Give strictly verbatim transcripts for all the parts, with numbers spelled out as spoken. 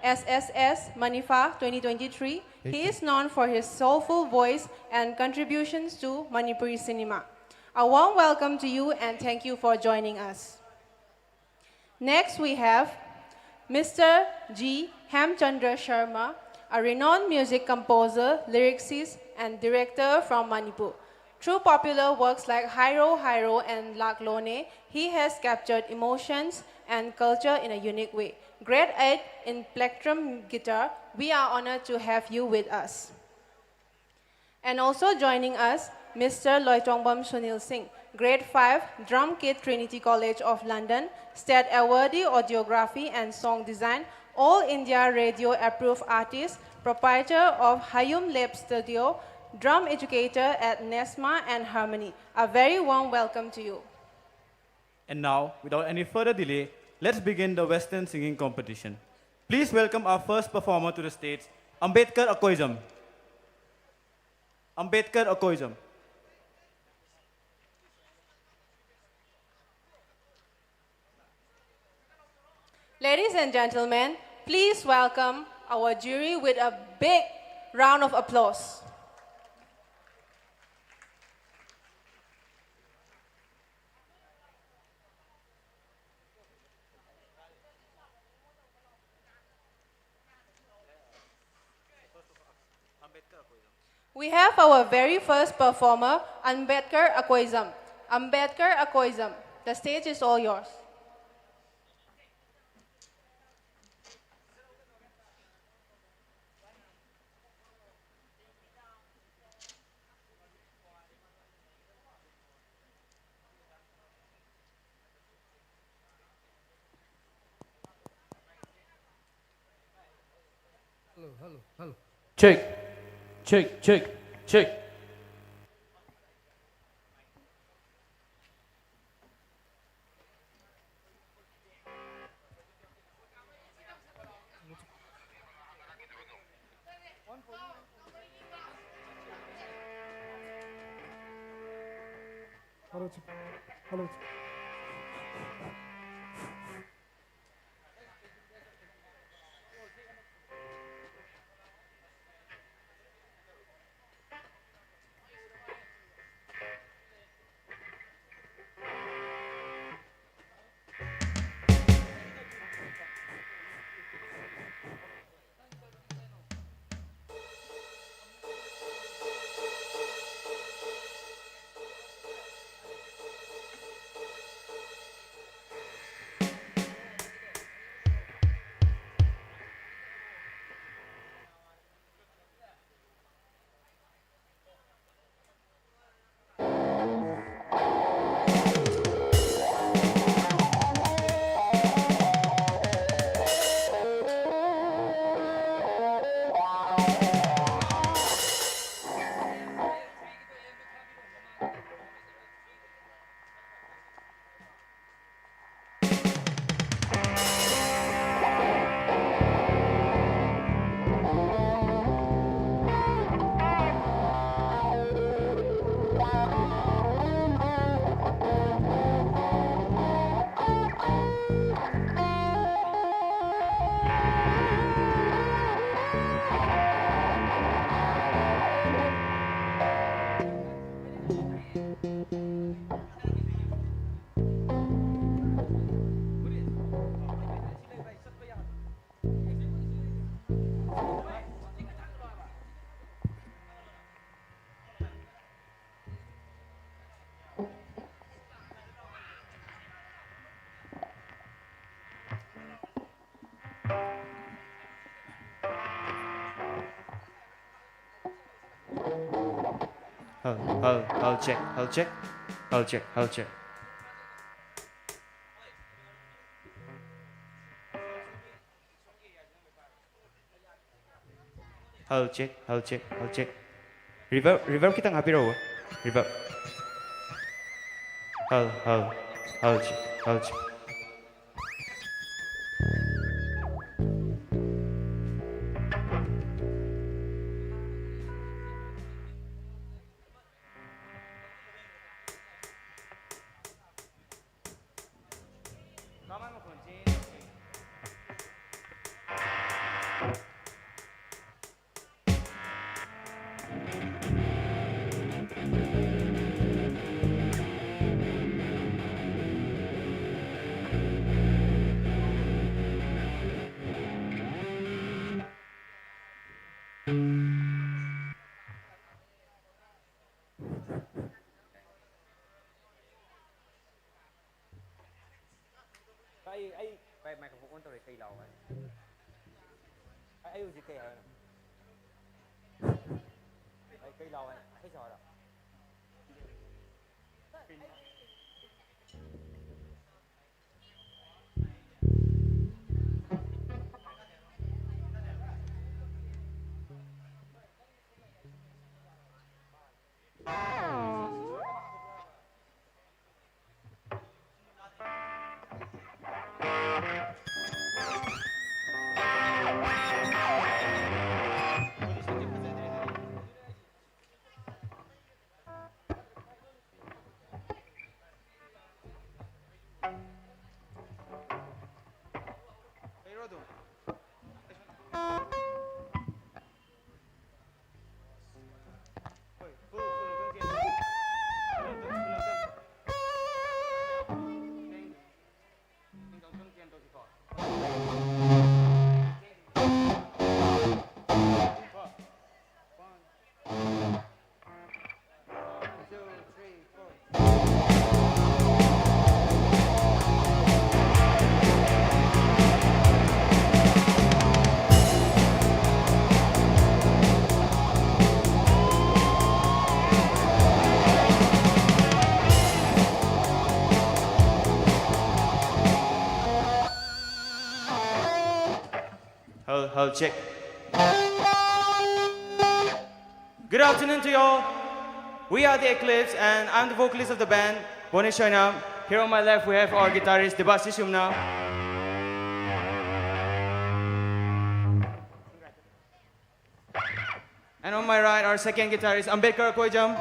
S S S Manifa twenty twenty-three. He is known for his soulful voice and contributions to Manipuri cinema. A warm welcome to you and thank you for joining us. Next, we have Mister G Hemchandra Sharma, a renowned music composer, lyricist, and director from Manipur. Through popular works like Hairo Hairo and Laklone, he has captured emotions and culture in a unique way. Grade eight in plectrum guitar, we are honored to have you with us. And also joining us, Mister Loitongbam Sunil Singh, grade five, drum kit, Trinity College of London, state awardee, audiography and song design, all India radio approved artist, proprietor of Hayum Lab Studio, drum educator at Nesma and Harmony. A very warm welcome to you. And now, without any further delay, let's begin the Western singing competition. Please welcome our first performer to the stage, Ambedkar Akoijam. Ambedkar Akoijam. Ladies and gentlemen, please welcome our jury with a big round of applause. We have our very first performer, Ambedkar Akoijam. Ambedkar Akoijam, the stage is all yours. Hello, hello, hello. Check, check, check, check. Hello, check. Hello, check. Hello, hello, hello, check, hello, check. Hello, check, hello, check. Hello, check, hello, check, hello, check. Reverb, reverb ꯈꯤꯇꯪ ꯍꯥꯞꯄꯤꯔꯛꯎ. Reverb. Hello, hello, hello, check, hello, check. ꯑꯩ, ꯑꯩ, ꯚꯥꯏ, microphone on ꯇꯧꯔꯦ, ꯀꯩ ꯂꯥꯛꯑꯣ ꯍꯥꯏꯅꯣ? ꯑꯩ, ꯑꯩ ꯍꯧꯖꯤꯛ ꯀꯩ ꯍꯥꯏꯅꯣ? ꯑꯩ ꯀꯩ ꯂꯥꯛꯑꯣ ꯍꯥꯏꯅꯣ? ꯏꯁꯩ ꯁꯛꯑꯣ ꯍꯥꯏꯔꯣ? Hello, check. Good afternoon to you all. We are the Eclipse, and I'm the vocalist of the band, Boni Shoinam. Here on my left, we have our guitarist, Debasi Shumna. And on my right, our second guitarist, Ambedkar Koijam.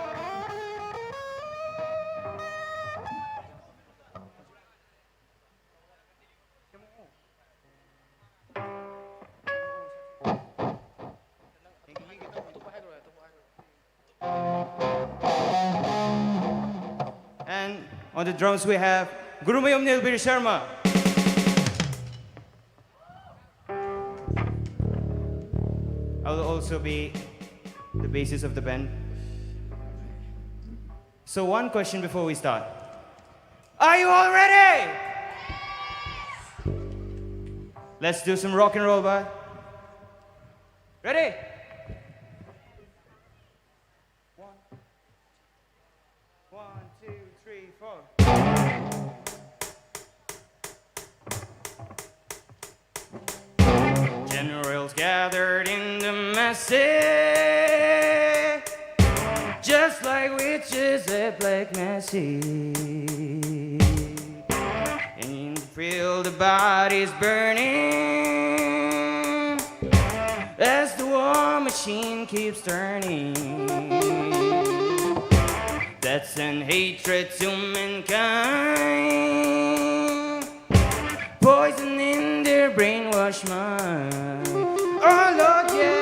And on the drums we have Gurumayum Nilbir Sharma. I will also be the bassist of the band. So one question before we start. Are you all ready? Let's do some rock and roll, bud. Ready? One, one, two, three, four. Generals gathered in the masses, just like witches at black masses. And in the field, the bodies burning as the war machine keeps turning. That's an hatred to mankind, poisoning their brainwashed mind. Oh Lord, yeah.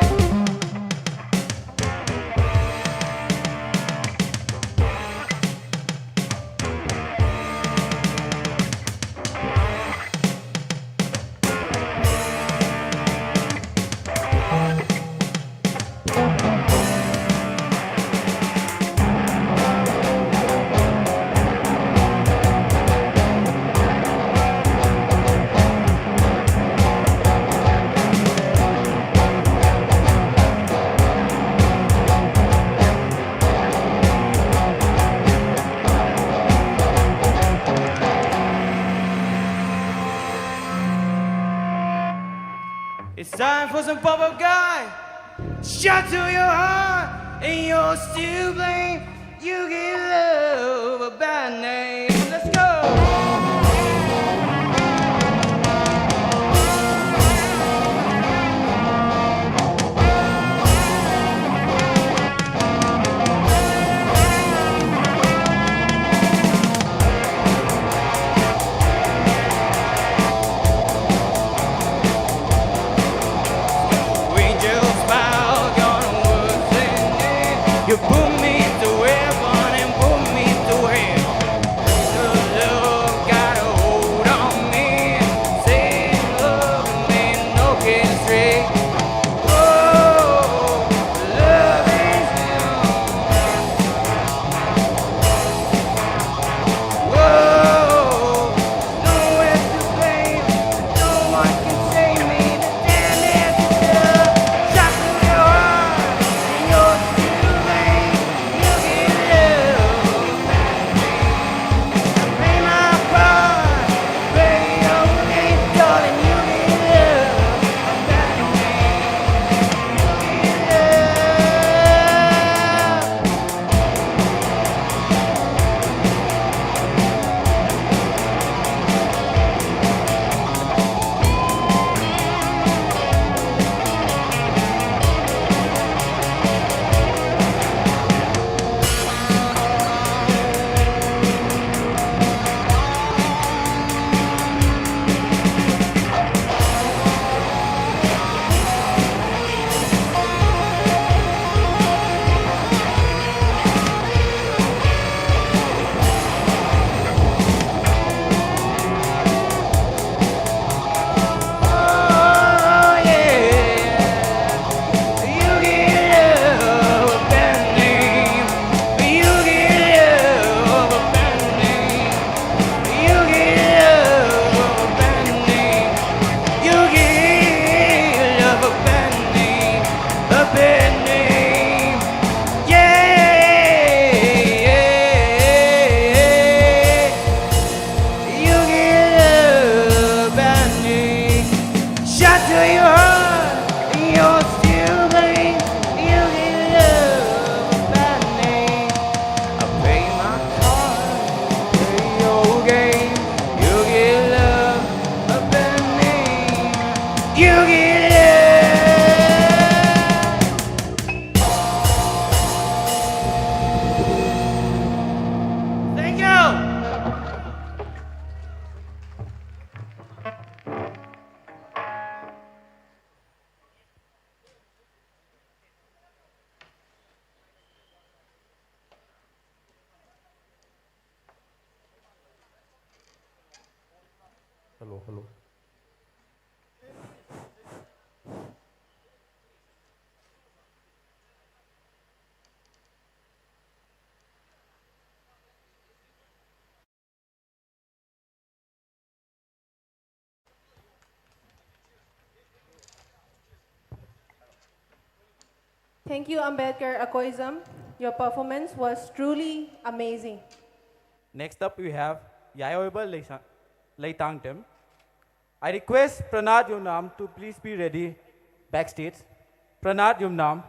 It's time for some pop up guy. Shot to your heart, and you're still blame. You give love a bad name. Let's go. Angel smile gone worse than death. You put me to heaven and put me to hell. The love got a hold on me. Say love me, no can stray. Oh, love is hell. Whoa, nowhere to blame. No one can save me. The damn is the love. Shot through your heart, and you're still lame. You give love a bad name. I play my part, play your game, darling. You give love a bad name. Hello, hello. Thank you, Ambedkar Akoijam. Your performance was truly amazing. Next up, we have Yayoiba Leisa- Leitangtem. I request Pranad Yumnam to please be ready backstage. Pranad Yumnam.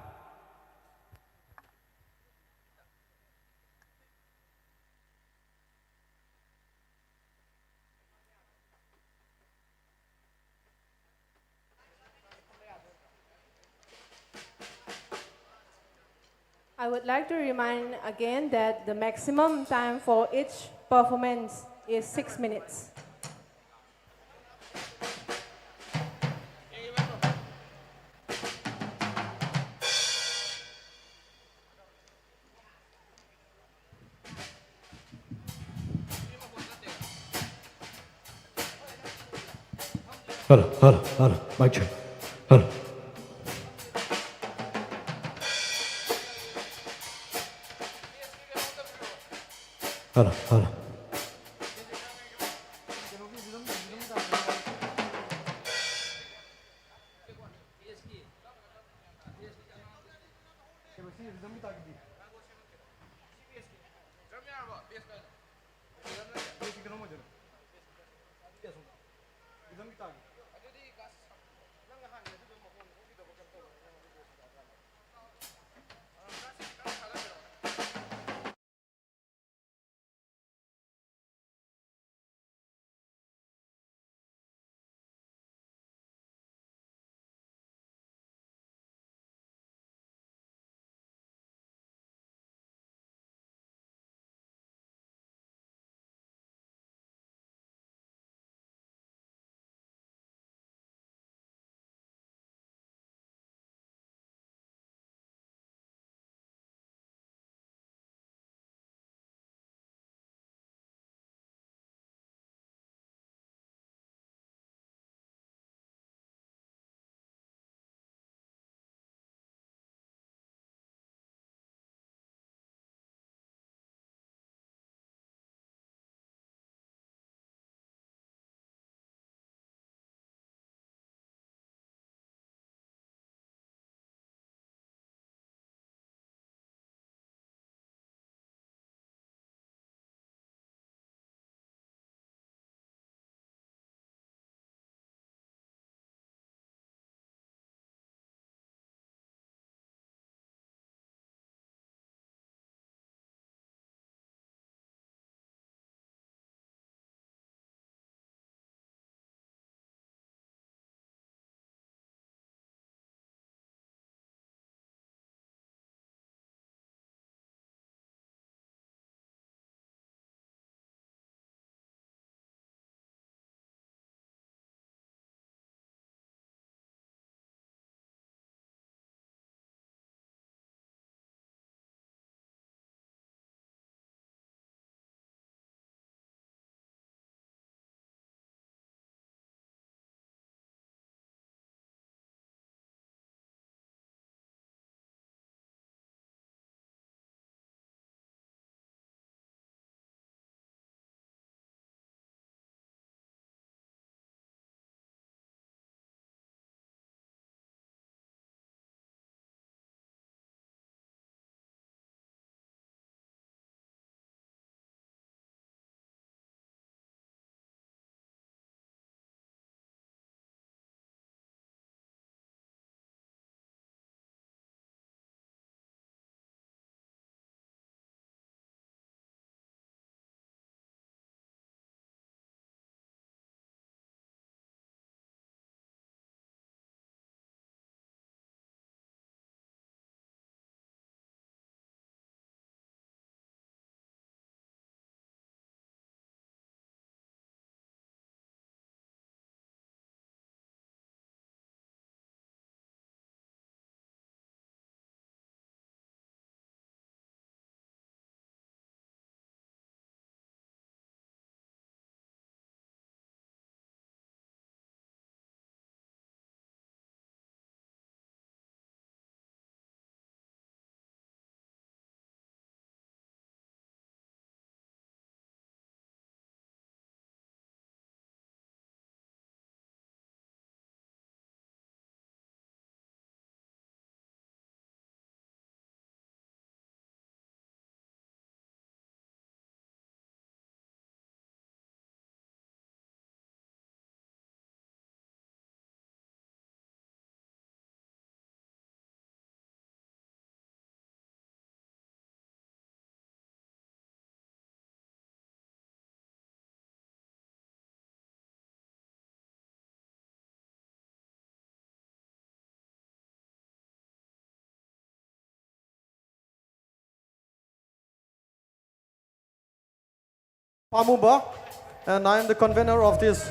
I would like to remind again that the maximum time for each performance is six minutes. Hello, hello, hello. Mic check. Hello. Hello, hello. Pamuba, and I am the convener of this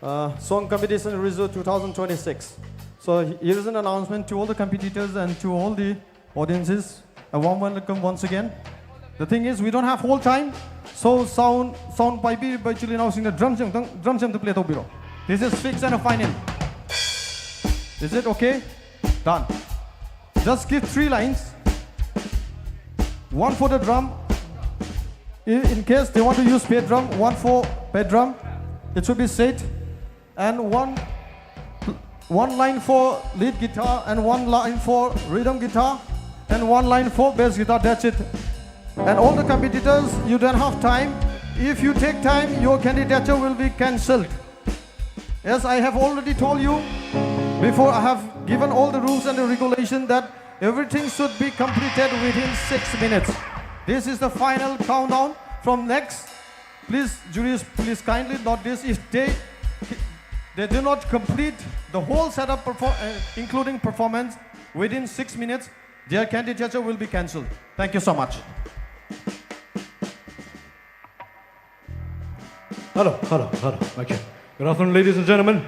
uh, song competition Rizzo two thousand twenty-six. So here is an announcement to all the competitors and to all the audiences. A warm welcome once again. The thing is, we don't have whole time, so sound sound by B by Chilinausing the drums and drums and to play tobiro. This is fixed and a final. Is it okay? Done. Just give three lines. One for the drum. In, in case they want to use pair drum, one for pair drum. It should be said. And one one line for lead guitar and one line for rhythm guitar and one line for bass guitar. That's it. And all the competitors, you don't have time. If you take time, your candidature will be cancelled. As I have already told you before, I have given all the rules and the regulation that everything should be completed within six minutes. This is the final countdown. From next, please, juries, please kindly note this. If they they do not complete the whole setup, perfor- uh, including performance, within six minutes, their candidature will be cancelled. Thank you so much. Hello, hello, hello. Okay. Good afternoon, ladies and gentlemen.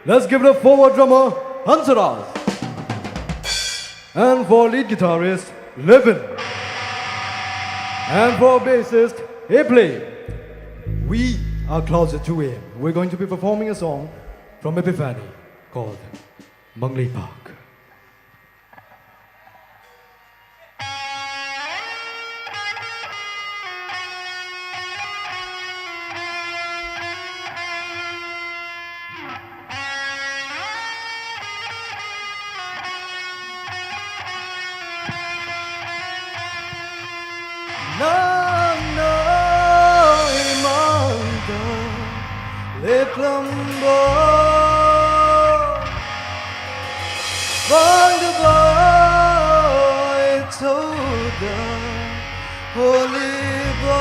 Let's give it up for our drummer, Hansaras. And for lead guitarist, Levin. And for bassist, Epley. We are Closet two A M. We're going to be performing a song from Epiphany called Mangli Park. ꯅꯪꯅ ꯏꯃꯥꯡꯗ ꯂꯦꯞꯂꯝꯕ ꯃꯥꯡꯗꯕ ꯏꯊꯧꯗ ꯍꯣꯜꯂꯤꯕ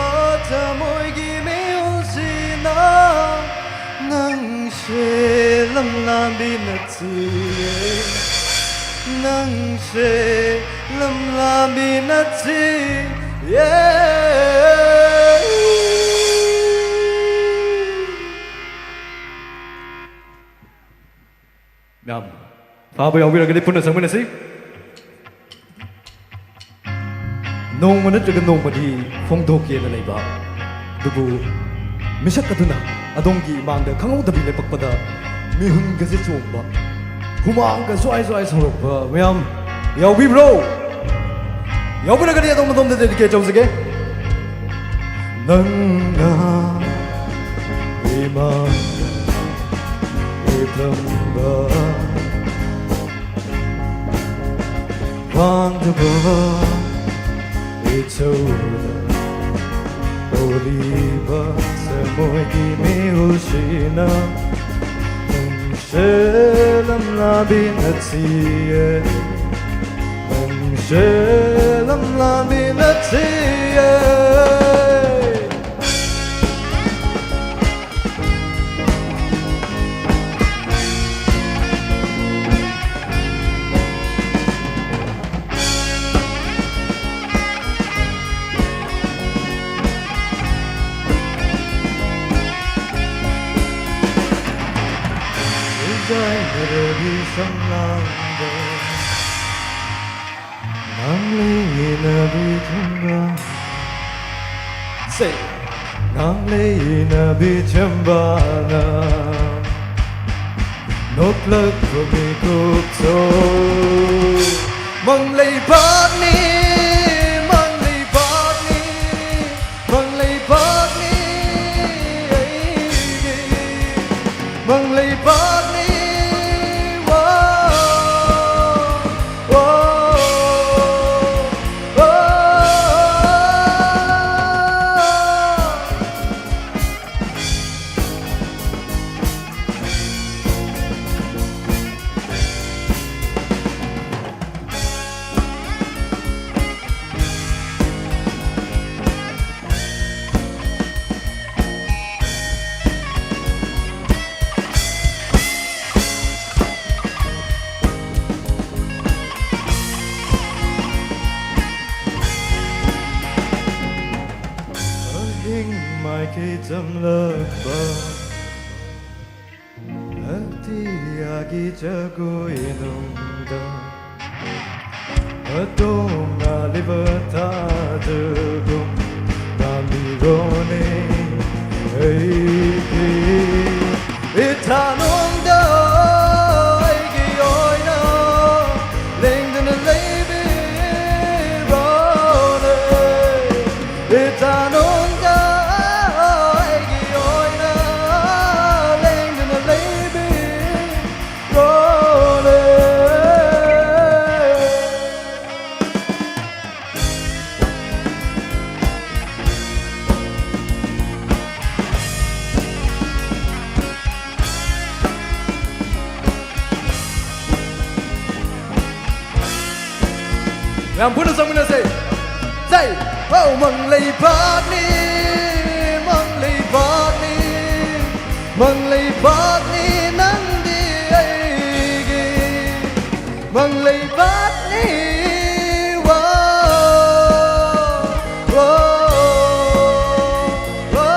ꯊꯃꯣꯏꯒꯤ ꯃꯤꯑꯣꯏꯁꯤꯅ ꯅꯪꯁꯦ ꯂꯝꯂꯥꯟꯕꯤ ꯅꯠꯇꯤꯌꯦ ꯅꯪꯁꯦ ꯂꯝꯂꯥꯟꯕꯤ ꯅꯠꯇꯤꯌꯦ ꯐꯥꯕ ꯌꯥꯎꯕꯤꯔꯒꯗꯤ ꯄꯨꯟꯅ ꯆꯪꯃꯤꯟꯅꯁꯤ꯫ ꯅꯣꯡꯃ ꯅꯠꯇ꯭ꯔꯒ ꯅꯣꯡꯃꯗꯤ ꯐꯣꯡꯗꯣꯛꯀꯦꯅ ꯂꯩꯕ, ꯑꯗꯨꯕꯨ ꯃꯤꯁꯛ ꯑꯗꯨꯅ ꯑꯗꯣꯝꯒꯤ ꯏꯃꯥꯡꯗ ꯈꯪꯍꯧꯗꯕꯤ ꯂꯦꯞꯄꯛꯄꯗ ꯃꯤꯍꯨꯟꯒꯁꯦ ꯆꯣꯡꯕ, ꯍꯨꯃꯥꯡꯒ ꯖ꯭ꯋꯥꯏ ꯖ꯭ꯋꯥꯏ ꯁꯧꯔꯛꯄ ꯃꯌꯥꯝ ꯌꯥꯎꯕꯤꯕ꯭ꯔꯣ? ꯌꯥꯎꯕꯤꯔꯒꯗꯤ ꯑꯗꯣꯝ ꯑꯗꯣꯝꯗ dedicate ꯇꯧꯖꯒꯦ꯫ ꯅꯪꯅ ꯏꯃꯥꯡꯗ ꯂꯦꯞꯂꯝꯕ ꯄꯥꯡꯗꯕ ꯏꯆꯧꯗ ꯎꯔꯤꯕ ꯊꯃꯣꯏꯒꯤ ꯃꯤꯍꯨꯜꯁꯤꯅ ꯅꯪꯁꯦ ꯂꯝꯂꯥꯕꯤ ꯅꯠꯇꯤꯌꯦ, ꯅꯪꯁꯦ ꯂꯝꯂꯥꯕꯤ ꯅꯠꯇꯤꯌꯦ꯫ ꯏꯖꯥꯏ ꯃꯔꯨꯒꯤ ꯁꯝꯂꯥꯡꯗ ꯉꯥꯡꯂꯩꯅꯕꯤ ꯊꯨꯝꯕ, ꯁꯦ, ꯉꯥꯡꯂꯩꯅꯕꯤ ꯊꯦꯝꯕꯅ ꯅꯣꯛꯂꯛꯄ ꯃꯤꯀꯨꯞꯇꯣ ꯃꯪꯂꯩꯕꯥꯛꯅꯤ, ꯃꯪꯂꯩꯕꯥꯛꯅꯤ, ꯃꯪꯂꯩꯕꯥꯛꯅꯤ ꯑꯩꯒꯤ, ꯃꯪꯂꯩꯕꯥꯛꯅꯤ꯫ ꯋꯥ, ꯋꯥ, ꯋꯥ꯫ ꯑꯍꯤꯡ ꯃꯥꯏꯀꯩ ꯇꯝꯂꯛꯄ ꯑꯇꯤꯌꯥ ꯒꯤ ꯖꯒꯣꯏꯅꯨꯡꯗ ꯑꯗꯣꯝꯅ ꯂꯩꯕ ꯊꯥꯖꯒꯨꯝ ꯇꯥꯕꯤꯔꯣꯅꯦ꯫ ꯑꯩꯒꯤ ꯏꯊꯥꯅꯨꯡꯗ ꯑꯩꯒꯤ ꯑꯣꯏꯅ ꯂꯦꯡꯗꯅ ꯂꯩꯕꯤꯔꯣꯅꯦ꯫ ꯏꯊꯥꯅꯨꯡꯗ ꯑꯩꯒꯤ ꯑꯣꯏꯅ ꯂꯦꯡꯗꯅ ꯂꯩꯕꯤꯔꯣꯅꯦ꯫ ꯌꯥꯝ ꯄꯨꯟꯅ ꯆꯪꯃꯤꯟꯅꯁꯦ꯫ ꯁꯩ! ꯍꯣ! ꯃꯪ ꯂꯩꯕꯥꯛꯅꯤ, ꯃꯪ ꯂꯩꯕꯥꯛꯅꯤ, ꯃꯪ ꯂꯩꯕꯥꯛꯅꯤ ꯅꯪꯗꯤ ꯑꯩꯒꯤ꯫ ꯃꯪ ꯂꯩꯕꯥꯛꯅꯤ, ꯋꯥ, ꯋꯥ, ꯋꯥ꯫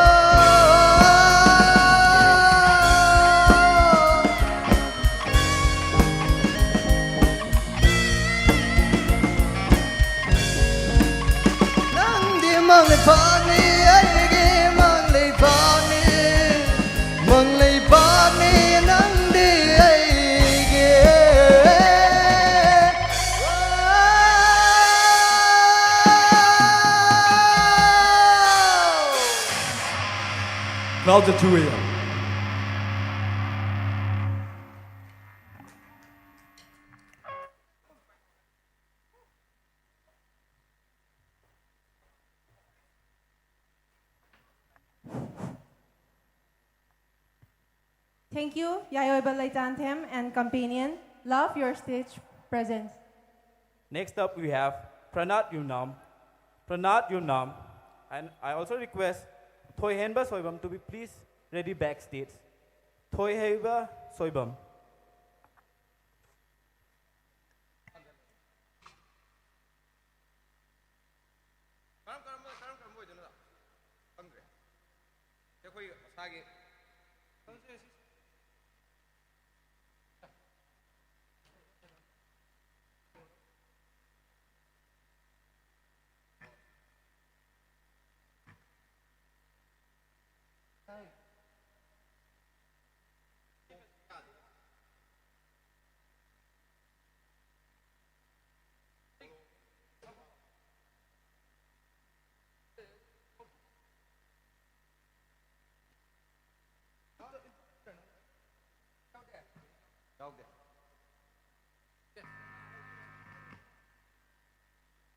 ꯅꯪꯗꯤ ꯃꯪ ꯂꯩꯕꯥꯛꯅꯤ, ꯑꯩꯒꯤ ꯃꯪ ꯂꯩꯕꯥꯛꯅꯤ, ꯃꯪ ꯂꯩꯕꯥꯛꯅꯤ ꯅꯪꯗꯤ ꯑꯩꯒꯤ꯫ Clouds at two a m. Thank you, Yayoiba Leitanthem and companion. Love your stage presence. Next up, we have Pranat Yunam. Pranat Yunam. And I also request Thoihenba Soibam to be please ready backstage. Thoihenba Soibam. ꯀꯔꯝ ꯀꯔꯝꯕ, ꯀꯔꯝ ꯀꯔꯝꯕ ꯑꯣꯏꯗꯣꯏꯅꯣ? ꯈꯪꯗ꯭ꯔꯦ꯫ ꯑꯩꯈꯣꯏ ꯃꯁꯥꯒꯤ꯫ ꯈꯪꯗ꯭ꯔꯦ ꯁꯤ꯫ ꯌꯥꯎꯗꯦ꯫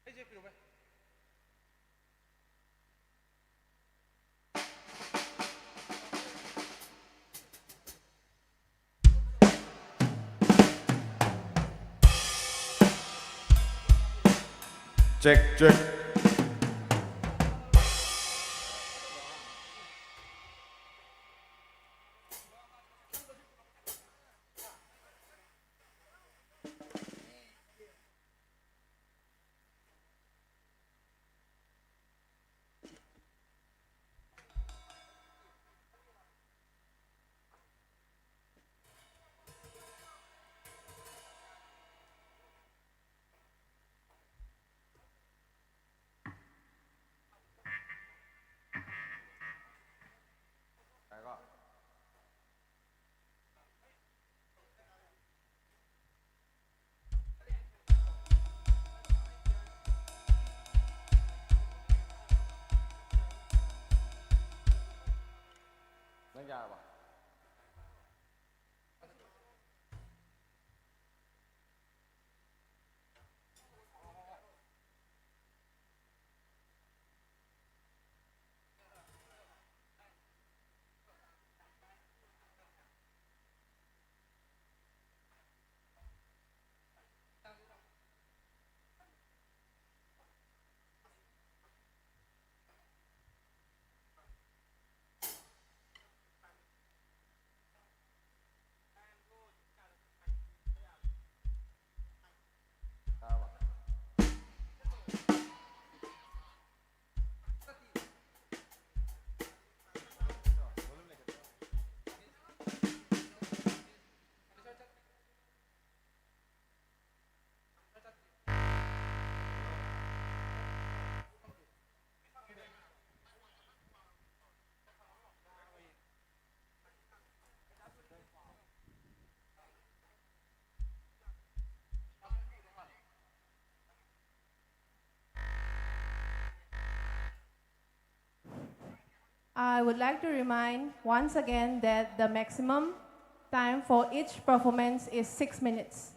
ꯑꯩꯁꯦ ꯄꯤꯔꯨꯕꯩ꯫ Check, check. ꯌꯥꯔꯦꯀꯣ? ꯅꯪ ꯌꯥꯔꯕ? I would like to remind once again that the maximum Time for each performance is six minutes.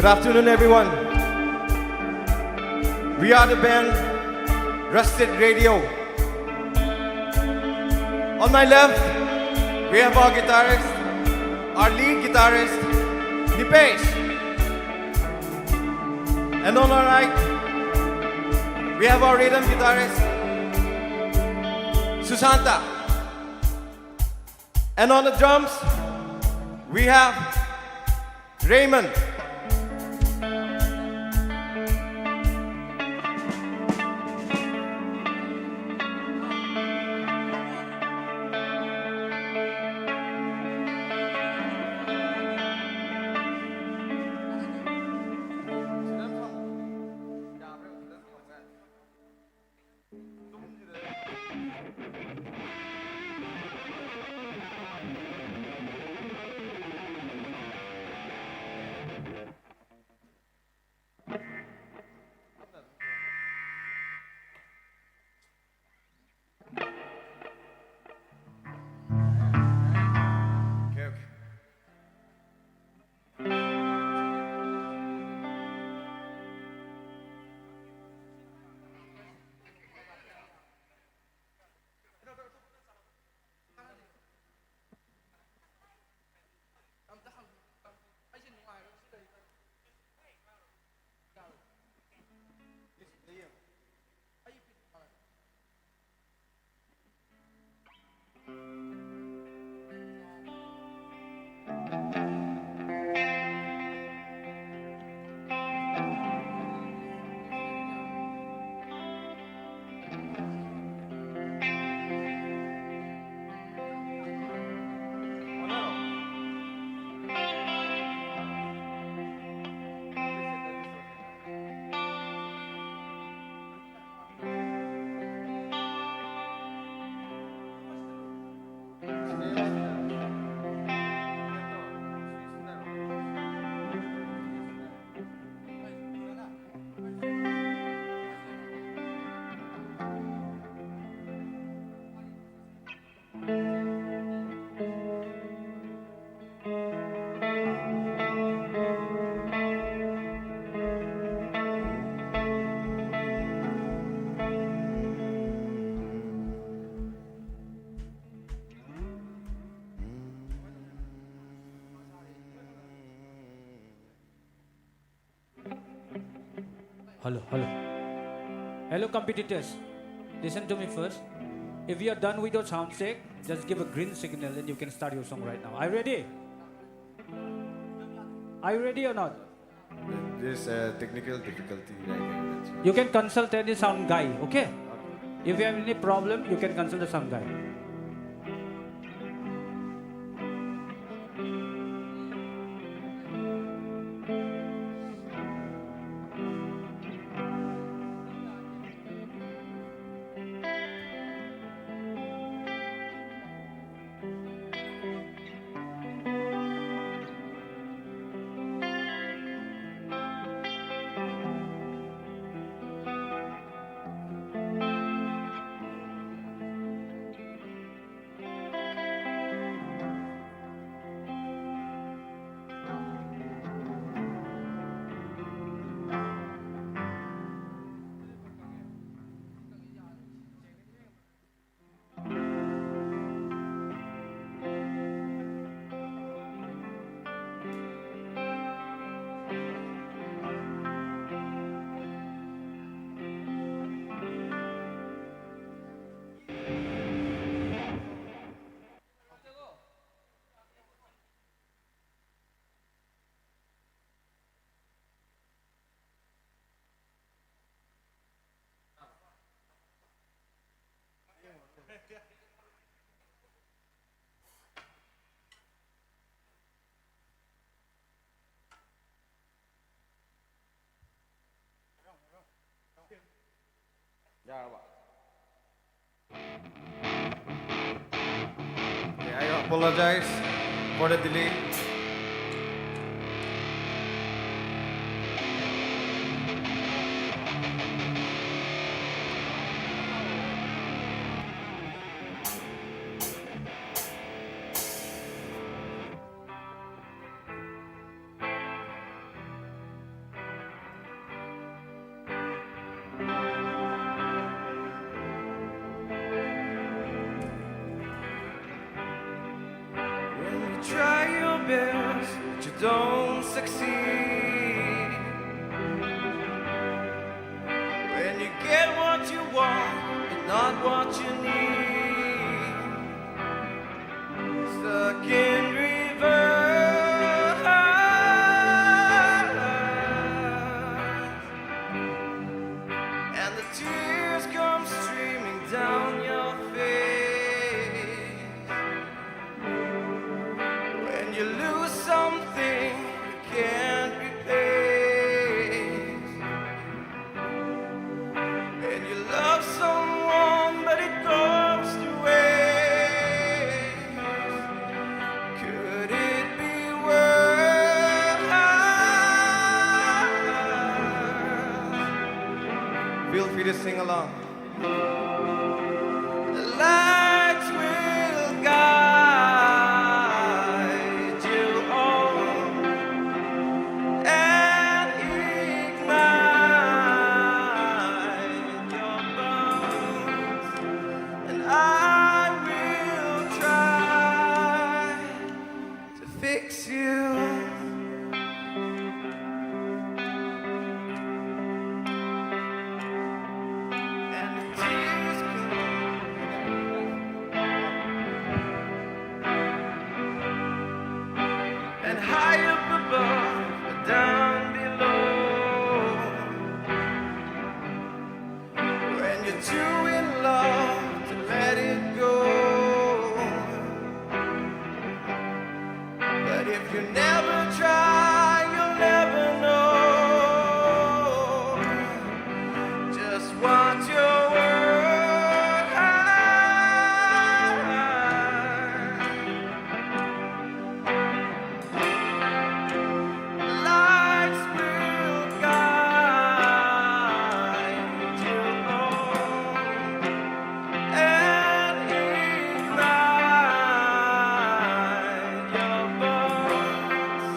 Good afternoon, everyone. We are the band Rusted Radio. On my left, we have our guitarist, our lead guitarist, Nipesh. And on our right, we have our rhythm guitarist, Susanta. And on the drums, we have Raymond. Hello, hello. Hello, competitors. Listen to me first. If you are done with your sound check, just give a green signal and you can start your song right now. Are you ready? Are you ready or not? There's a technical difficulty right here. That's why. You can consult any sound guy, okay? If you have any problem, you can consult the sound guy. Okay, I apologize for the delay. Try your best, but you don't succeed. When you get what you want, but not what you need. Stuck in reverse. And the tears come streaming down your face. When you lose something you can't replace. When you love someone but it goes to waste. Could it be worse? Feel free to sing along. The lights will guide you home and ignite your bones, and I will try to fix you. And the tears come. And high up above, but down below. When you're too in love to let it go. But if you never try, you'll never know just what you're worth. Lights will guide you home and ignite your bones.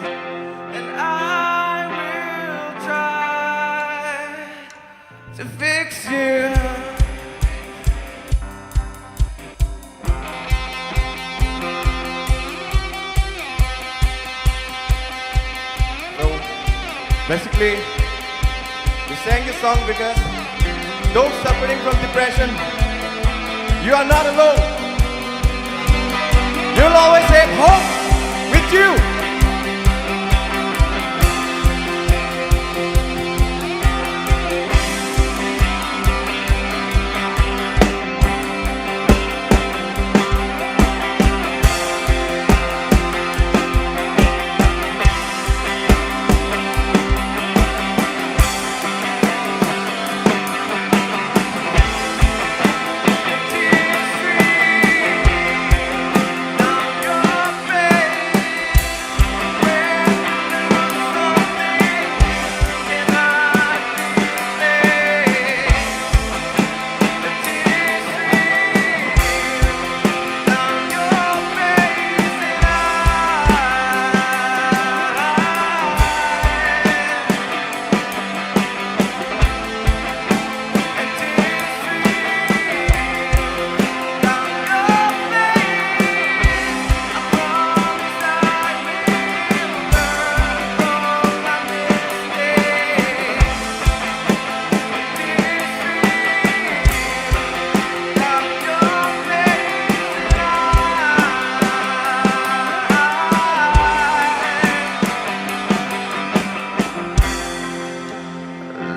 Basically, we sang this song because those suffering from depression, you are not alone. You'll always have hope with you.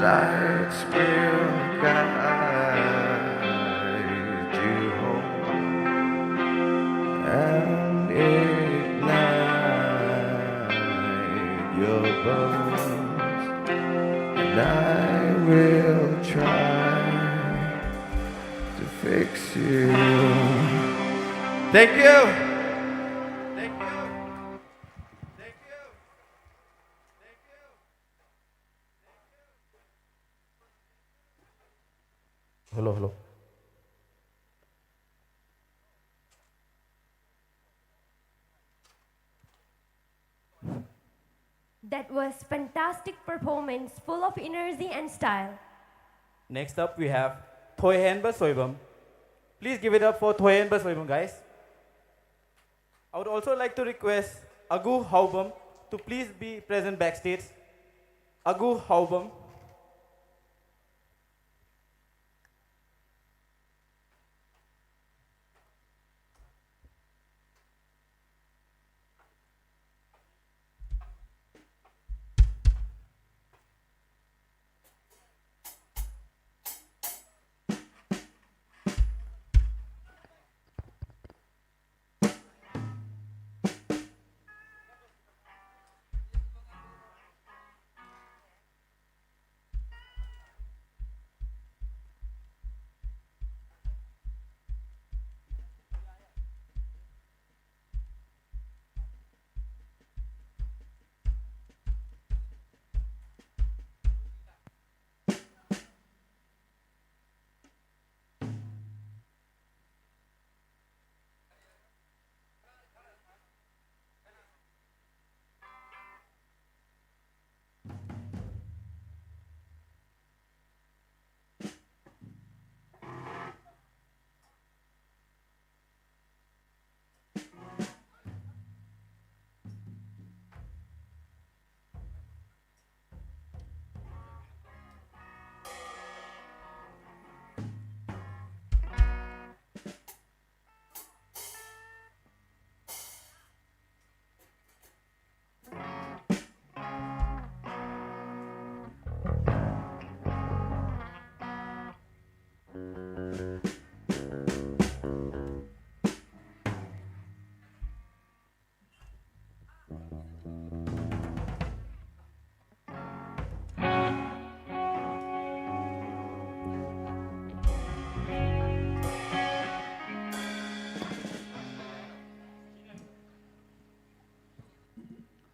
Lights will guide you home and ignite your bones. And I will try to fix you. Thank you. Thank you. Thank you. Hello, hello. That was fantastic performance, full of energy and style. Next up, we have Thoihenba Soibam. Please give it up for Thoihenba Soibam, guys. I would also like to request Agu Haobam to please be present backstage. ꯑꯒꯨ ꯍꯥꯎꯕꯝ꯫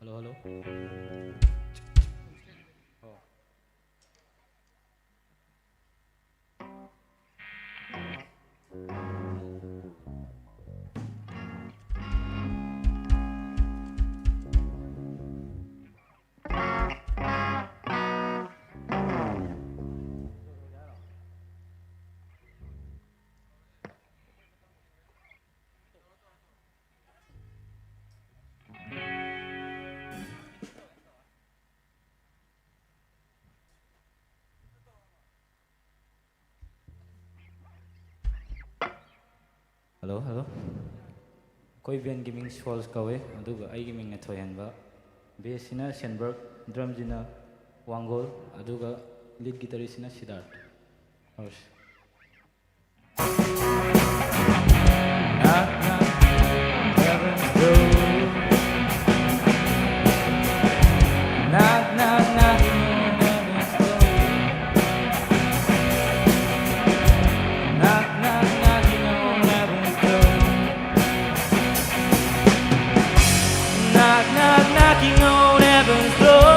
Hello, hello. Oh. Hello, hello. ꯑꯩꯈꯣꯏ ꯕꯦꯟꯒꯤ ꯃꯤꯡ ꯁꯣꯜꯁ ꯀꯧꯋꯦ, ꯑꯗꯨꯒ ꯑꯩꯒꯤ ꯃꯤꯡꯅ ꯊꯣꯏꯍꯟꯕ꯫ ꯕꯦꯁꯁꯤꯅ ꯁꯦꯟꯕꯔꯒ, ꯗ꯭ꯔꯝꯁꯤꯅ ꯋꯥꯡꯒꯣꯜ, ꯑꯗꯨꯒ lead ꯒꯤꯇꯔꯤꯁꯁꯤꯅ ꯁꯤꯗꯥꯔꯠ꯫ ꯍꯧꯔꯁꯤ꯫ Knock, knock, heaven's door. Knock, knock, knocking on heaven's door. Knock, knock, knocking on heaven's door. Knock, knock, knocking on heaven's door.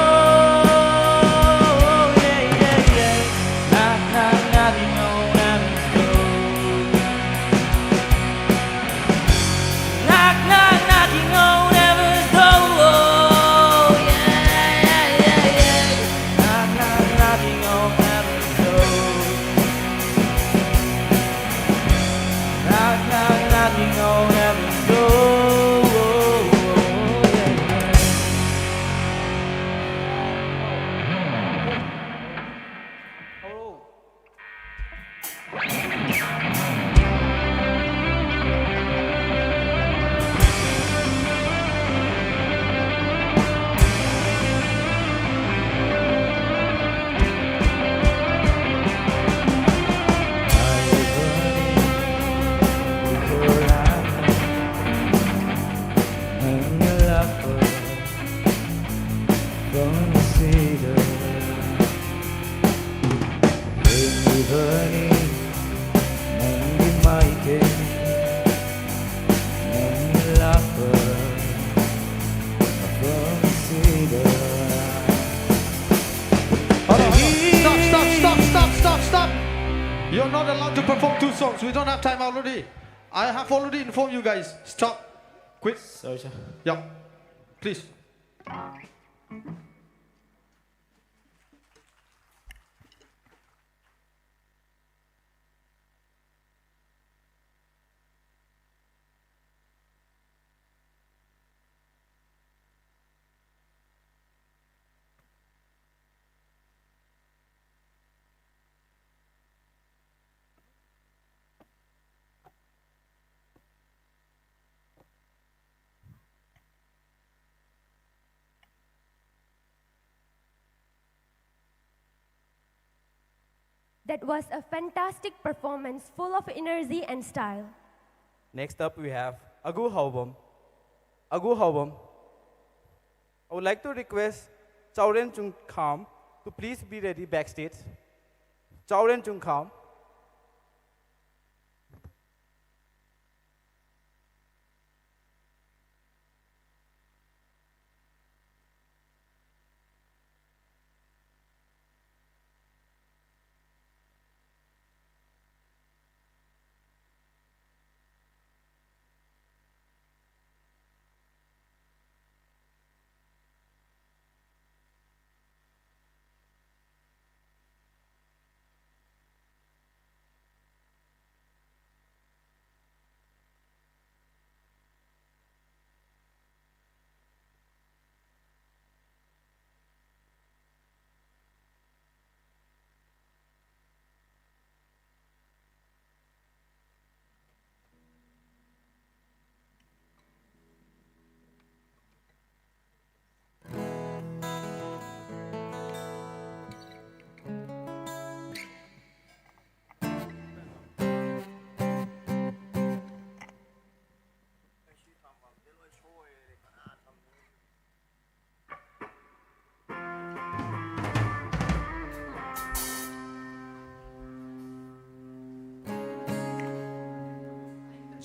Yeah, yeah, yeah. Knock, knock, knocking on heaven's door. Knock, knock, knocking on heaven's door. Oh, yeah, yeah, yeah, yeah. Knock, knock, knocking on heaven's door. Knock, knock, knocking on heaven's door. Yeah, yeah. Hold on, hold on. Stop, stop, stop, stop, stop, stop. You're not allowed to perform two songs. We don't have time already. I have already informed you guys. Stop. Quit. Sorry, sir. Yeah. Please. That was a fantastic performance, full of energy and style. Next up, we have Agu Haobam. Agu Haobam, I would like to request Chaoren Chungkham to please be ready backstage. Chaoren Chungkham.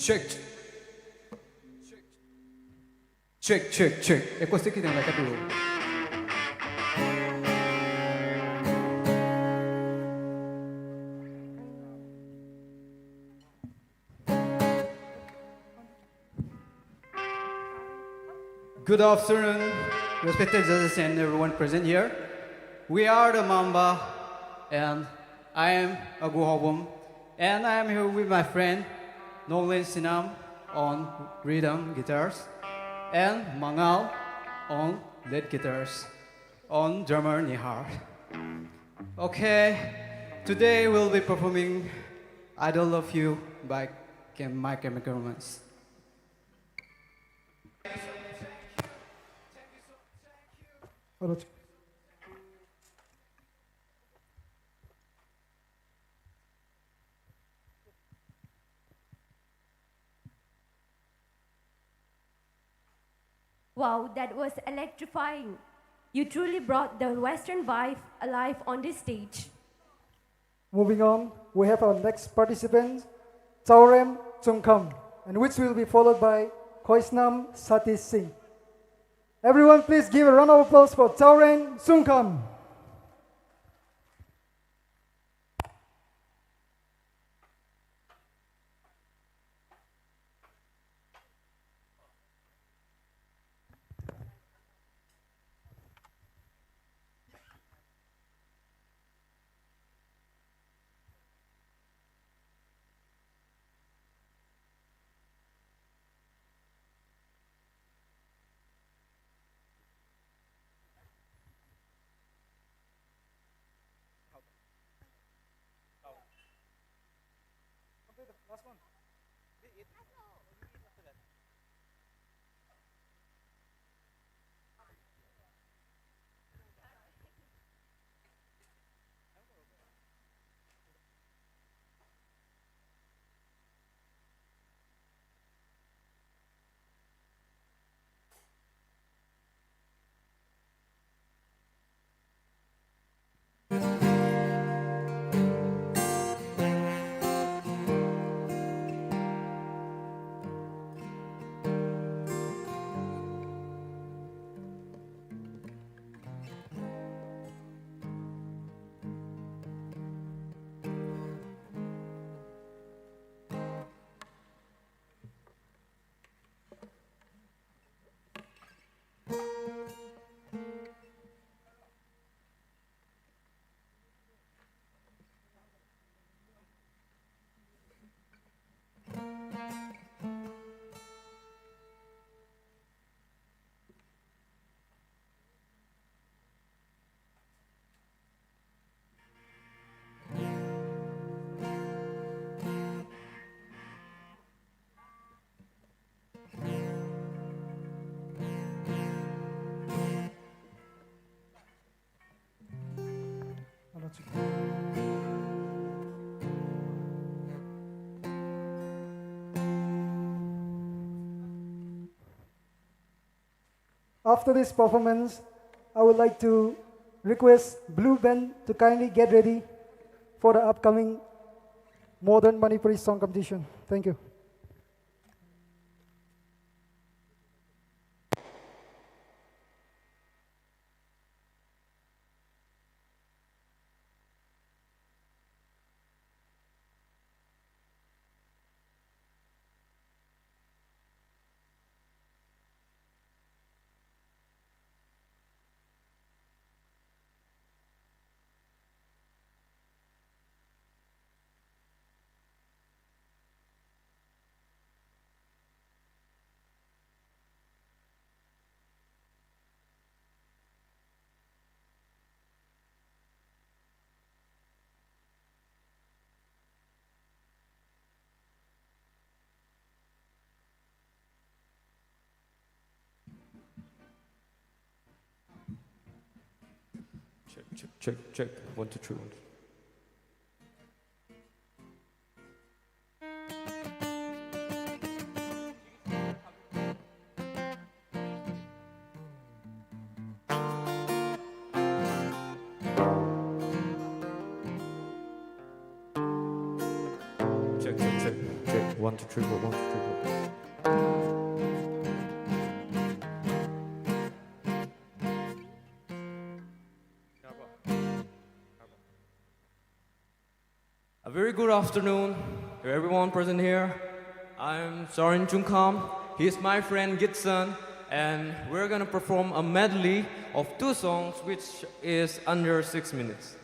Check. Check, check, check. Acoustic ꯈꯤꯇꯪ ꯂꯩꯈꯠꯄꯤꯔꯣ꯫ Good afternoon, respected judges and everyone present here. We are the Mamba, and I am Agu Haobam, and I am here with my friend Nolan Sinam on rhythm guitars, and Mangal on lead guitars, on drummer Nihar. Okay, today we'll be performing Idol of You by Chem-, My Chemical Romance. Hello. Wow, that was electrifying. You truly brought the Western vibe alive on this stage. Moving on, we have our next participant, Chaurem Tsungkham, and which will be followed by Khoisnam Satish Singh. Everyone, please give a round of applause for Chaurem Tsungkham. After this performance, I would like to request Blue Band to kindly get ready for the upcoming Modern Manipuri Song Competition. Thank you. Check, check, check, check. One, two, three, one, two. Check, check, check, check. One, two, three, four. One, two, three, four. A very good afternoon to everyone present here. I'm Soren Chungkham. He's my friend Gitson, and we're gonna perform a medley of two songs, which is under six minutes.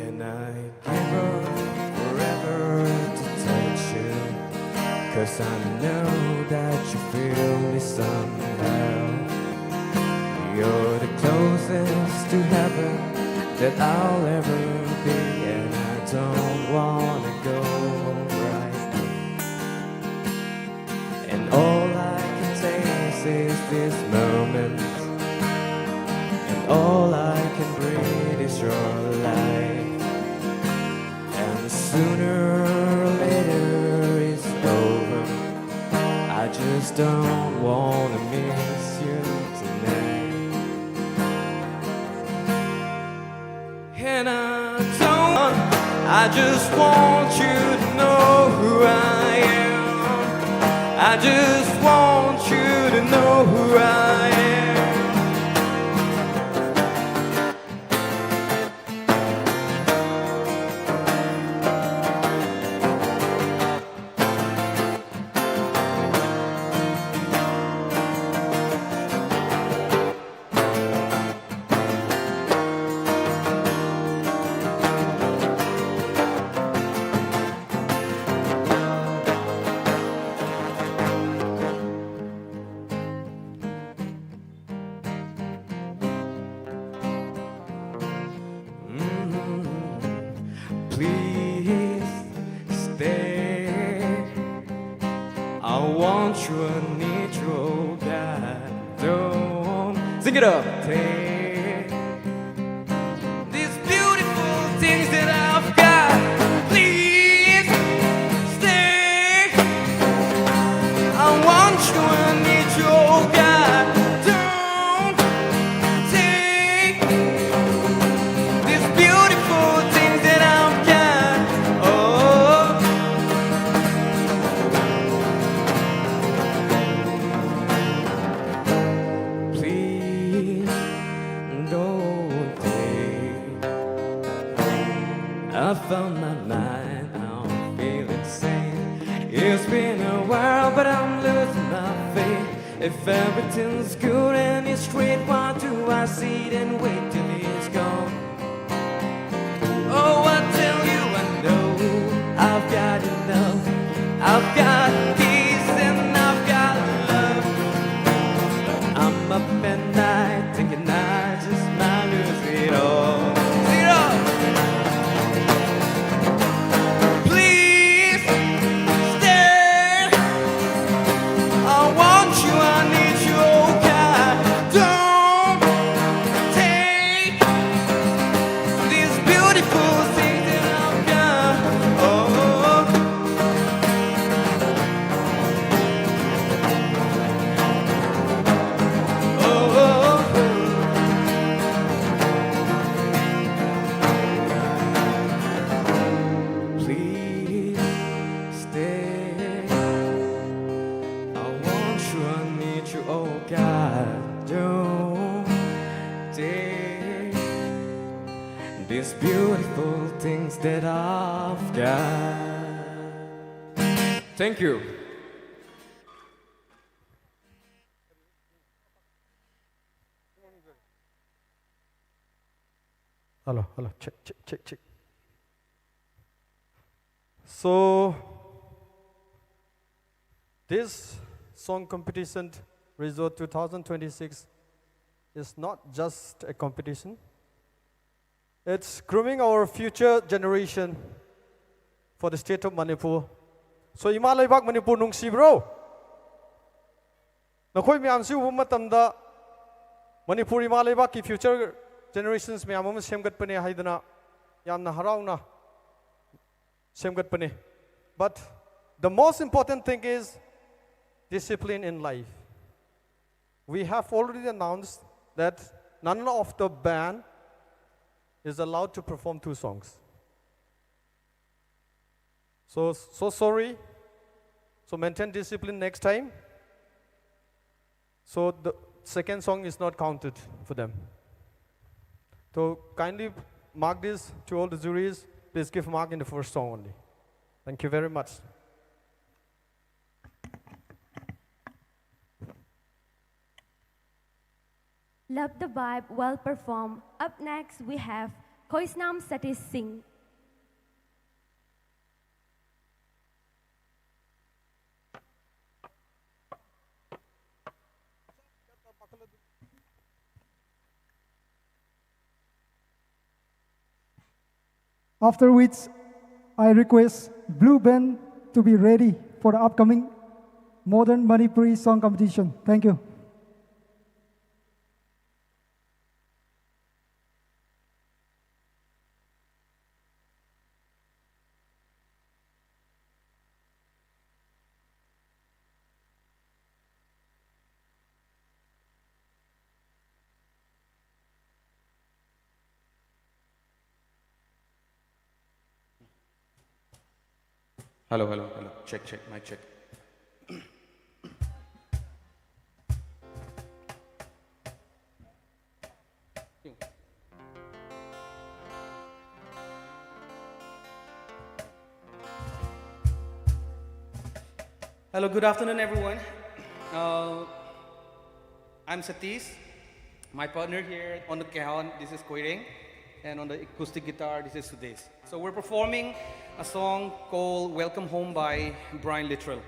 And I give up forever to touch you, 'cause I know that you feel me somehow. You're the closest to heaven that I'll ever be, and I don't wanna go right this moment, and all I can breathe is your light. And sooner or later it's over. I just don't wanna miss you tonight. And I don't, I just want you to know who I am. I just want you to know who I am. Mm-hmm. Please stay. I want you, I need you, oh God. Don't sing it up. Take these beautiful things that I've got. Please stay. I want you, I need you, oh God. Don't take these beautiful things that I've got. Oh, please don't take. I found my mind, I'm feeling sane. It's been a while, but I'm losing my faith. If everything's good and it's straight, why do I sit and wait till it's gone? Oh, I tell you, I know I've got enough. I've got peace and I've got love. But I'm up at night thinking I just might lose it all. Sing it up. Please stay. I want you, I need you, oh that I've got. Thank you. Hello, hello, check, check, check, check. So, this song competition result two thousand twenty-six is not just a competition. It's grooming our future generation for the state of Manipur. So, ꯏꯃꯥ ꯂꯩꯕꯥꯛ ꯃꯅꯤꯄꯨꯔ ꯅꯨꯡꯁꯤꯕ꯭ꯔꯣ? ꯅꯈꯣꯏ ꯃꯌꯥꯝꯁꯤ ꯎꯕ ꯃꯇꯝꯗ ꯃꯅꯤꯄꯨꯔ ꯏꯃꯥ ꯂꯩꯕꯥꯛꯀꯤ future generations ꯃꯌꯥꯝ ꯑꯃ ꯁꯦꯝꯒꯠꯄꯅꯦ ꯍꯥꯏꯗꯅ ꯌꯥꯝꯅ ꯍꯔꯥꯎꯅ ꯁꯦꯝꯒꯠꯄꯅꯦ. But the most important thing is discipline in life. We have already announced that none of the band is allowed to perform two songs. So, so sorry. So maintain discipline next time. So the second song is not counted for them. So kindly mark this to all the juries. Please give mark in the first song only. Thank you very much. Love the vibe, well performed. Up next, we have Khoisnam Satish Singh. After which, I request Blue Band to be ready for the upcoming Modern Manipuri Song Competition. Thank you. Hello, hello, hello. Check, check, mic check. Hello, good afternoon, everyone. Uh, I'm Satish. My partner here on the cajon, this is Koireng, and on the acoustic guitar, this is Sudesh. So we're performing a song called Welcome Home by Brian Littrell.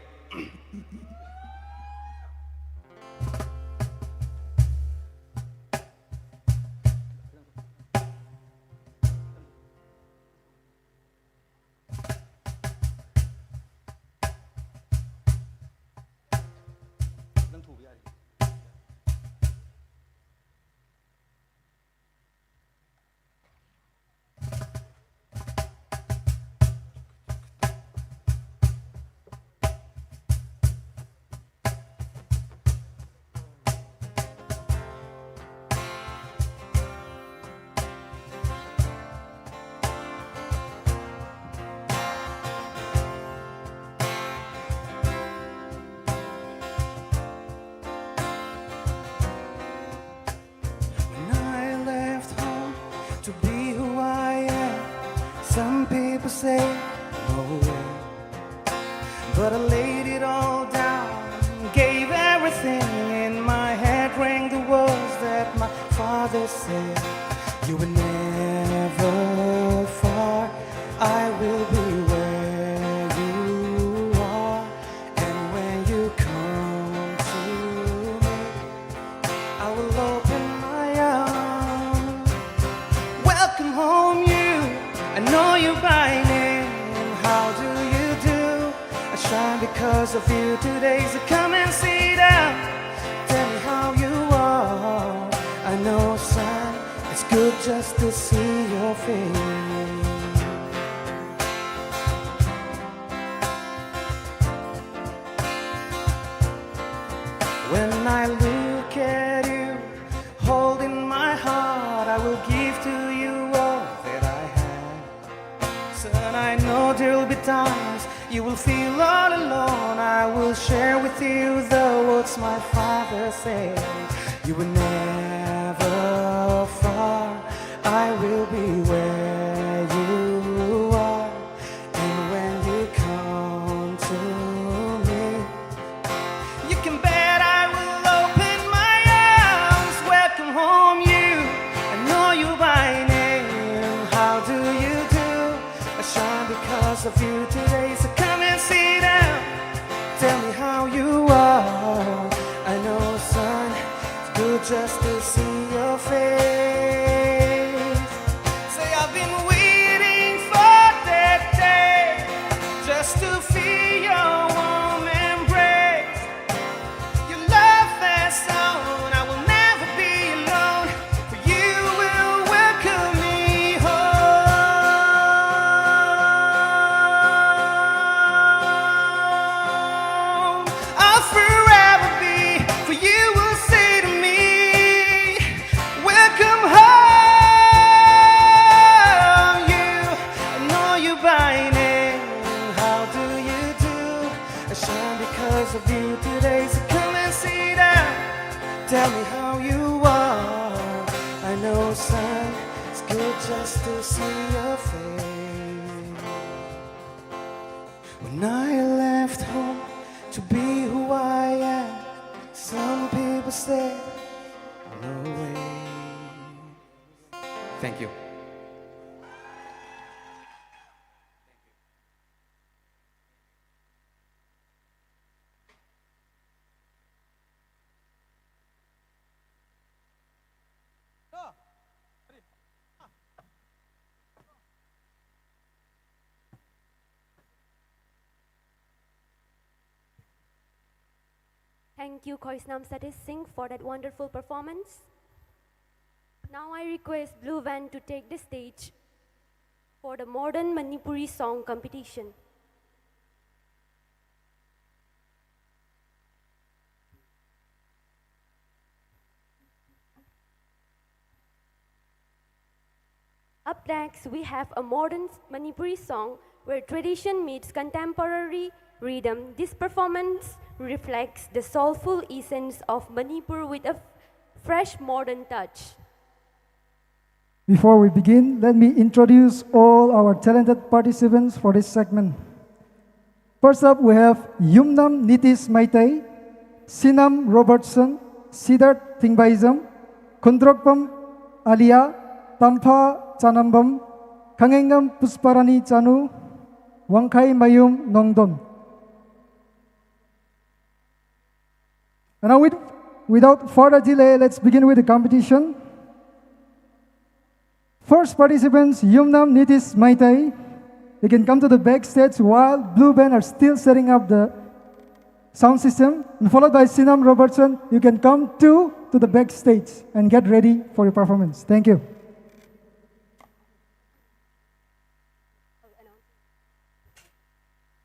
When I left home to be who I am, some people say, "No way." But I laid it all down, gave everything. In my head rang the words that my father said, "You were never far, I will be where you are. And when you come to me, I will open my arms." Welcome home, you. I know you by name. How do you do? I shine because of you. Two days to come and sit down. Tell me how you are. I know, son, it's good just to see your face. When I look at you, holding my heart, I will give to you all that I have. Son, I know there'll be times you will feel all alone. I will share with you the words my father said. "You were never far. I will be where you are. And when you come to me, Because of you today, so come and sit down. Tell me how you are. I know, son, it's good just to see your face. Say, I've been waiting for that day just to feel your warm embrace. Your love lasts on, I will never be alone, for you will welcome me home. I'll forever be, for you will say to me, "Welcome home." You, I know you by name. How do you do? I shine because of you today, so come and sit down. Tell me how you are. I know, son, it's good just to see your face. When I left home to be who I am, some people said, "No way." Thank you. Thank you, Khoisnam Satish Singh, for that wonderful performance. Now I request Blue Van to take the stage for the modern Manipuri song competition. Up next, we have a modern Manipuri song where tradition meets contemporary rhythm. This performance reflects the soulful essence of Manipur with a fresh modern touch. Before we begin, let me introduce all our talented participants for this segment. First up, we have Yumnam Nitish Maitei, Sinam Robertson, Siddharth Thingbaijam, Khundrokpam Alia, Tampha Chanambam, Khangengam Pusparani Chanu, Wangkhaimayum Nongdon. And now, with, without further delay, let's begin with the competition. First participants, Yumnam Nitish Maitai. You can come to the backstage while Blue Band are still setting up the sound system. And followed by Sinam Robertson. You can come too to the backstage and get ready for your performance. Thank you.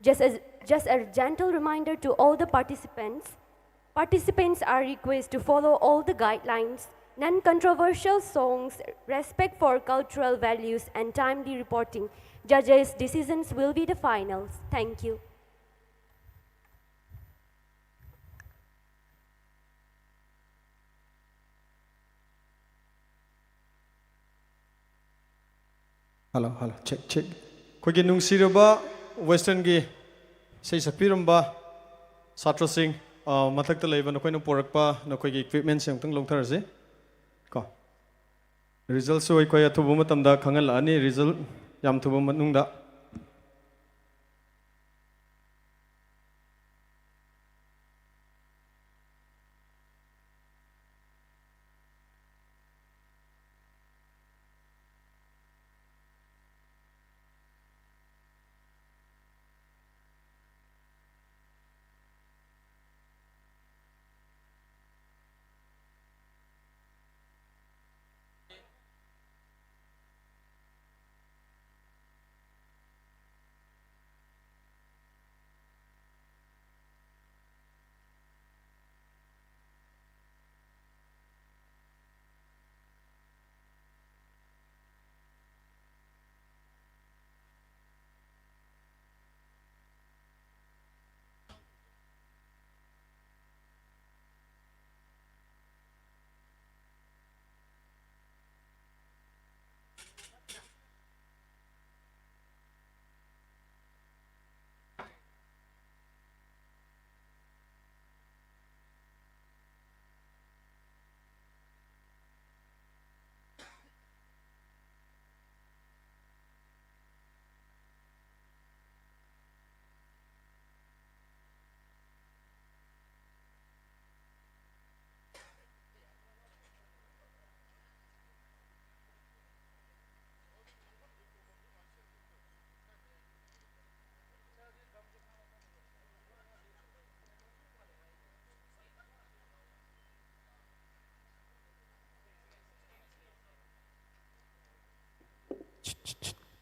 Just as, just a gentle reminder to all the participants, participants are requested to follow all the guidelines, non-controversial songs, respect for cultural values, and timely reporting. Judges' decisions will be the finals. Thank you. Hello, hello, check, check. ꯑꯩꯈꯣꯏꯒꯤ ꯅꯨꯡꯁꯤꯔꯕ ꯋꯦꯁꯇꯔꯟꯒꯤ ꯏꯁꯩ ꯁꯛꯄꯤꯔꯝꯕ ꯁꯥꯇ꯭ꯔꯁꯤꯡ, ꯑ, ꯃꯊꯛꯇ ꯂꯩꯕ ꯅꯈꯣꯏꯅ ꯄꯣꯔꯛꯄ ꯅꯈꯣꯏꯒꯤ ꯏꯀ꯭ꯋꯤꯞꯃꯦꯟꯁꯤꯡ ꯑꯃꯨꯛꯇꯪ ꯂꯧꯊꯔꯁꯤ꯫ ꯀꯣ, ꯔꯤꯖꯜꯁꯨ ꯑꯩꯈꯣꯏ ꯑꯊꯨꯕ ꯃꯇꯝꯗ ꯈꯪꯍꯜꯂꯛꯑꯅꯤ, ꯔꯤꯖꯜ ꯌꯥꯝ ꯊꯨꯕ ꯃꯅꯨꯡꯗ꯫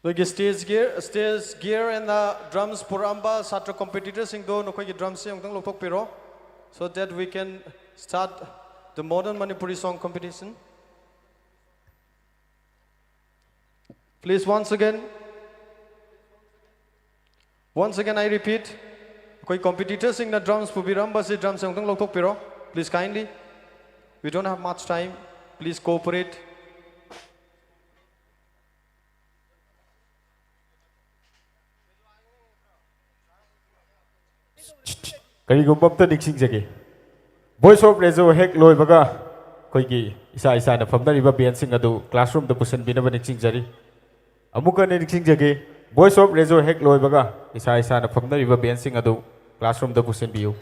ꯅꯣꯏꯒꯤ stage gear, stage gear and drums ꯄꯨꯔꯛꯑꯝꯕ ꯁꯥꯇ꯭ꯔ competitorꯁꯤꯡꯗꯣ ꯅꯈꯣꯏꯒꯤ drumꯁꯦ ꯑꯃꯨꯛꯇꯪ ꯂꯧꯊꯣꯛꯄꯤꯔꯣ, so that we can start the modern Manipuri song competition. Please, once again, once again I repeat, ꯑꯩꯈꯣꯏ competitorꯁꯤꯡꯅ drums ꯄꯨꯕꯤꯔꯝꯕꯁꯤ drumꯁꯦ ꯑꯃꯨꯛꯇꯪ ꯂꯧꯊꯣꯛꯄꯤꯔꯣ, please kindly. We don't have much time. Please cooperate. ꯀꯔꯤꯒꯨꯝꯕ ꯑꯝꯇ ꯅꯤꯡꯁꯤꯡꯖꯒꯦ꯫ Voice of Rezo ꯍꯦꯛ ꯂꯣꯏꯕꯒ ꯑꯩꯈꯣꯏꯒꯤ ꯏꯁꯥ ꯏꯁꯥꯅ ꯐꯝꯅꯔꯤꯕ benchꯁꯤꯡ ꯑꯗꯨ classroomꯗ ꯄꯨꯁꯤꯟꯕꯤꯅꯕ ꯅꯤꯡꯁꯤꯡꯖꯔꯤ꯫ ꯑꯃꯨꯛꯀ ꯍꯟꯅ ꯅꯤꯡꯁꯤꯡꯖꯒꯦ, Voice of Rezo ꯍꯦꯛ ꯂꯣꯏꯕꯒ ꯏꯁꯥ ꯏꯁꯥꯅ ꯐꯝꯅꯔꯤꯕ benchꯁꯤꯡ ꯑꯗꯨ classroomꯗ ꯄꯨꯁꯤꯟꯕꯤꯌꯨ꯫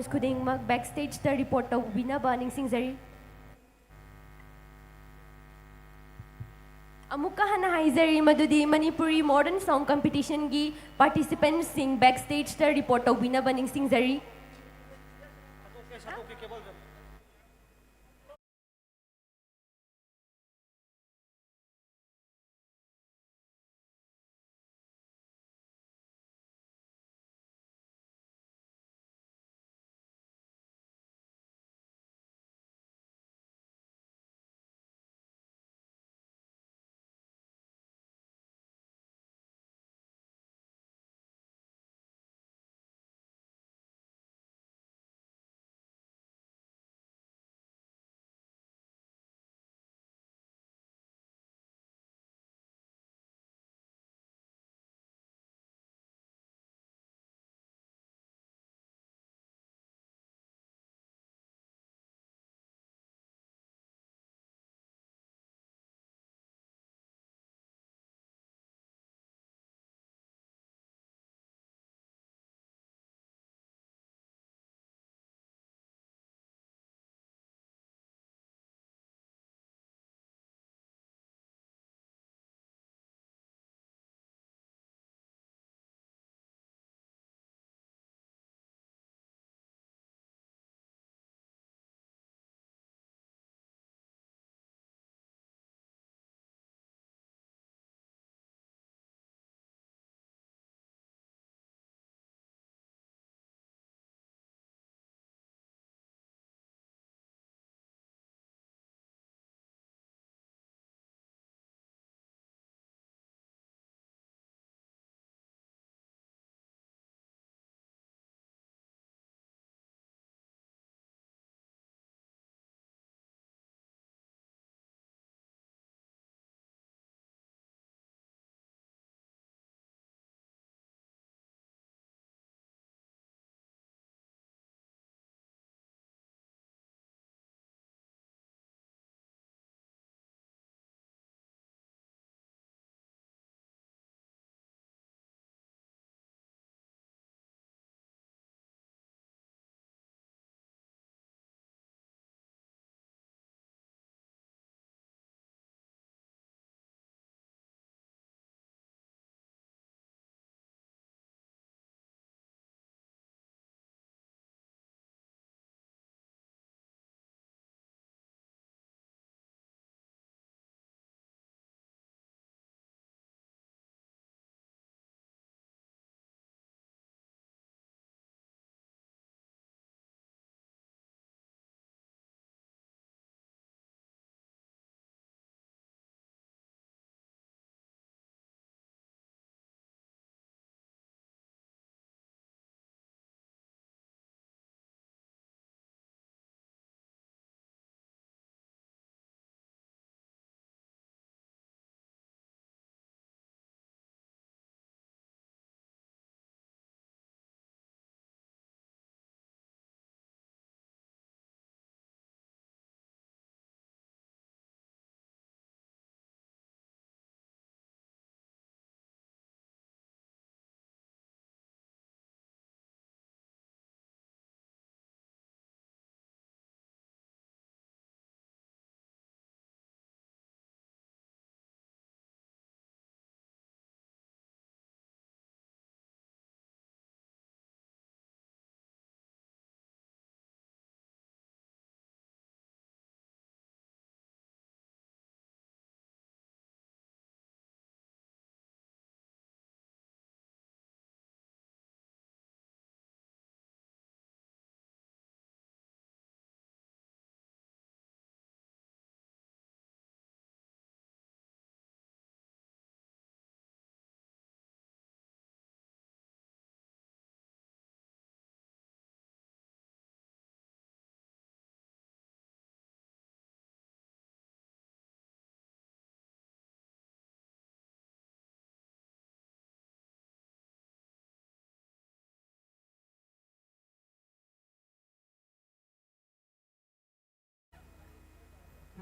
ꯈꯨꯗꯤꯡꯃꯛ backstage ꯇ report ꯇꯧꯕꯤꯅꯕ ꯅꯤꯡꯁꯤꯡꯖꯔꯤ꯫ ꯑꯃꯨꯛꯀ ꯍꯟꯅ ꯍꯥꯏꯖꯔꯤ ꯃꯗꯨꯗꯤ Manipuri Modern Song Competition ꯒꯤ participant ꯁꯤꯡ backstage ꯇ report ꯇꯧꯕꯤꯅꯕ ꯅꯤꯡꯁꯤꯡꯖꯔꯤ꯫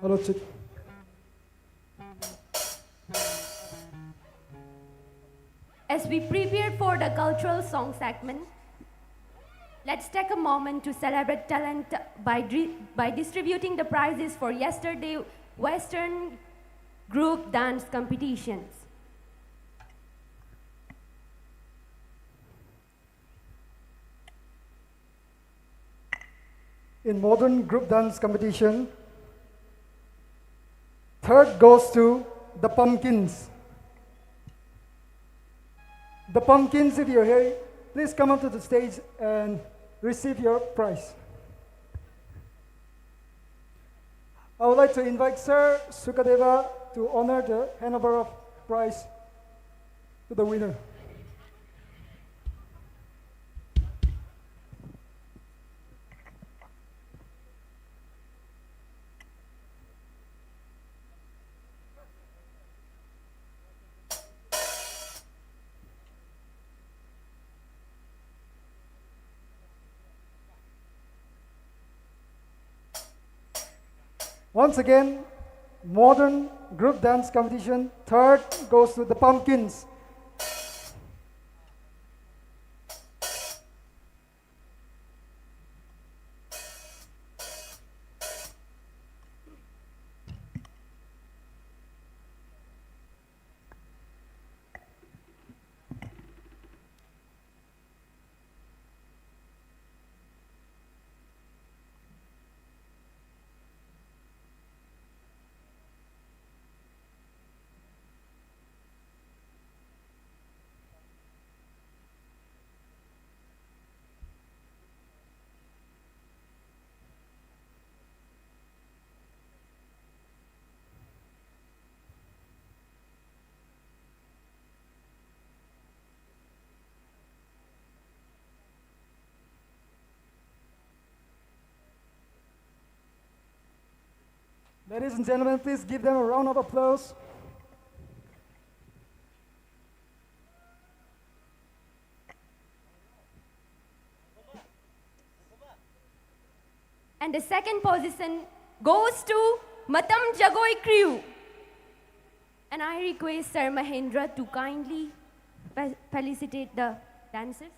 Hello, Chief. As we prepare for the cultural song segment, let's take a moment to celebrate talent by, dri- by distributing the prizes for yesterday Western group dance competitions. In modern group dance competition, third goes to the Pumpkins. The Pumpkins, if you're here, please come up to the stage and receive your prize. I would like to invite Sir Sukadeva to honor the handover of prize to the winner. Once again, modern group dance competition, third goes to the Pumpkins. Ladies and gentlemen, please give them a round of applause. And the second position goes to Matam Jagoi crew. And I request Sir Mahendra to kindly fe- felicitate the dancers.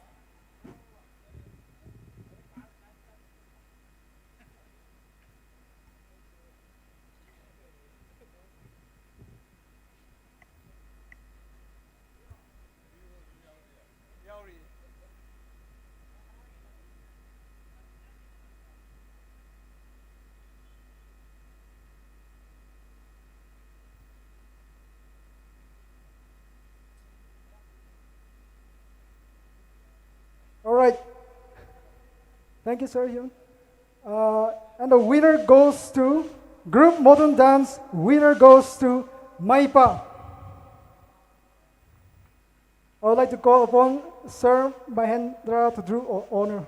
All right. Thank you, Sir Hyun. Uh, and the winner goes to group modern dance. Winner goes to Maipa. I would like to call upon Sir Mahendra to draw o- honor.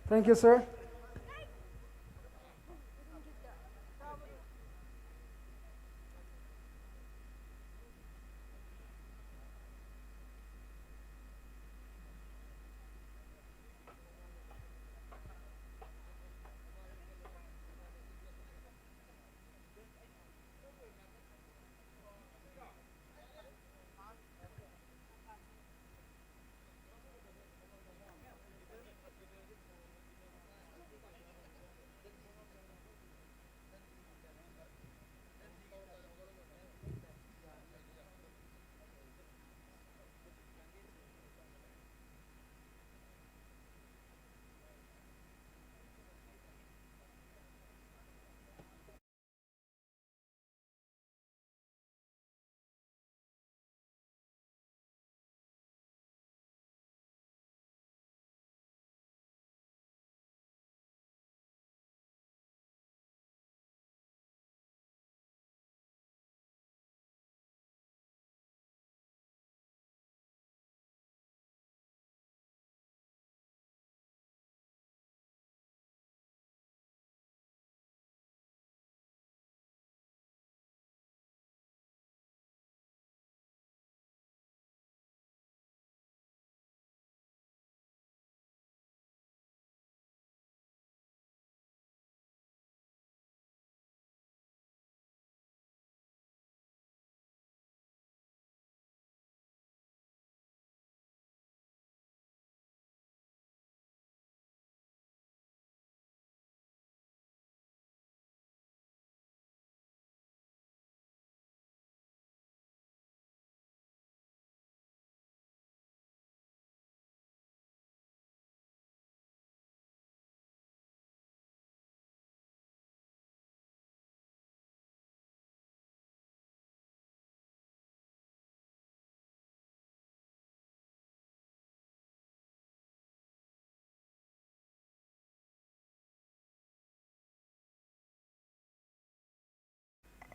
Thank you, sir.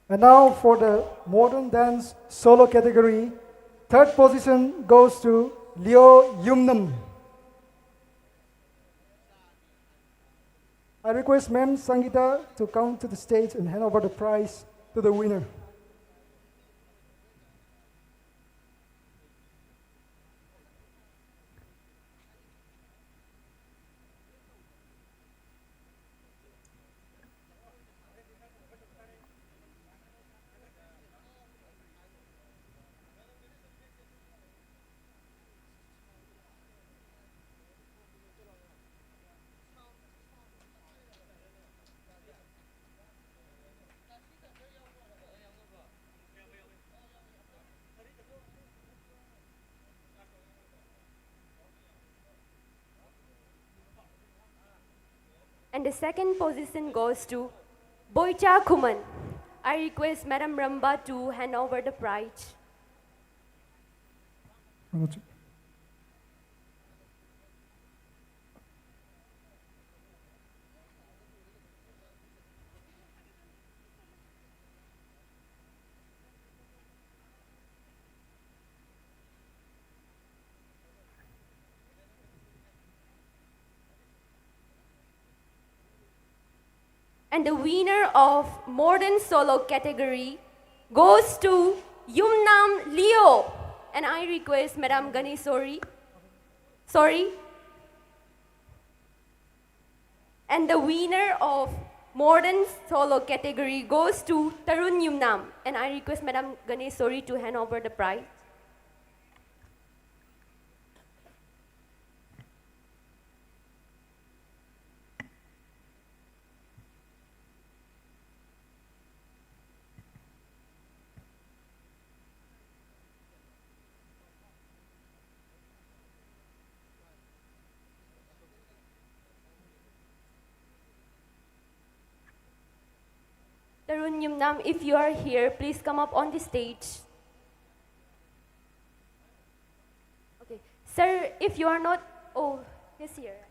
And now for the modern dance solo category, third position goes to Leo Yumnam. I request Ma'am Sangita to come to the stage and hand over the prize to the winner. And the second position goes to Boicha Khuman. I request Madam Ramba to hand over the prize. And the winner of modern solo category goes to Yumnam Leo. And I request Madam Ganesori. Sorry. And the winner of modern solo category goes to Tarun Yumnam. And I request Madam Ganesori to hand over the prize. Tarun Yumnam, if you are here, please come up on the stage. Okay. Sir, if you are not, oh, he's here.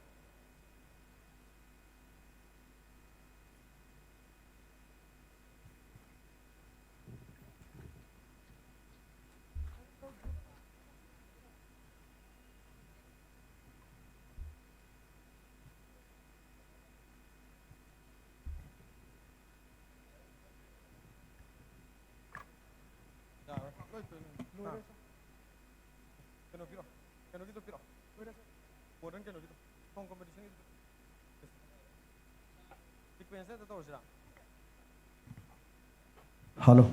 ꯀꯩꯅꯣ ꯄꯤꯔꯣ, ꯀꯩꯅꯣꯒꯤꯗꯣ ꯄꯤꯔꯣ, modern ꯀꯩꯅꯣꯒꯤꯗꯣ, ꯁꯣꯡ ꯀꯝꯄꯤꯇꯤꯁꯟꯒꯤꯗꯣ꯫ ꯁꯤꯀ꯭ꯋꯦꯟꯁꯁꯦ ꯑꯝꯇ ꯇꯧꯔꯁꯤꯔꯥ? Hello.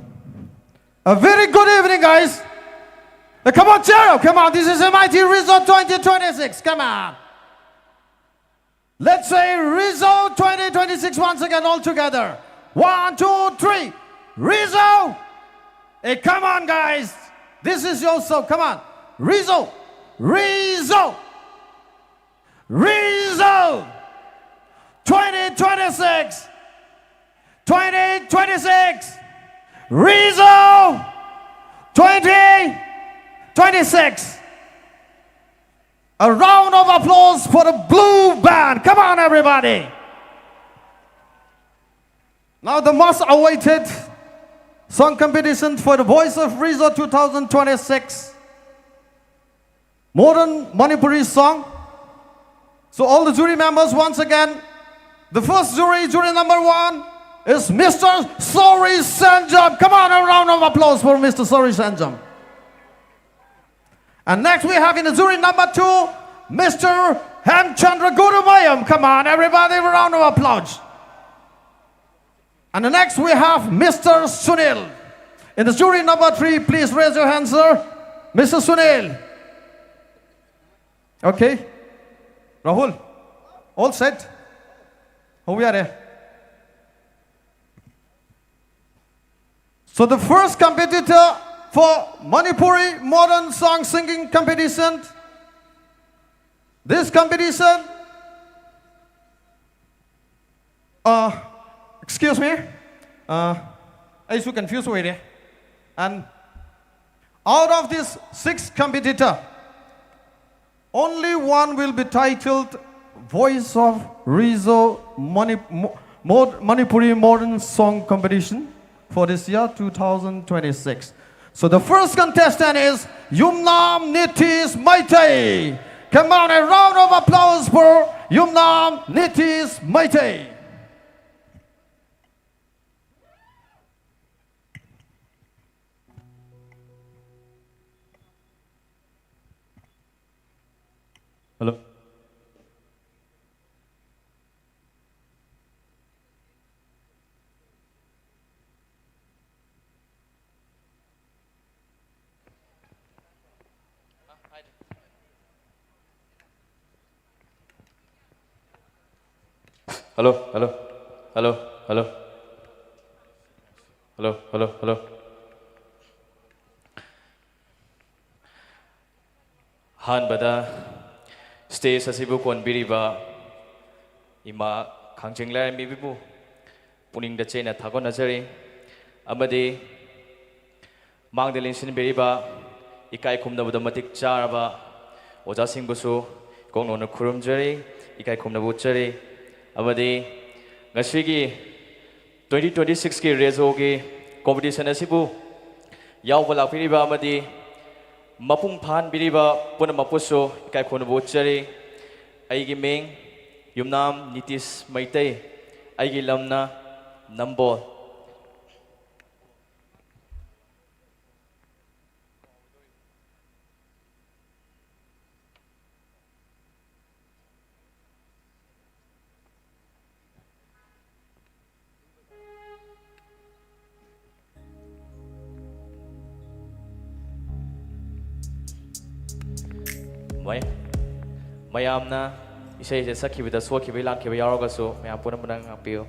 A very good evening, guys. Uh, come on, cheer up. Come on, this is M I T Rizzo twenty twenty-six. Come on. Let's say Rizzo twenty twenty-six once again, all together. One, two, three. Rizzo. Hey, come on, guys. This is your show. Come on. Rizzo. Rizzo. Rizzo. twenty twenty-six. twenty twenty-six. Rizzo. twenty twenty-six. A round of applause for the blue band. Come on, everybody. Now the most awaited song competition for the Voice of Rizzo two thousand twenty-six. Modern Manipuri song. So all the jury members, once again, the first jury, jury number one, is Mister Sori Sanjam. Come on, a round of applause for Mister Sori Sanjam. And next we have in the jury number two, Mister Hemchandra Gurumayam. Come on, everybody, a round of applause. And the next we have Mister Sunil. In the jury number three, please raise your hand, sir. Mister Sunil. Okay. Rahul, all set? How we are here? So the first competitor for Manipuri modern song singing competition. This competition, uh, excuse me, uh, ꯑꯩꯁꯨ confuse ꯑꯣꯏꯔꯦ. And out of this six competitor, only one will be titled Voice of Rizzo Mani-, Mo-, Mod-, Manipuri Modern Song Competition for this year, two thousand twenty-six. So the first contestant is Yumnam Nitish Maitei. Come on, a round of applause for Yumnam Nitish Maitei. Hello. Hello, hello, hello, hello, hello, hello, hello. ꯑꯍꯥꯟꯕꯗ stage ꯑꯁꯤꯕꯨ ꯀꯣꯟꯕꯤꯔꯤꯕ ꯏꯃꯥ ꯈꯥꯡꯖꯦꯡ ꯂꯥꯏꯔꯦꯝꯕꯤꯕꯨ ꯄꯨꯛꯅꯤꯡꯗ ꯆꯦꯠꯅ ꯊꯥꯒꯠꯅꯖꯔꯤ꯫ ꯑꯃꯗꯤ ꯃꯥꯡꯗ ꯂꯦꯡꯁꯤꯟꯕꯤꯔꯤꯕ ꯏꯀꯥꯏ ꯈꯨꯝꯅꯕꯗ ꯃꯇꯤꯛ ꯆꯥꯔꯕ ꯑꯣꯖꯥꯁꯤꯡꯕꯨꯁꯨ ꯀꯣꯛꯅꯣꯟꯅ ꯈꯨꯔꯨꯝꯖꯔꯤ, ꯏꯀꯥꯏ ꯈꯨꯝꯅꯕ ꯎꯠꯆꯔꯤ꯫ ꯑꯃꯗꯤ ꯉꯁꯤꯒꯤ twenty twenty sixꯀꯤ ꯔꯦꯖꯣꯒꯤ competition ꯑꯁꯤꯕꯨ ꯌꯥꯎꯕ ꯂꯥꯛꯄꯤꯔꯤꯕ ꯑꯃꯗꯤ ꯃꯄꯨꯡ ꯐꯥꯍꯟꯕꯤꯔꯤꯕ ꯄꯨꯝꯅꯃꯛꯄꯨꯁꯨ ꯏꯀꯥꯏ ꯈꯨꯝꯅꯕ ꯎꯠꯆꯔꯤ꯫ ꯑꯩꯒꯤ ꯃꯤꯡ ꯌꯨꯝꯅꯥꯝ ꯅꯤꯇꯤꯁ ꯃꯩꯇꯩ, ꯑꯩꯒꯤ ꯂꯝꯅ ꯅꯝꯕꯣꯜ꯫ ꯃꯣꯏ ꯃꯌꯥꯝꯅ ꯏꯁꯩꯁꯦ ꯁꯛꯈꯤꯕꯗ ꯁꯣꯛꯈꯤꯕ ꯂꯥꯛꯈꯤꯕ ꯌꯥꯎꯔꯒꯁꯨ ꯃꯌꯥꯝ ꯄꯨꯝꯅꯃꯛꯅ ꯉꯥꯛꯄꯤꯌꯨ꯫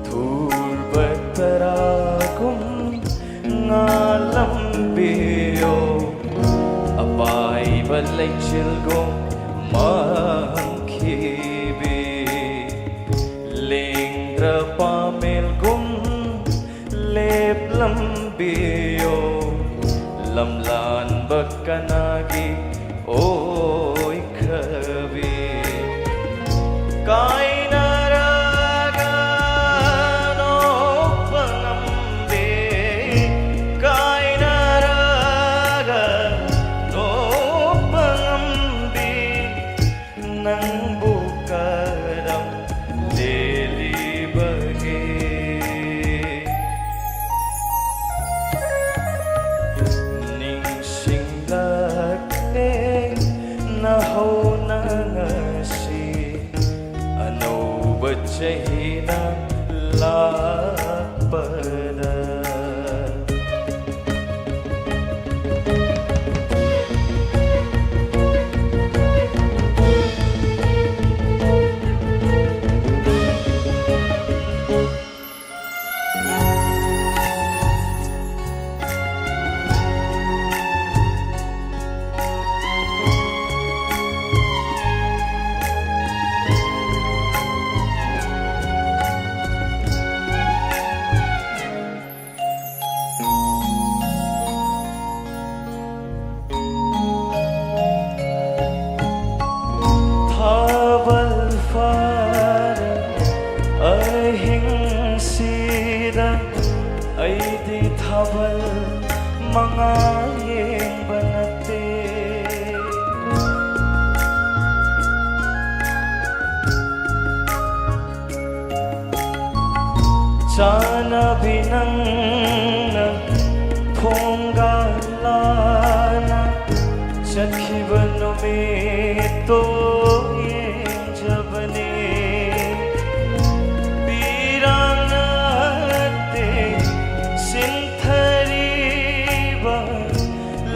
ꯊꯨꯔꯕ ꯇꯔꯥꯒꯨꯝ ꯉꯥꯜꯂꯝꯕꯤꯌꯣ, ꯑꯄꯥꯏꯕ ꯂꯩꯆꯤꯜꯒꯨꯝ ꯃꯥꯡꯈꯤꯕꯤ, ꯂꯦꯡꯗ꯭ꯔ ꯄꯥꯃꯦꯜꯒꯨꯝ ꯂꯦꯞꯂꯝꯕꯤꯌꯣ, ꯂꯝꯂꯥꯟꯕ ꯀꯅꯥꯒꯤ ꯑꯣꯏꯈ꯭ꯔꯕꯤ? ꯀꯥꯏꯅꯔꯒ ꯅꯣꯛꯄ ꯉꯝꯕꯤ, ꯀꯥꯏꯅꯔꯒ ꯅꯣꯛꯄ ꯉꯝꯕꯤ, ꯅꯪꯕꯨ ꯀꯔꯝ ꯂꯦꯜꯂꯤꯕꯒꯦ? ꯅꯤꯡꯁꯤꯡꯂꯛꯂꯦ ꯅꯕꯤ ꯅꯪꯅ ꯈꯣꯡꯒꯥ ꯂꯥꯟꯅ ꯆꯠꯈꯤꯕ ꯅꯨꯃꯤꯠꯇꯣ ꯌꯦꯡꯖꯕꯅꯤ꯫ ꯄꯤꯔꯥꯡ ꯅꯠꯇꯦ ꯁꯤꯟꯊꯔꯤꯕ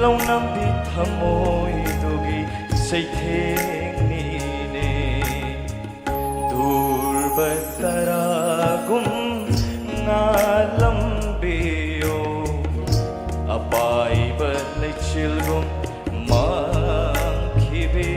ꯂꯧꯅꯝꯕꯤ ꯊꯃꯣꯏꯗꯨꯒꯤ ꯆꯩꯊꯦꯡꯅꯤꯅꯦ꯫ ꯗꯨꯔꯕ ꯇꯔꯥꯒꯨꯝ ꯉꯥꯜꯂꯝꯕꯤꯌꯨ, ꯑꯄꯥꯏꯕ ꯂꯩꯆꯤꯜꯒꯨꯝ ꯃꯥꯡꯈꯤꯕꯤ꯫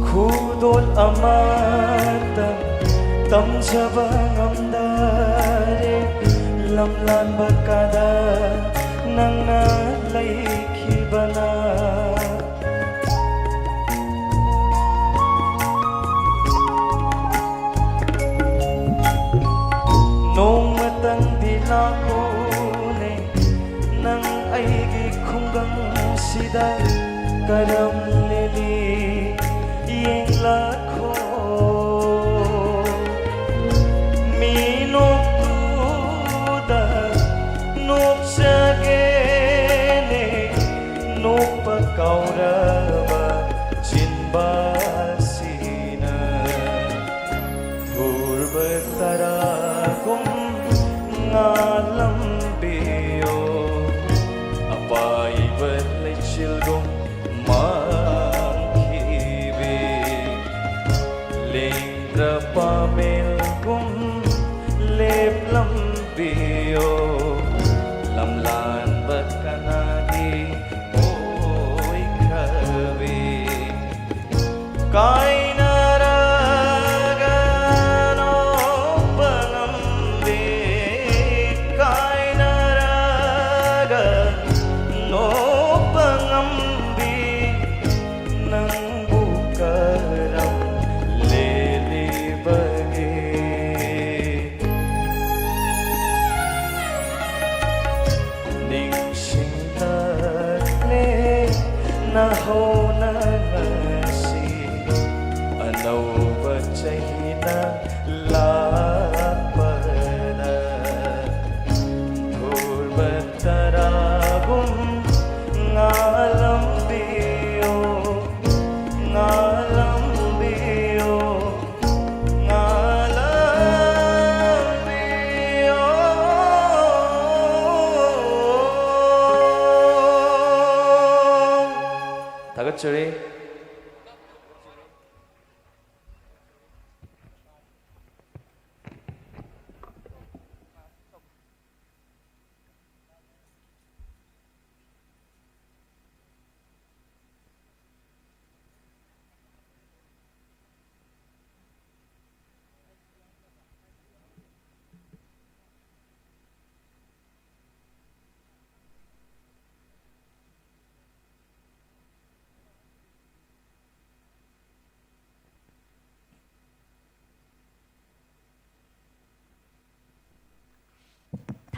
ꯈꯨꯗꯣꯜ ꯑꯃꯠꯇ ꯇꯝꯖꯕ ꯉꯝꯗꯔꯦ, ꯂꯝꯂꯥꯟꯕ ꯀꯥꯗ ꯅꯪꯅ ꯂꯩꯈꯤꯕꯅ꯫ ꯅꯣꯡꯃꯇꯪꯗꯤ ꯂꯥꯛꯎꯅꯦ, ꯅꯪ ꯑꯩꯒꯤ ꯈꯨꯡꯒꯪꯁꯤꯗ ꯀꯔꯝ ꯂꯦꯜꯂꯤ ꯌꯦꯡꯂꯛꯈꯣ꯫ ꯃꯤ ꯅꯣꯛꯇꯨꯗ ꯅꯣꯛꯆꯒꯦꯅꯦ, ꯅꯣꯛꯄ ꯀꯥꯎꯔꯕ ꯆꯤꯟꯕꯥꯁꯤꯅ꯫ ꯗꯨꯔꯕ ꯇꯔꯥꯒꯨꯝ ꯉꯥꯜꯂꯝ ꯀꯥꯏꯅꯔꯒ ꯅꯣꯛꯄ ꯉꯝꯕꯤ, ꯀꯥꯏꯅꯔꯒ ꯅꯣꯛꯄ ꯉꯝꯕꯤ, ꯅꯪꯕꯨ ꯀꯔꯝ ꯂꯦꯜꯂꯤꯕꯒꯦ? ꯅꯤꯡꯁꯤꯡꯂꯛꯂꯦ ꯅꯍꯧꯅ ꯉꯁꯤ, ꯑꯅꯧꯕ ꯆꯍꯤꯅ ꯂꯥꯛꯄꯗ ꯊꯨꯔꯕ ꯇꯔꯥꯒꯨꯝ ꯉꯥꯜꯂꯝꯕꯤꯌꯣ, ꯉꯥꯜꯂꯝꯕꯤꯌꯣ, ꯉꯥꯜꯂꯝꯕꯤꯌꯣ꯫ ꯊꯥꯒꯠꯆꯔꯤ꯫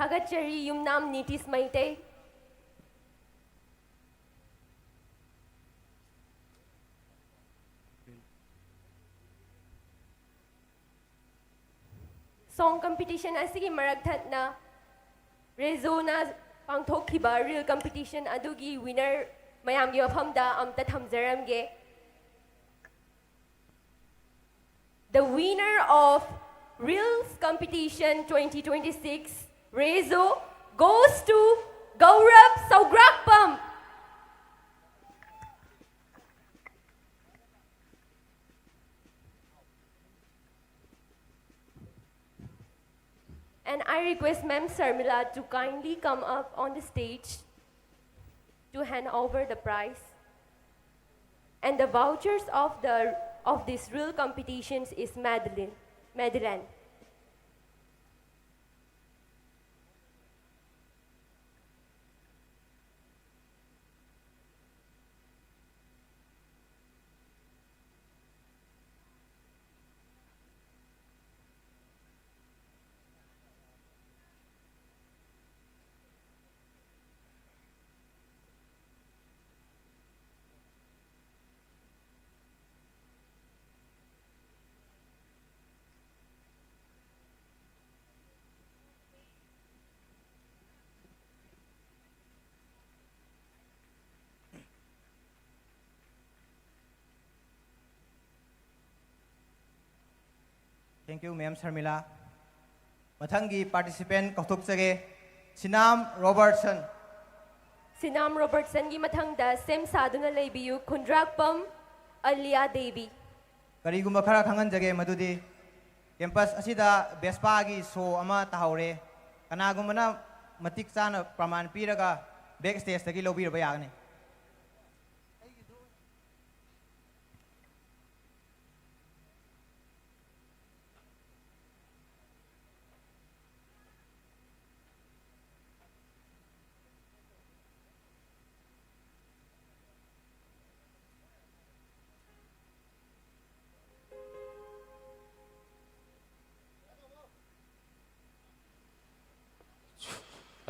ꯊꯥꯒꯠꯆꯔꯤ ꯌꯨꯝꯅꯥꯝ ꯅꯤꯇꯤꯁ ꯃꯩꯇꯩ꯫ Song competition ꯑꯁꯤꯒꯤ ꯃꯔꯛ ꯊꯠꯅ ꯔꯦꯖꯣꯅ ꯄꯥꯡꯊꯣꯛꯈꯤꯕ reel competition ꯑꯗꯨꯒꯤ winner ꯃꯌꯥꯝꯒꯤ ꯃꯐꯝꯗ ꯑꯝꯇ ꯊꯝꯖꯔꯝꯒꯦ꯫ The winner of Reels Competition twenty twenty-six, Rezo, goes to Gaurav Saugrakpam. And I request Ma'am Sarmila to kindly come up on the stage to hand over the prize. And the vouchers of the of these real competitions is Madeline. Madeline. Thank you, Ma'am Sharmila. ꯃꯊꯪꯒꯤ participant ꯀꯧꯊꯣꯛꯆꯒꯦ, ꯁꯤꯅꯥꯝ ꯔꯣꯕꯔꯠꯁꯟ꯫ ꯁꯤꯅꯥꯝ ꯔꯣꯕꯔꯠꯁꯟꯒꯤ ꯃꯊꯪꯗ ꯁꯦꯝ ꯁꯥꯗꯨꯅ ꯂꯩꯕꯤꯌꯨ, ꯈꯨꯟꯗ꯭ꯔꯥꯛꯄꯝ ꯑꯂꯤꯌꯥ ꯗꯦꯕꯤ꯫ ꯀꯔꯤꯒꯨꯝꯕ ꯈꯔ ꯈꯪꯍꯟꯖꯒꯦ, ꯃꯗꯨꯗꯤ campus ꯑꯁꯤꯗ ꯕꯦꯁꯄꯥꯒꯤ ꯁꯣ ꯑꯃ ꯇꯥꯍꯧꯔꯦ꯫ ꯀꯅꯥꯒꯨꯝꯕꯅ ꯃꯇꯤꯛ ꯆꯥꯅ ꯄ꯭ꯔꯃꯥꯟ ꯄꯤꯔꯒ back stageꯇꯒꯤ ꯂꯧꯕꯤꯔꯕ ꯌꯥꯒꯅꯤ꯫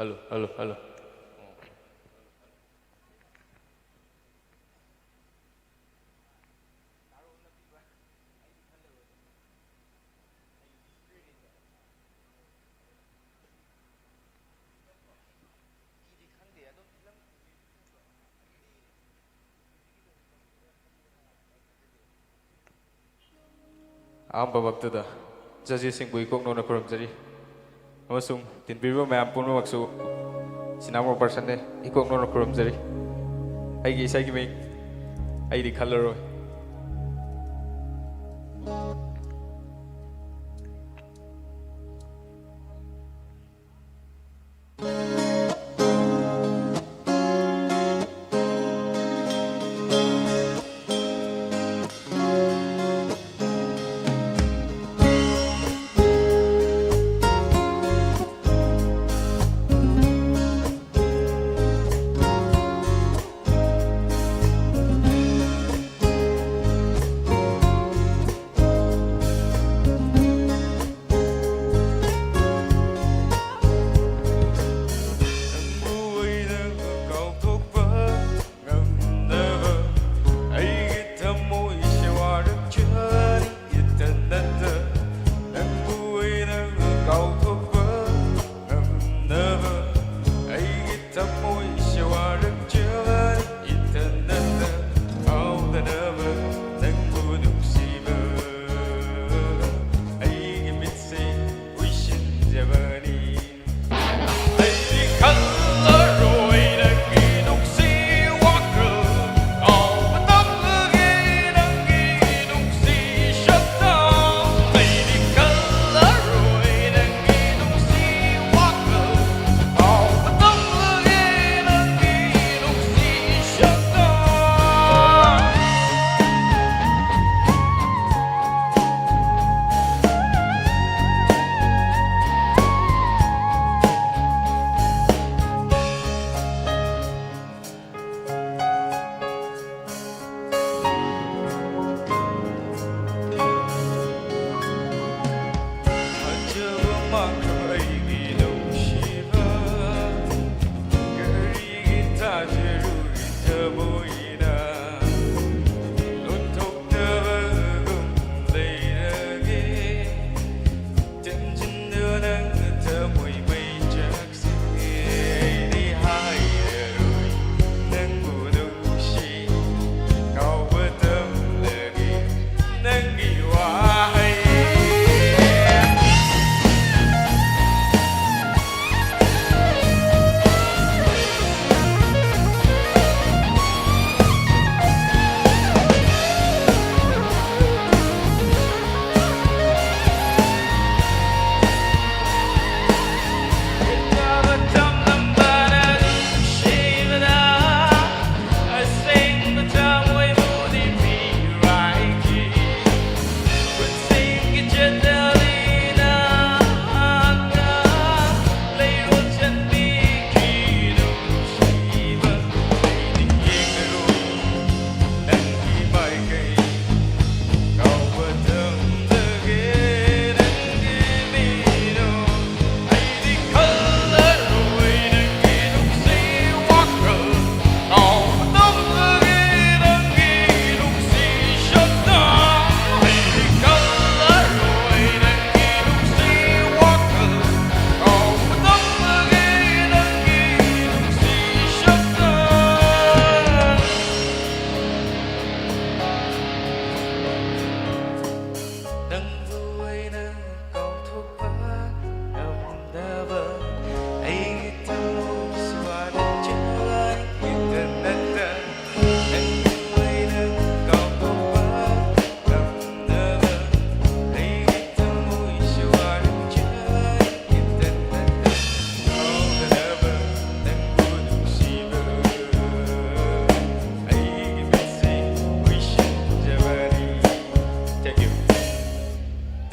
Hello, hello, hello. ꯑꯍꯥꯟꯕꯃꯛꯇꯗ judgesꯁꯤꯡꯕꯨ ꯏꯀꯣꯛ ꯅꯧꯅ ꯈꯨꯔꯨꯝꯖꯔꯤ ꯑꯃꯁꯨꯡ ꯇꯤꯟꯕꯤꯔꯤꯕ ꯃꯌꯥꯝ ꯄꯨꯝꯅꯃꯛꯁꯨ ꯁꯤꯅꯥꯃꯣ ꯄꯔꯁꯟꯅꯦ ꯏꯀꯣꯛ ꯅꯧꯅ ꯈꯨꯔꯨꯝꯖꯔꯤ꯫ ꯑꯩꯒꯤ ꯏꯁꯩꯒꯤ ꯃꯤꯡ ꯑꯩꯗꯤ ꯈꯜꯂꯔꯣꯏ꯫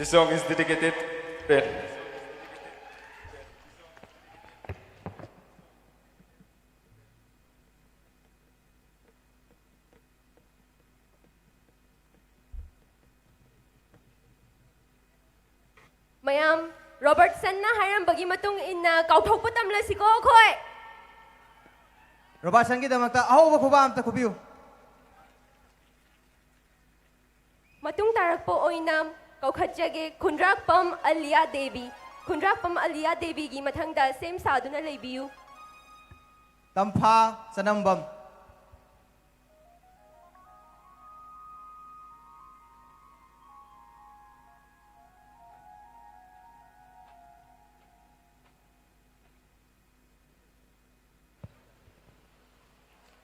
Song is dedicated. ꯃꯌꯥꯝ, ꯔꯣꯕꯔꯠꯁꯟꯅ ꯍꯥꯏꯔꯝꯕꯒꯤ ꯃꯇꯨꯡ ꯏꯟꯅ ꯀꯥꯎꯊꯣꯛꯄ ꯇꯝꯂꯁꯤꯀꯣ ꯑꯩꯈꯣꯏ꯫ ꯔꯣꯕꯥꯔꯠꯁꯟꯒꯤꯗꯃꯛꯇ ꯑꯍꯧꯕ ꯈꯨꯕꯥꯛ ꯑꯝꯇ ꯈꯨꯕꯤꯌꯨ꯫ ꯃꯇꯨꯡ ꯇꯥꯔꯛꯄ ꯑꯣꯏꯅ ꯀꯧꯈꯠꯆꯒꯦ ꯈꯨꯟꯗ꯭ꯔꯥꯛꯄꯝ ꯑꯂꯤꯌꯥ ꯗꯦꯕꯤ꯫ ꯈꯨꯟꯗ꯭ꯔꯥꯛꯄꯝ ꯑꯂꯤꯌꯥ ꯗꯦꯕꯤꯒꯤ ꯃꯊꯪꯗ ꯁꯦꯝ ꯁꯥꯗꯨꯅ ꯂꯩꯕꯤꯌꯨ꯫ ꯇꯝꯐꯥ ꯆꯅꯝꯕꯝ꯫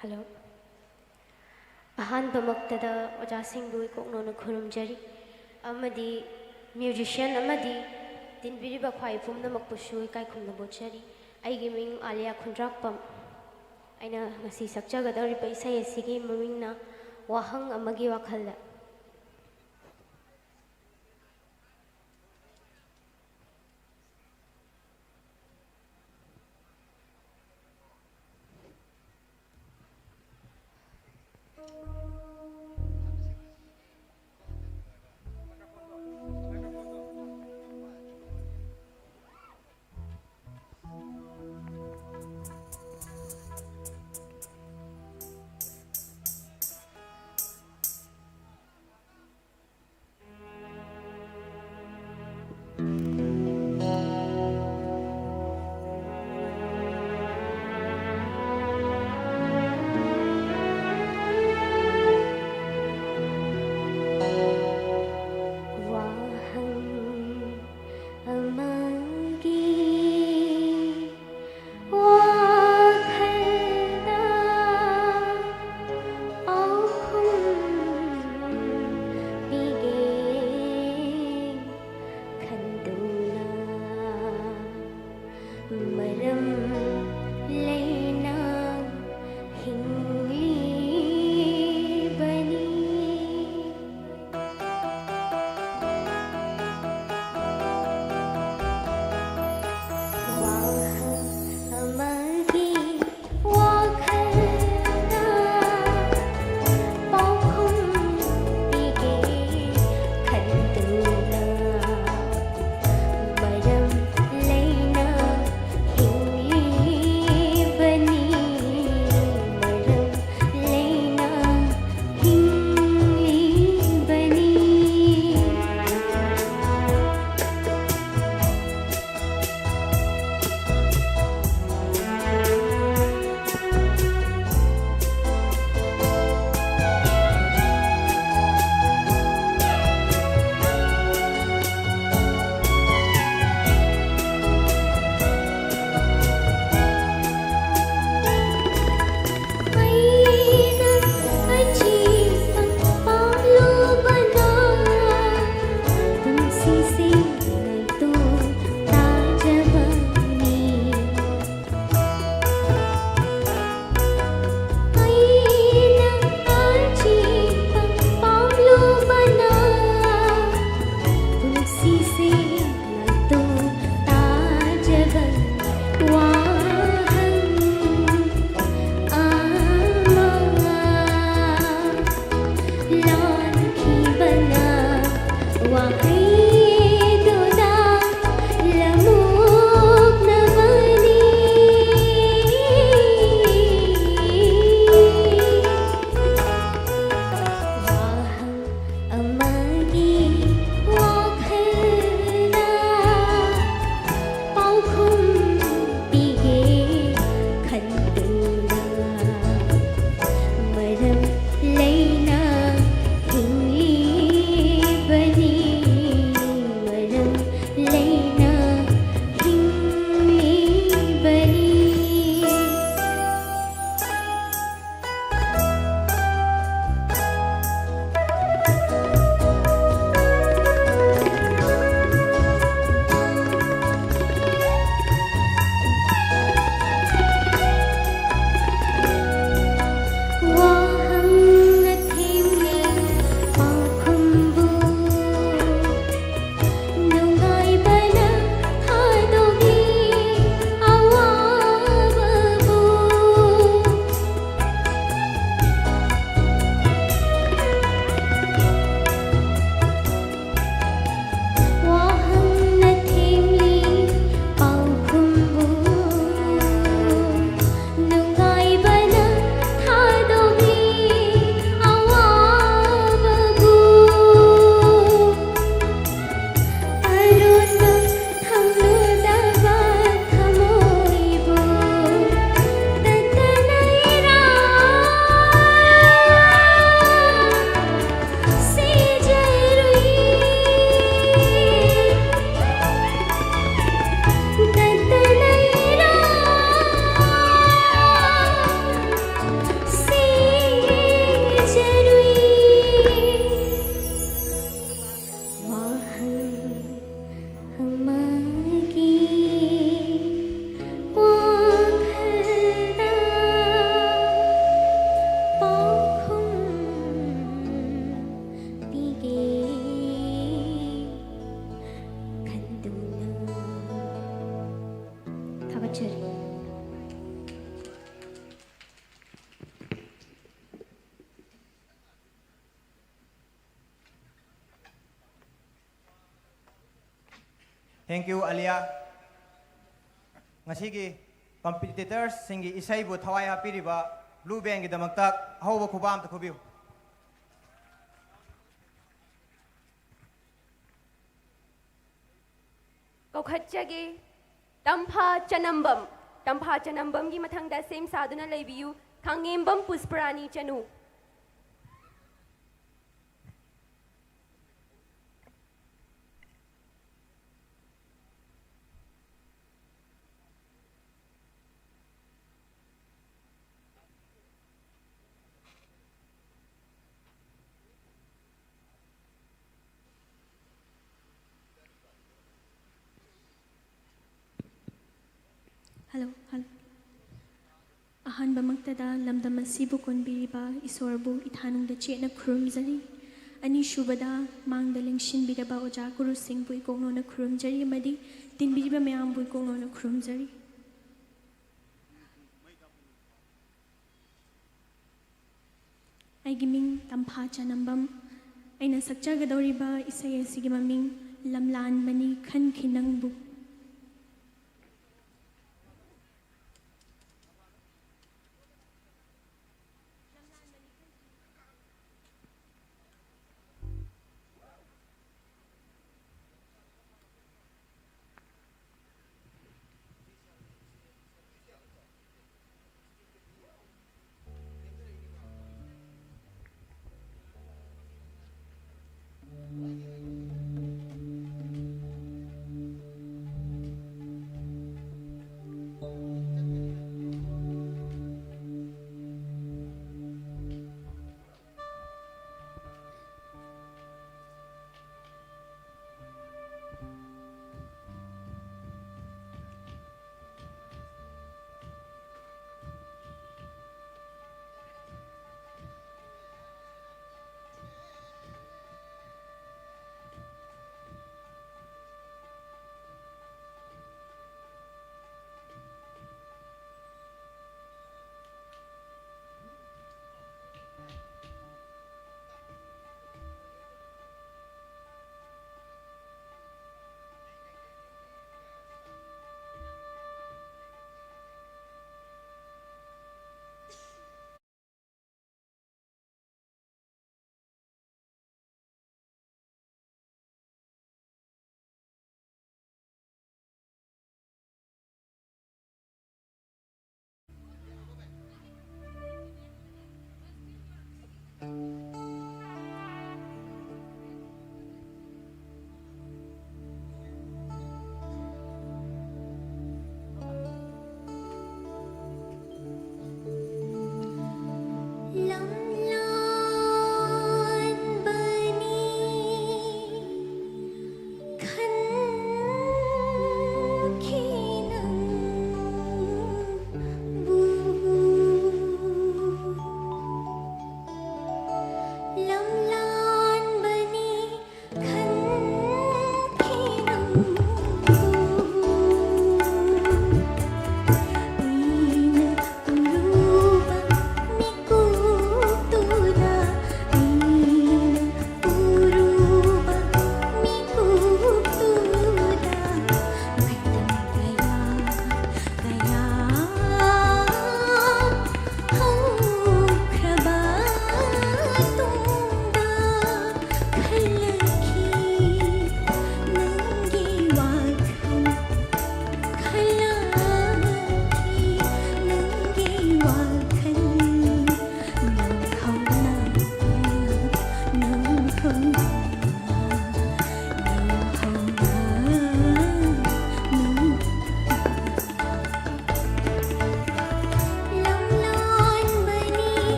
ꯍꯜꯂꯣ꯫ ꯑꯍꯥꯟꯕꯃꯛꯇꯗ ꯑꯣꯖꯥꯁꯤꯡꯕꯨ ꯏꯀꯣꯛꯅꯧꯅ ꯈꯨꯔꯨꯝꯖꯔꯤ, ꯑꯃꯗꯤ ꯃ꯭ꯌꯨꯖꯤꯁꯤꯌꯥꯟ ꯑꯃꯗꯤ ꯇꯤꯟꯕꯤꯔꯤꯕ ꯈ꯭ꯋꯥꯏ ꯄꯨꯝꯅꯃꯛꯄꯨꯁꯨ ꯏꯀꯥꯏ ꯈꯨꯝꯅꯕ ꯎꯠꯆꯔꯤ꯫ ꯑꯩꯒꯤ ꯃꯤꯡ ꯑꯥꯂꯤꯌꯥ ꯈꯨꯟꯗ꯭ꯔꯥꯛꯄꯝ꯫ ꯑꯩꯅ ꯉꯁꯤ ꯁꯛꯆꯒꯗꯧꯔꯤꯕ ꯏꯁꯩ ꯑꯁꯤꯒꯤ ꯃꯃꯤꯡꯅ ꯋꯥꯍꯪ ꯑꯃꯒꯤ ꯋꯥꯈꯜꯗ꯫ Thank you, Alia. ꯉꯁꯤꯒꯤ competitorsꯁꯤꯡꯒꯤ ꯏꯁꯩꯕꯨ ꯊꯋꯥꯏ ꯍꯥꯞꯄꯤꯔꯤꯕ Blue Bandꯒꯤꯗꯃꯛꯇ ꯑꯍꯧꯕ ꯈꯨꯕꯥꯛ ꯑꯝꯇ ꯈꯨꯕꯤꯌꯨ꯫ ꯀꯧꯈꯠꯆꯒꯦ, ꯇꯝꯐꯥ ꯆꯅꯝꯕꯝ꯫ ꯇꯝꯐꯥ ꯆꯅꯝꯕꯝꯒꯤ ꯃꯊꯪꯗ ꯁꯦꯝ ꯁꯥꯗꯨꯅ ꯂꯩꯕꯤꯌꯨ, ꯈꯥꯉꯦꯝꯕꯝ ꯄꯨꯁꯄꯔꯥꯅꯤ ꯆꯅꯨ꯫ Hello, hello. ꯑꯍꯥꯟꯕꯃꯛꯇꯗ ꯂꯝꯗꯝ ꯑꯁꯤꯕꯨ ꯀꯣꯟꯕꯤꯔꯤꯕ ꯏꯁꯣꯔꯕꯨ ꯏꯊꯥꯅꯨꯡꯗ ꯆꯦꯠꯅ ꯈꯨꯔꯨꯝꯖꯔꯤ꯫ ꯑꯅꯤꯁꯨꯕꯗ ꯃꯥꯡꯗ ꯂꯦꯡꯁꯤꯟꯕꯤꯔꯕ ꯑꯣꯖꯥ ꯒꯨꯔꯨꯁꯤꯡꯕꯨ ꯏꯀꯣꯛꯅꯧꯅ ꯈꯨꯔꯨꯝꯖꯔꯤ ꯑꯃꯗꯤ ꯇꯤꯟꯕꯤꯔꯤꯕ ꯃꯌꯥꯝꯕꯨ ꯏꯀꯣꯛꯅꯧꯅ ꯈꯨꯔꯨꯝꯖꯔꯤ꯫ ꯑꯩꯒꯤ ꯃꯤꯡ ꯇꯝꯐꯥ ꯆꯅꯝꯕꯝ꯫ ꯑꯩꯅ ꯁꯛꯆꯒꯗꯧꯔꯤꯕ ꯏꯁꯩ ꯑꯁꯤꯒꯤ ꯃꯃꯤꯡ ꯂꯝꯂꯥꯟꯕꯅꯤ ꯈꯟꯈꯤ ꯅꯪꯕꯨ꯫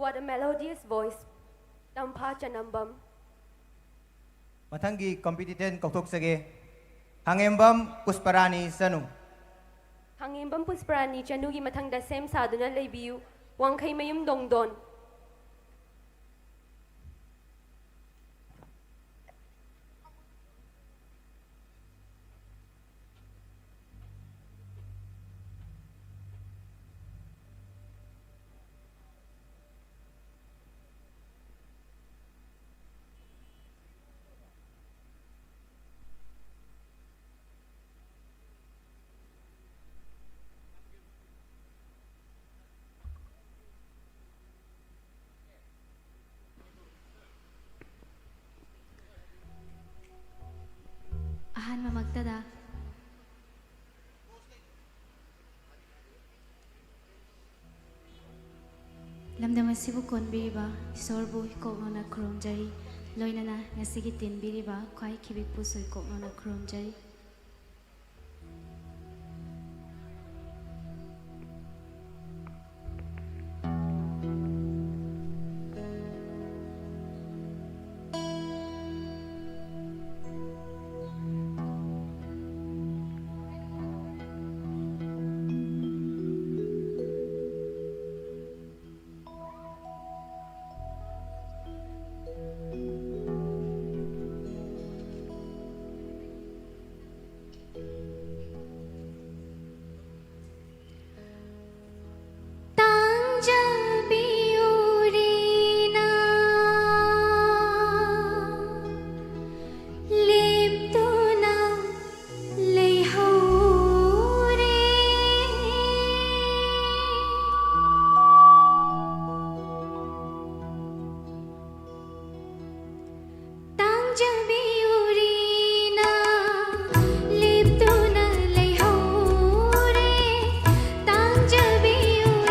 What a melodious voice. ꯇꯝꯐꯥ ꯆꯅꯝꯕꯝ꯫ ꯃꯊꯪꯒꯤ contestant ꯀꯧꯊꯣꯛꯆꯒꯦ꯫ ꯍꯥꯡꯉꯦꯝꯕꯝ ꯄꯨꯁꯄꯔꯥꯅꯤ ꯆꯅꯨ꯫ ꯍꯥꯡꯉꯦꯝꯕꯝ ꯄꯨꯁꯄꯔꯥꯅꯤ ꯆꯅꯨꯒꯤ ꯃꯊꯪꯗ ꯁꯦꯝ ꯁꯥꯗꯨꯅ ꯂꯩꯕꯤꯌꯨ, ꯋꯥꯡꯈꯩꯃꯌꯨꯝ ꯗꯣꯡꯗꯣꯟ꯫ ꯑꯍꯥꯟꯕꯃꯛꯇꯗ ꯂꯝꯗꯝ ꯑꯁꯤꯕꯨ ꯀꯣꯟꯕꯤꯔꯤꯕ ꯏꯁꯣꯔꯕꯨ ꯏꯀꯣꯛꯅꯅ ꯈꯨꯔꯨꯝꯖꯔꯤ꯫ ꯂꯣꯏꯅꯅ ꯉꯁꯤꯒꯤ ꯇꯤꯟꯕꯤꯔꯤꯕ ꯈ꯭ꯋꯥꯏ ꯈꯤꯕꯤꯛꯄꯨꯁꯨ ꯏꯀꯣꯛꯅꯅ ꯈꯨꯔꯨꯝꯖꯔꯤ꯫ ꯇꯥꯡꯖꯕꯤꯌꯨꯔꯤꯅ ꯂꯦꯞꯇꯨꯅ ꯂꯩꯍꯧꯔꯦ꯫ ꯇꯥꯡꯖꯕꯤꯌꯨꯔꯤꯅ ꯂꯦꯞꯇꯨꯅ ꯂꯩꯍꯧꯔꯦ꯫ ꯇꯥꯡꯖꯕꯤꯌꯨꯔꯤꯅ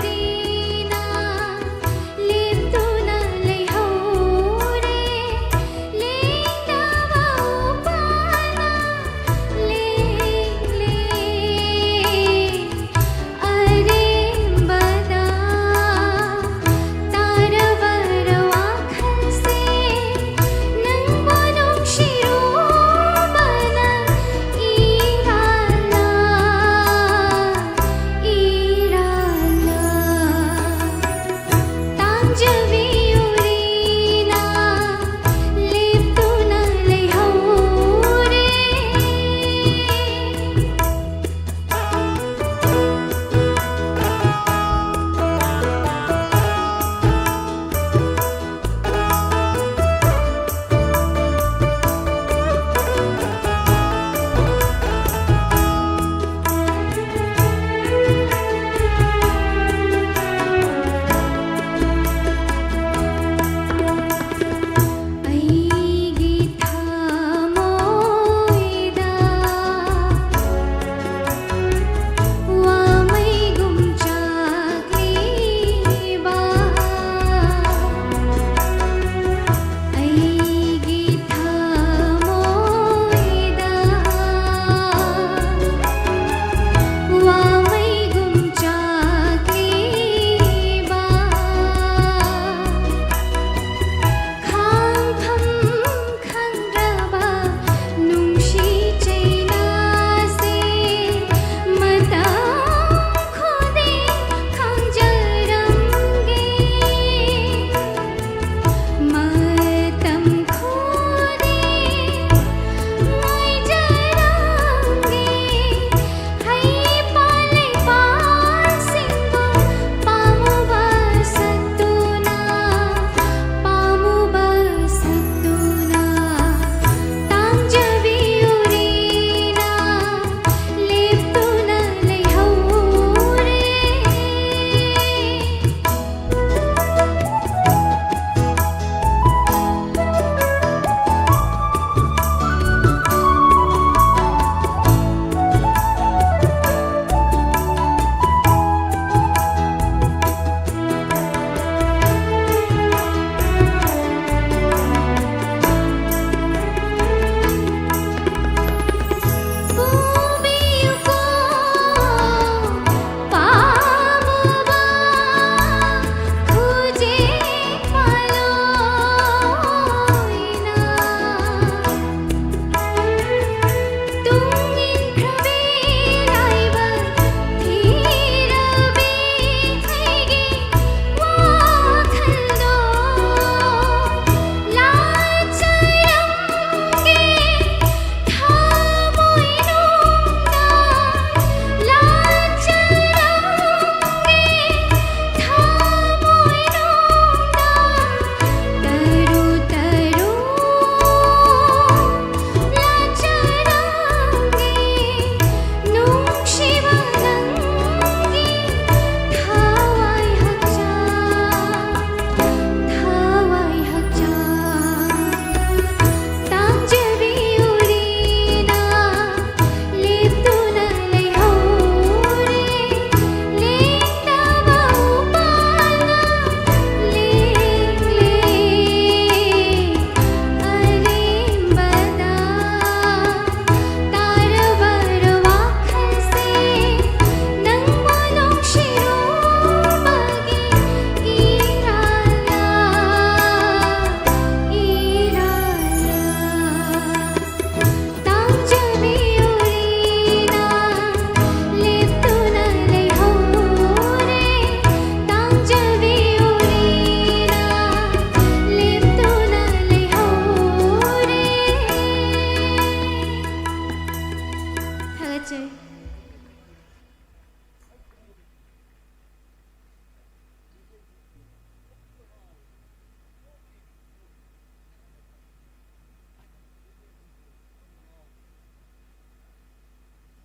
ꯂꯦꯞꯇꯨꯅ ꯂꯩꯍꯧꯔꯦ꯫ ꯂꯦꯡꯗꯕ ꯎꯄꯥꯜꯅ ꯂꯦꯡ ꯂꯦꯡ ꯑꯔꯦꯝꯕꯗ ꯇꯥꯔꯤ꯫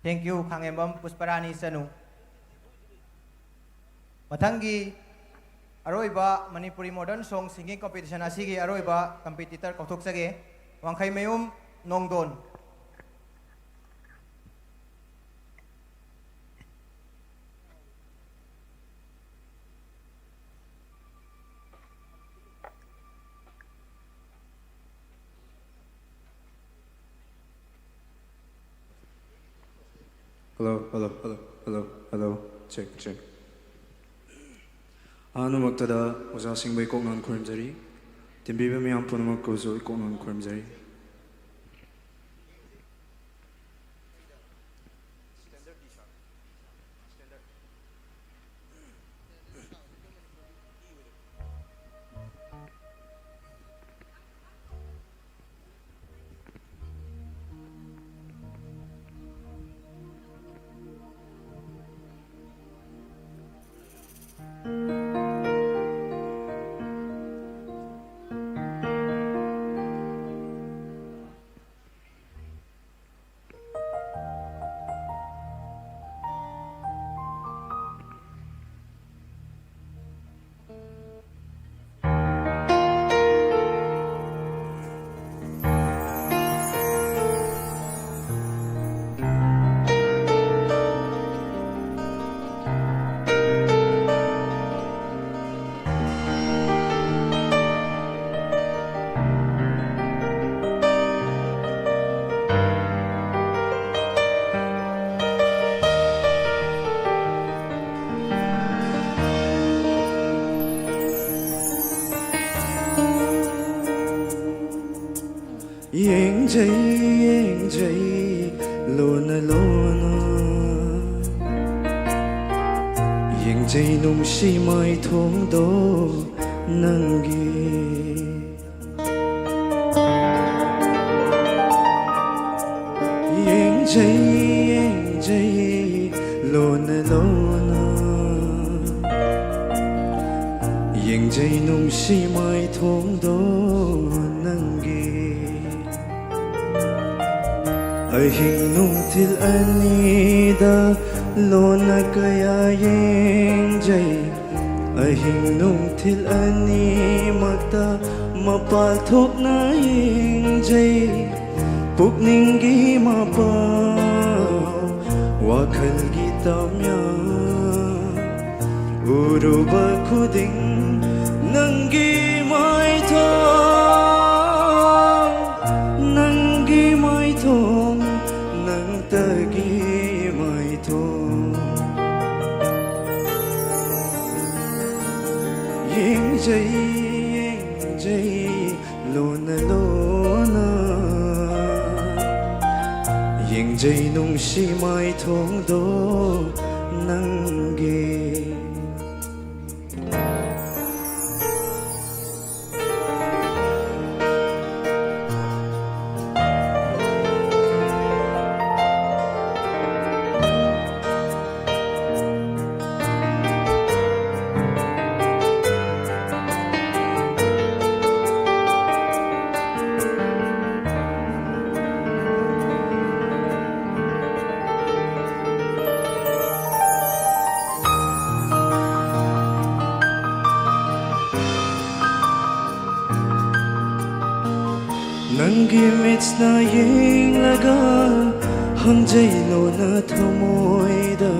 Thank you, ꯈꯥꯉꯦꯝꯕꯝ ꯄꯨꯁꯄꯔꯥꯅꯤ ꯆꯅꯨ꯫ ꯃꯊꯪꯒꯤ ꯑꯔꯣꯏꯕ Manipuri modern song singing competition ꯑꯁꯤꯒꯤ ꯑꯔꯣꯏꯕ competitor ꯀꯧꯊꯣꯛꯆꯒꯦ, ꯋꯥꯡꯈꯩꯃꯌꯨꯝ ꯅꯣꯡꯗꯣꯟ꯫ Hello, hello, hello, hello, hello. Check, check. ꯑꯍꯥꯟꯕꯃꯛꯇꯗ ꯑꯣꯖꯥꯁꯤꯡꯕꯨ ꯏꯀꯣꯛꯅꯅ ꯈꯨꯔꯨꯝꯖꯔꯤ꯫ ꯇꯤꯟꯕꯤꯕ ꯃꯤꯌꯥꯝ ꯄꯨꯝꯅꯃꯛꯄꯨꯁꯨ ꯏꯀꯣꯛꯅꯅ ꯈꯨꯔꯨꯝꯖꯔꯤ꯫ ꯌꯦꯡꯖꯩ, ꯌꯦꯡꯖꯩ, ꯂꯣꯟꯅ ꯂꯣꯟꯅ꯫ ꯌꯦꯡꯖꯩ ꯅꯨꯡꯁꯤ ꯃꯥꯏꯊꯣꯡꯗꯣ ꯅꯪꯒꯤ꯫ ꯌꯦꯡꯖꯩ, ꯌꯦꯡꯖꯩ, ꯂꯣꯟꯅ ꯂꯣꯟꯅ꯫ ꯌꯦꯡꯖꯩ ꯅꯨꯡꯁꯤ ꯃꯥꯏꯊꯣꯡꯗꯣ ꯅꯪꯒꯤ꯫ ꯑꯍꯤꯡ ꯅꯨꯡꯊꯤꯜ ꯑꯅꯤꯗ ꯂꯣꯟꯅ ꯀꯌꯥ ꯌꯦꯡꯖꯩ꯫ ꯑꯍꯤꯡ ꯅꯨꯡꯊꯤꯜ ꯑꯅꯤꯃꯛꯇ ꯃꯄꯥꯜ ꯊꯣꯛꯅ ꯌꯦꯡꯖꯩ꯫ ꯄꯨꯛꯅꯤꯡꯒꯤ ꯃꯄꯥꯜ, ꯋꯥꯈꯜꯒꯤ ꯇꯝꯌꯥ, ꯎꯔꯨꯕ ꯈꯨꯗꯤꯡ ꯅꯪꯒꯤ ꯃꯥꯏꯊꯣꯡ, ꯅꯪꯒꯤ ꯃꯥꯏꯊꯣꯡ, ꯅꯪꯇꯒꯤ ꯃꯥꯏꯊꯣꯡ꯫ ꯌꯦꯡꯖꯩ, ꯌꯦꯡꯖꯩ, ꯂꯣꯟꯅ ꯂꯣꯟꯅ ꯌꯦꯡꯖꯩ ꯅꯨꯡꯁꯤ ꯃꯥꯏꯊꯣꯡꯗꯣ ꯅꯪꯒꯤ꯫ ꯅꯪꯒꯤ ꯃꯤꯠꯁꯅ ꯌꯦꯡꯂꯒ ꯍꯪꯖꯩ ꯂꯣꯟꯅ ꯊꯃꯣꯏꯗ꯫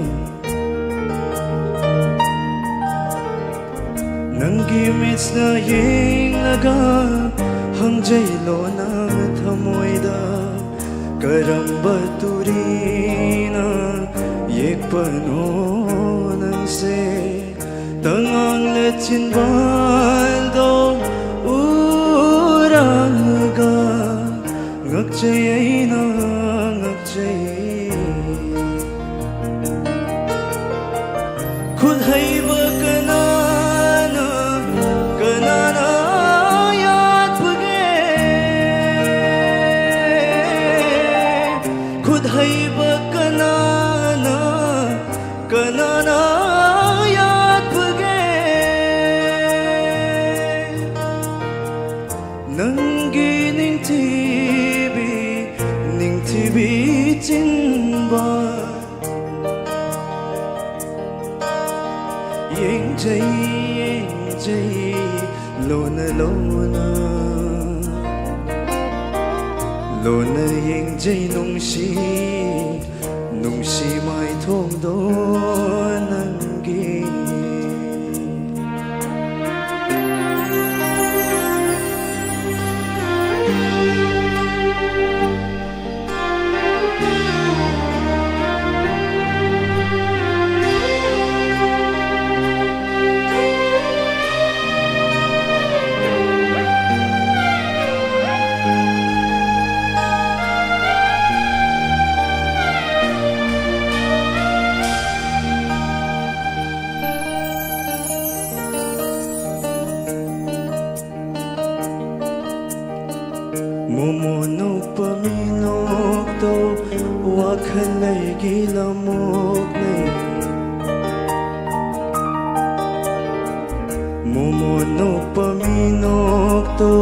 ꯅꯪꯒꯤ ꯃꯤꯠꯁꯅ ꯌꯦꯡꯂꯒ ꯍꯪꯖꯩ ꯂꯣꯟꯅ ꯊꯃꯣꯏꯗ꯫ ꯀꯔꯝꯕ ꯇꯨꯔꯤꯅ ꯌꯦꯛꯄꯅꯣ ꯅꯪꯁꯦ? ꯇꯉꯥꯡꯂ ꯆꯤꯟꯕꯥꯜꯗꯣ ꯎꯔꯒ ꯉꯛꯆꯩ ꯑꯩꯅ ꯉꯛꯆꯩ꯫ ꯈꯨꯠ ꯍꯩꯕ ꯀꯅꯥꯅ, ꯀꯅꯥꯅ ꯌꯥꯠꯄꯒꯦ? ꯈꯨꯠ ꯍꯩꯕ ꯀꯅꯥꯅ, ꯀꯅꯥꯅ ꯌꯥꯠꯄꯒꯦ? ꯅꯪꯒꯤ ꯅꯤꯡꯊꯤꯕꯤ, ꯅꯤꯡꯊꯤꯕꯤ ꯌꯦꯡꯖꯩ, ꯌꯦꯡꯖꯩ, ꯂꯣꯟꯅ ꯂꯣꯟꯅ, ꯂꯣꯟꯅ ꯌꯦꯡꯖꯩ ꯅꯨꯡꯁꯤ, ꯅꯨꯡꯁꯤ ꯃꯥꯏꯊꯣꯡꯗꯣ ꯅꯪꯒꯤ꯫ ꯃꯣꯃꯣꯟ ꯅꯣꯛꯄ ꯃꯤꯅꯣꯛꯇꯣ ꯋꯥꯈꯜ ꯂꯩꯒꯤ ꯂꯃꯣꯛꯅꯩ꯫ ꯃꯣꯃꯣꯟ ꯅꯣꯛꯄ ꯃꯤꯅꯣꯛꯇꯣ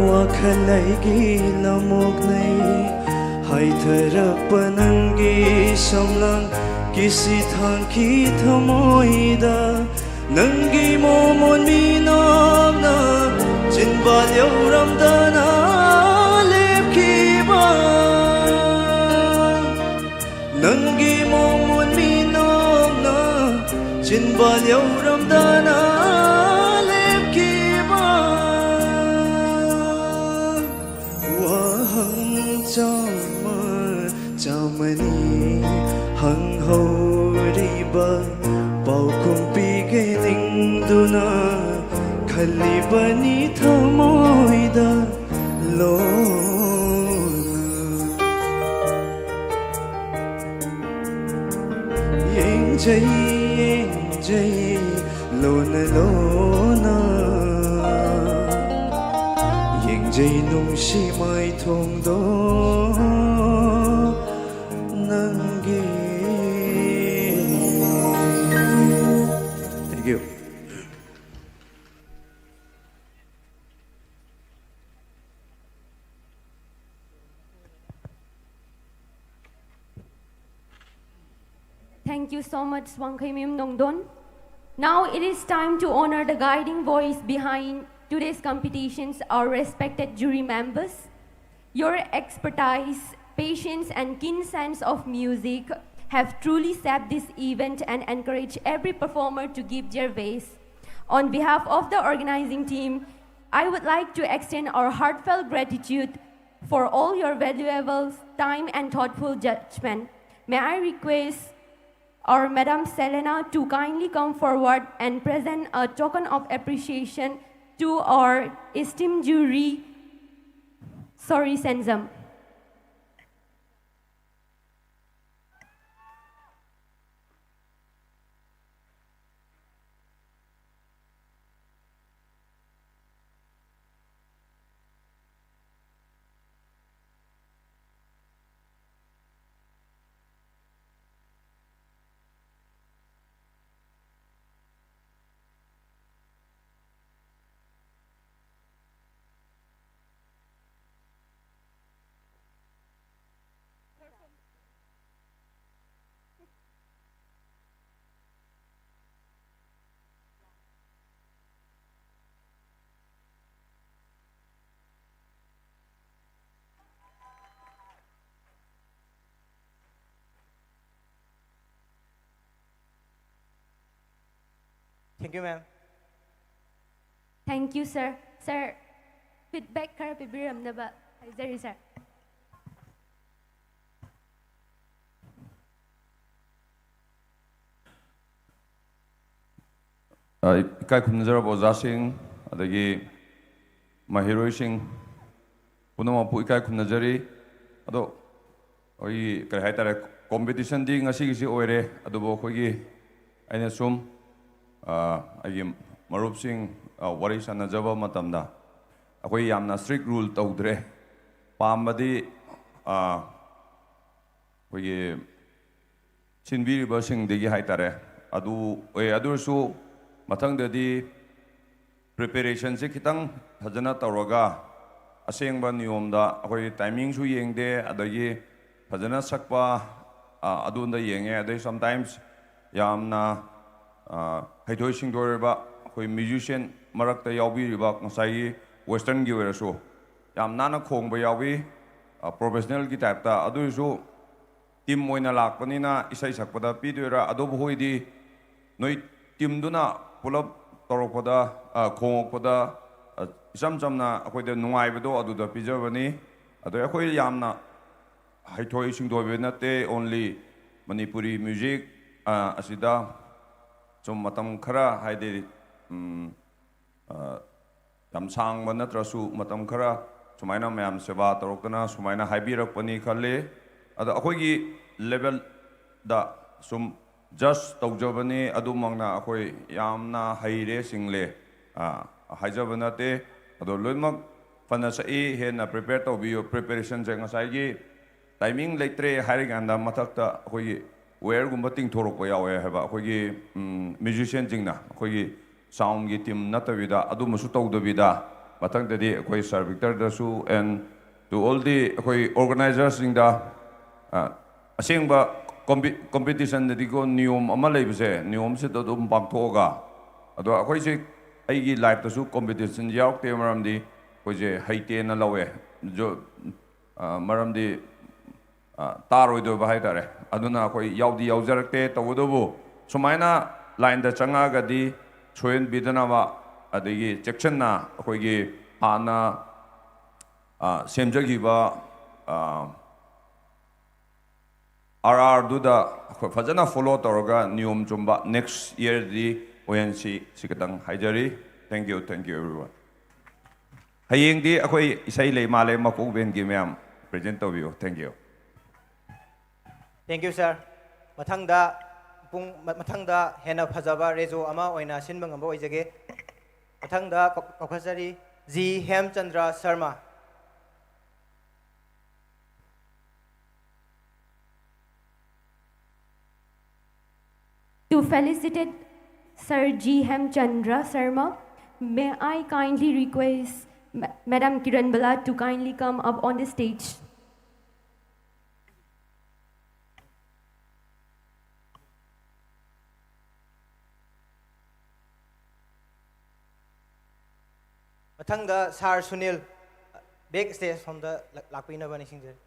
ꯋꯥꯈꯜ ꯂꯩꯒꯤ ꯂꯃꯣꯛꯅꯩ꯫ ꯍꯥꯏꯊꯔꯛꯄ ꯅꯪꯒꯤ ꯁꯝꯂꯥꯡ ꯀꯤꯁꯤ ꯊꯥꯡꯈꯤ ꯊꯃꯣꯏꯗ꯫ ꯅꯪꯒꯤ ꯃꯣꯃꯣꯟ ꯃꯤꯅꯣꯛꯅ ꯆꯤꯟꯕꯥꯜ ꯌꯧꯔꯝꯗꯅ ꯂꯦꯞꯈꯤꯕ꯫ ꯅꯪꯒꯤ ꯃꯣꯃꯣꯟ ꯃꯤꯅꯣꯛꯅ ꯆꯤꯟꯕꯥꯜ ꯌꯧꯔꯝꯗꯅ ꯂꯦꯞꯈꯤꯕ꯫ ꯋꯥꯍꯪ ꯆꯥꯝꯃ ꯆꯥꯝꯃꯅꯤ ꯍꯪꯍꯧꯔꯤꯕ ꯄꯥꯎꯈꯨꯝ ꯄꯤꯒꯦ ꯅꯤꯡꯗꯨꯅ ꯈꯜꯂꯤꯕꯅꯤ ꯊꯃꯣꯏꯗ ꯂꯣꯟꯅ꯫ ꯌꯦꯡꯖꯩ, ꯌꯦꯡꯖꯩ, ꯂꯣꯟꯅ ꯂꯣꯟꯅ ꯌꯦꯡꯖꯩ ꯅꯨꯡꯁꯤ ꯃꯥꯏꯊꯣꯡꯗꯣ ꯅꯪꯒꯤ꯫ Thank you. Thank you so much, ꯋꯥꯡꯈꯩꯃꯌꯨꯝ ꯅꯣꯡꯗꯣꯟ꯫ Now it is time to honor the guiding voice behind today's competitions, our respected jury members. Your expertise, patience, and keen sense of music have truly shaped this event and encourage every performer to give their best. On behalf of the organizing team, I would like to extend our heartfelt gratitude for all your valuable time and thoughtful judgment. May I request our Madam Selena to kindly come forward and present a token of appreciation to our esteemed jury, Sori Senzam. Thank you, ma'am. Thank you, sir. Sir, feedback ꯈꯔ ꯄꯤꯕꯤꯔꯝꯅꯕ ꯍꯥꯏꯖꯔꯤ, sir. ꯑ, ꯏꯀꯥꯏ ꯈꯨꯝꯅꯖꯔꯕ ꯑꯣꯖꯥꯁꯤꯡ, ꯑꯗꯒꯤ ꯃꯍꯩꯔꯣꯏꯁꯤꯡ ꯄꯨꯝꯅꯃꯛꯄꯨ ꯏꯀꯥꯏ ꯈꯨꯝꯅꯖꯔꯤ꯫ ꯑꯗꯣ ꯑꯩꯈꯣꯏꯒꯤ, ꯀꯔꯤ ꯍꯥꯏꯇꯥꯔꯦ, competitionꯗꯤ ꯉꯁꯤꯒꯤꯁꯤ ꯑꯣꯏꯔꯦ, ꯑꯗꯨꯕꯨ ꯑꯩꯈꯣꯏꯒꯤ, ꯑꯩꯅ ꯁꯨꯝ, ꯑ, ꯑꯩꯒꯤ ꯃꯔꯨꯞꯁꯤꯡ, ꯑ, ꯋꯥꯔꯤ ꯁꯥꯟꯅꯖꯕ ꯃꯇꯝꯗ ꯑꯩꯈꯣꯏ ꯌꯥꯝꯅ strict rule ꯇꯧꯗ꯭ꯔꯦ꯫ ꯄꯥꯝꯕꯗꯤ, ꯑ, ꯑꯩꯈꯣꯏꯒꯤ ꯁꯤꯟꯕꯤꯔꯤꯕꯁꯤꯡꯗꯒꯤ ꯍꯥꯏꯇꯥꯔꯦ, ꯑꯗꯨ ꯑꯣꯏ꯫ ꯑꯗꯨ ꯑꯣꯏꯔꯁꯨ ꯃꯊꯪꯗꯗꯤ preparationꯁꯦ ꯈꯤꯇꯪ ꯐꯖꯅ ꯇꯧꯔꯒ, ꯑꯁꯦꯡꯕ ꯅꯤꯌꯣꯝꯗ, ꯑꯩꯈꯣꯏ timingꯁꯨ ꯌꯦꯡꯗꯦ, ꯑꯗꯒꯤ ꯐꯖꯅ ꯁꯛꯄ, ꯑ, ꯑꯗꯣꯝꯗ ꯌꯦꯡꯉꯦ꯫ ꯑꯗꯩ sometimes ꯌꯥꯝꯅ, ꯑ, ꯍꯩꯊꯣꯏ ꯁꯤꯡꯊꯣꯏꯔꯕ ꯑꯩꯈꯣꯏ musician ꯃꯔꯛꯇ ꯌꯥꯎꯕꯤꯔꯤꯕ ꯉꯁꯥꯏꯒꯤ westernꯒꯤ ꯑꯣꯏꯔꯁꯨ ꯌꯥꯝ ꯅꯥꯟꯅ ꯈꯣꯡꯕ ꯌꯥꯎꯏ, professionalꯒꯤ typeꯇ꯫ ꯑꯗꯨ ꯑꯣꯏꯔꯁꯨ team ꯑꯣꯏꯅ ꯂꯥꯛꯄꯅꯤꯅ ꯏꯁꯩ ꯁꯛꯄꯗ ꯄꯤꯗꯣꯏꯔꯥ? ꯑꯗꯨꯕꯨ ꯍꯣꯏꯗꯤ ꯅꯣꯏ teamꯗꯨꯅ ꯄꯨꯂꯞ ꯇꯧꯔꯛꯄꯗ, ꯑ, ꯈꯣꯡꯉꯛꯄꯗ, ꯑ, ꯏꯆꯝ ꯆꯝꯅ ꯑꯩꯈꯣꯏꯗ ꯅꯨꯡꯉꯥꯏꯕꯗꯣ ꯑꯗꯨꯗ ꯄꯤꯖꯕꯅꯤ꯫ ꯑꯗꯣ ꯑꯩꯈꯣꯏ ꯌꯥꯝꯅ ꯍꯩꯊꯣꯏ ꯁꯤꯡꯊꯣꯏꯕ ꯅꯠꯇꯦ, only ꯃꯅꯤꯄꯨꯔꯤ music, ꯑ, ꯑꯁꯤꯗ ꯁꯨꯝ ꯃꯇꯝ ꯈꯔ, ꯍꯥꯏꯗꯤ, ꯎꯝ, ꯑ, ꯌꯥꯝ ꯁꯥꯡꯕ ꯅꯠꯇ꯭ꯔꯁꯨ ꯃꯇꯝ ꯈꯔ ꯁꯨꯃꯥꯏꯅ ꯃꯌꯥꯝ ꯁꯦꯕꯥ ꯇꯧꯔꯛꯇꯅ ꯁꯨꯃꯥꯏꯅ ꯍꯥꯏꯕꯤꯔꯛꯄꯅꯤ ꯈꯜꯂꯤ꯫ ꯑꯗꯣ ꯑꯩꯈꯣꯏꯒꯤ levelꯗ ꯁꯨꯝ just ꯇꯧꯖꯕꯅꯤ, ꯑꯗꯨꯃꯛꯅ ꯑꯩꯈꯣꯏ ꯌꯥꯝꯅ ꯍꯩꯔꯦ ꯁꯤꯡꯂꯦ, ꯑ, ꯍꯥꯏꯖꯕ ꯅꯠꯇꯦ꯫ ꯑꯗꯣ ꯂꯣꯏꯅꯃꯛ ꯐꯅ ꯁꯛꯏ, ꯍꯦꯟꯅ prepare ꯇꯧꯕꯤꯌꯨ꯫ Preparationꯁꯦ ꯉꯁꯥꯏꯒꯤ timing ꯂꯩꯇ꯭ꯔꯦ ꯍꯥꯏꯔꯀꯥꯟꯗ ꯃꯊꯛꯇ ꯑꯩꯈꯣꯏꯒꯤ wireꯒꯨꯝꯕ ꯇꯤꯡꯊꯣꯔꯛꯄ ꯌꯥꯎꯋꯦ ꯍꯥꯏꯕ ꯑꯩꯈꯣꯏꯒꯤ, ꯎꯝ, musicianꯁꯤꯡꯅ, ꯑꯩꯈꯣꯏꯒꯤ soundꯒꯤ team ꯅꯠꯇꯕꯤꯗ, ꯑꯗꯨꯝꯕꯁꯨ ꯇꯧꯗꯕꯤꯗ, ꯃꯊꯪꯗꯗꯤ ꯑꯩꯈꯣꯏ Sir Victorꯗꯁꯨ and to all the ꯑꯩꯈꯣꯏ organizersꯁꯤꯡꯗ, ꯑ, ꯑꯁꯦꯡꯕ compe-, competitionꯗꯗꯤꯀꯣ ꯅꯤꯌꯣꯝ ꯑꯃ ꯂꯩꯕꯁꯦ, ꯅꯤꯌꯣꯝꯁꯤꯗ ꯑꯗꯨꯝ ꯄꯥꯡꯊꯣꯛꯑꯒ, ꯑꯗꯣ ꯑꯩꯈꯣꯏꯁꯦ ꯑꯩꯒꯤ lifeꯇꯁꯨ competition ꯌꯥꯎꯔꯛꯇꯦ, ꯃꯔꯝꯗꯤ ꯑꯩꯈꯣꯏꯁꯦ ꯍꯩꯇꯦꯅ ꯂꯧꯋꯦ꯫ ꯖꯣ-, ꯑ, ꯃꯔꯝꯗꯤ, ꯑ, ꯇꯥꯔꯣꯏꯗꯣꯏꯕ ꯍꯥꯏꯇꯥꯔꯦ꯫ ꯑꯗꯨꯅ ꯑꯩꯈꯣꯏ ꯌꯥꯎꯗꯤ ꯌꯥꯎꯖꯔꯛꯇꯦ꯫ ꯇꯧꯕꯇꯕꯨ ꯁꯨꯃꯥꯏꯅ lineꯗ ꯆꯪꯉꯛꯑꯒꯗꯤ ꯁꯣꯏꯍꯟꯕꯤꯗꯅꯕ, ꯑꯗꯒꯤ ꯆꯦꯛꯁꯤꯟꯅ ꯑꯩꯈꯣꯏꯒꯤ ꯍꯥꯟꯅ, ꯑ, ꯁꯦꯝꯖꯈꯤꯕ, ꯑ, RRꯗꯨꯗ ꯑꯩꯈꯣꯏ ꯐꯖꯅ follow ꯇꯧꯔꯒ ꯅꯤꯌꯣꯝ ꯆꯨꯝꯕ next yearꯗꯤ ꯑꯣꯏꯍꯟꯁꯤ꯫ ꯁꯤ ꯈꯇꯪ ꯍꯥꯏꯖꯔꯤ꯫ Thank you, thank you everyone. ꯍꯌꯦꯡꯗꯤ ꯑꯩꯈꯣꯏ ꯏꯁꯩ ꯂꯩ ꯃꯥꯜꯂꯦ, ꯃꯀꯣꯛ band ꯀꯤ ꯃꯌꯥꯝ present ꯇꯧꯕꯤꯌꯨ꯫ Thank you. Thank you, sir. ꯃꯊꯪꯗ ꯄꯨꯡ, ꯃ-, ꯃꯊꯪꯗ ꯍꯦꯟꯅ ꯐꯖꯕ ꯔꯦꯖꯣ ꯑꯃ ꯑꯣꯏꯅ ꯁꯤꯟꯕ ꯉꯝꯕ ꯑꯣꯏꯖꯒꯦ꯫ ꯃꯊꯪꯗ ꯀꯧ-, ꯀꯧꯈꯠꯆꯔꯤ, G Hemchandra Sharma. To felicitate Sir G Hemchandra Sharma, may I kindly request Ma-, Madam Kiran Bala to kindly come up on the stage. ꯃꯊꯪꯗ ꯁꯥꯔ ꯁꯨꯅꯤꯜ, ꯕꯦꯛ ꯁ꯭ꯇꯦꯖ ꯁꯣꯝꯗ ꯂꯥꯛꯄꯤꯅꯕ ꯅꯤꯡꯁꯤꯡꯖꯔꯤ꯫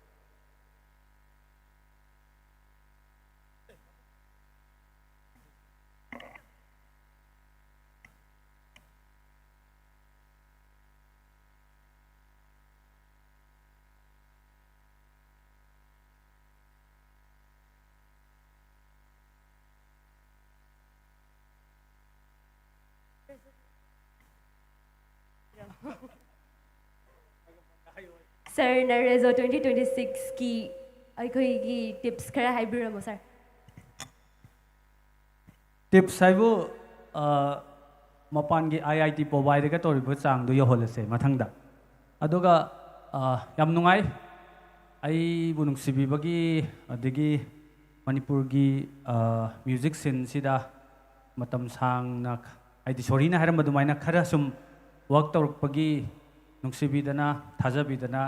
ꯁꯥꯔꯅ ꯔꯦꯖꯣ ꯇ꯭ꯋꯦꯟꯇꯤ ꯇ꯭ꯋꯦꯟꯇꯤ ꯁꯤꯛꯁꯀꯤ ꯑꯩꯈꯣꯏꯒꯤ ꯇꯤꯞꯁ ꯈꯔ ꯍꯥꯏꯕꯤꯔꯝꯃꯣ ꯁꯥꯔ꯫ ꯇꯤꯞꯁ ꯍꯥꯏꯕꯨ ꯃꯄꯥꯟꯒꯤ ꯑꯥꯏ ꯑꯥꯏ ꯇꯤ ꯄꯣꯕꯥꯏꯗꯒ ꯇꯧꯔꯤꯕ ꯆꯥꯡꯗꯣ ꯌꯧꯍꯜꯂꯁꯦ ꯃꯊꯪꯗ꯫ ꯑꯗꯨꯒ ꯌꯥꯝ ꯅꯨꯡꯉꯥꯏ, ꯑꯩꯕꯨ ꯅꯨꯡꯁꯤꯕꯤꯕꯒꯤ, ꯑꯗꯒꯤ ꯃꯅꯤꯄꯨꯔꯒꯤ ꯃ꯭ꯌꯨꯖꯤꯛ ꯁꯤꯟꯁꯤꯗ ꯃꯇꯝ ꯁꯥꯡꯅ, ꯍꯥꯏꯗꯤ ꯁꯣꯔꯤꯅ ꯍꯥꯏꯔꯝꯕ ꯑꯗꯨꯃꯥꯏꯅ ꯈꯔ ꯁꯨꯝ ꯋꯥꯛ ꯇꯧꯔꯛꯄꯒꯤ ꯅꯨꯡꯁꯤꯕꯤꯗꯅ, ꯊꯥꯖꯕꯤꯗꯅ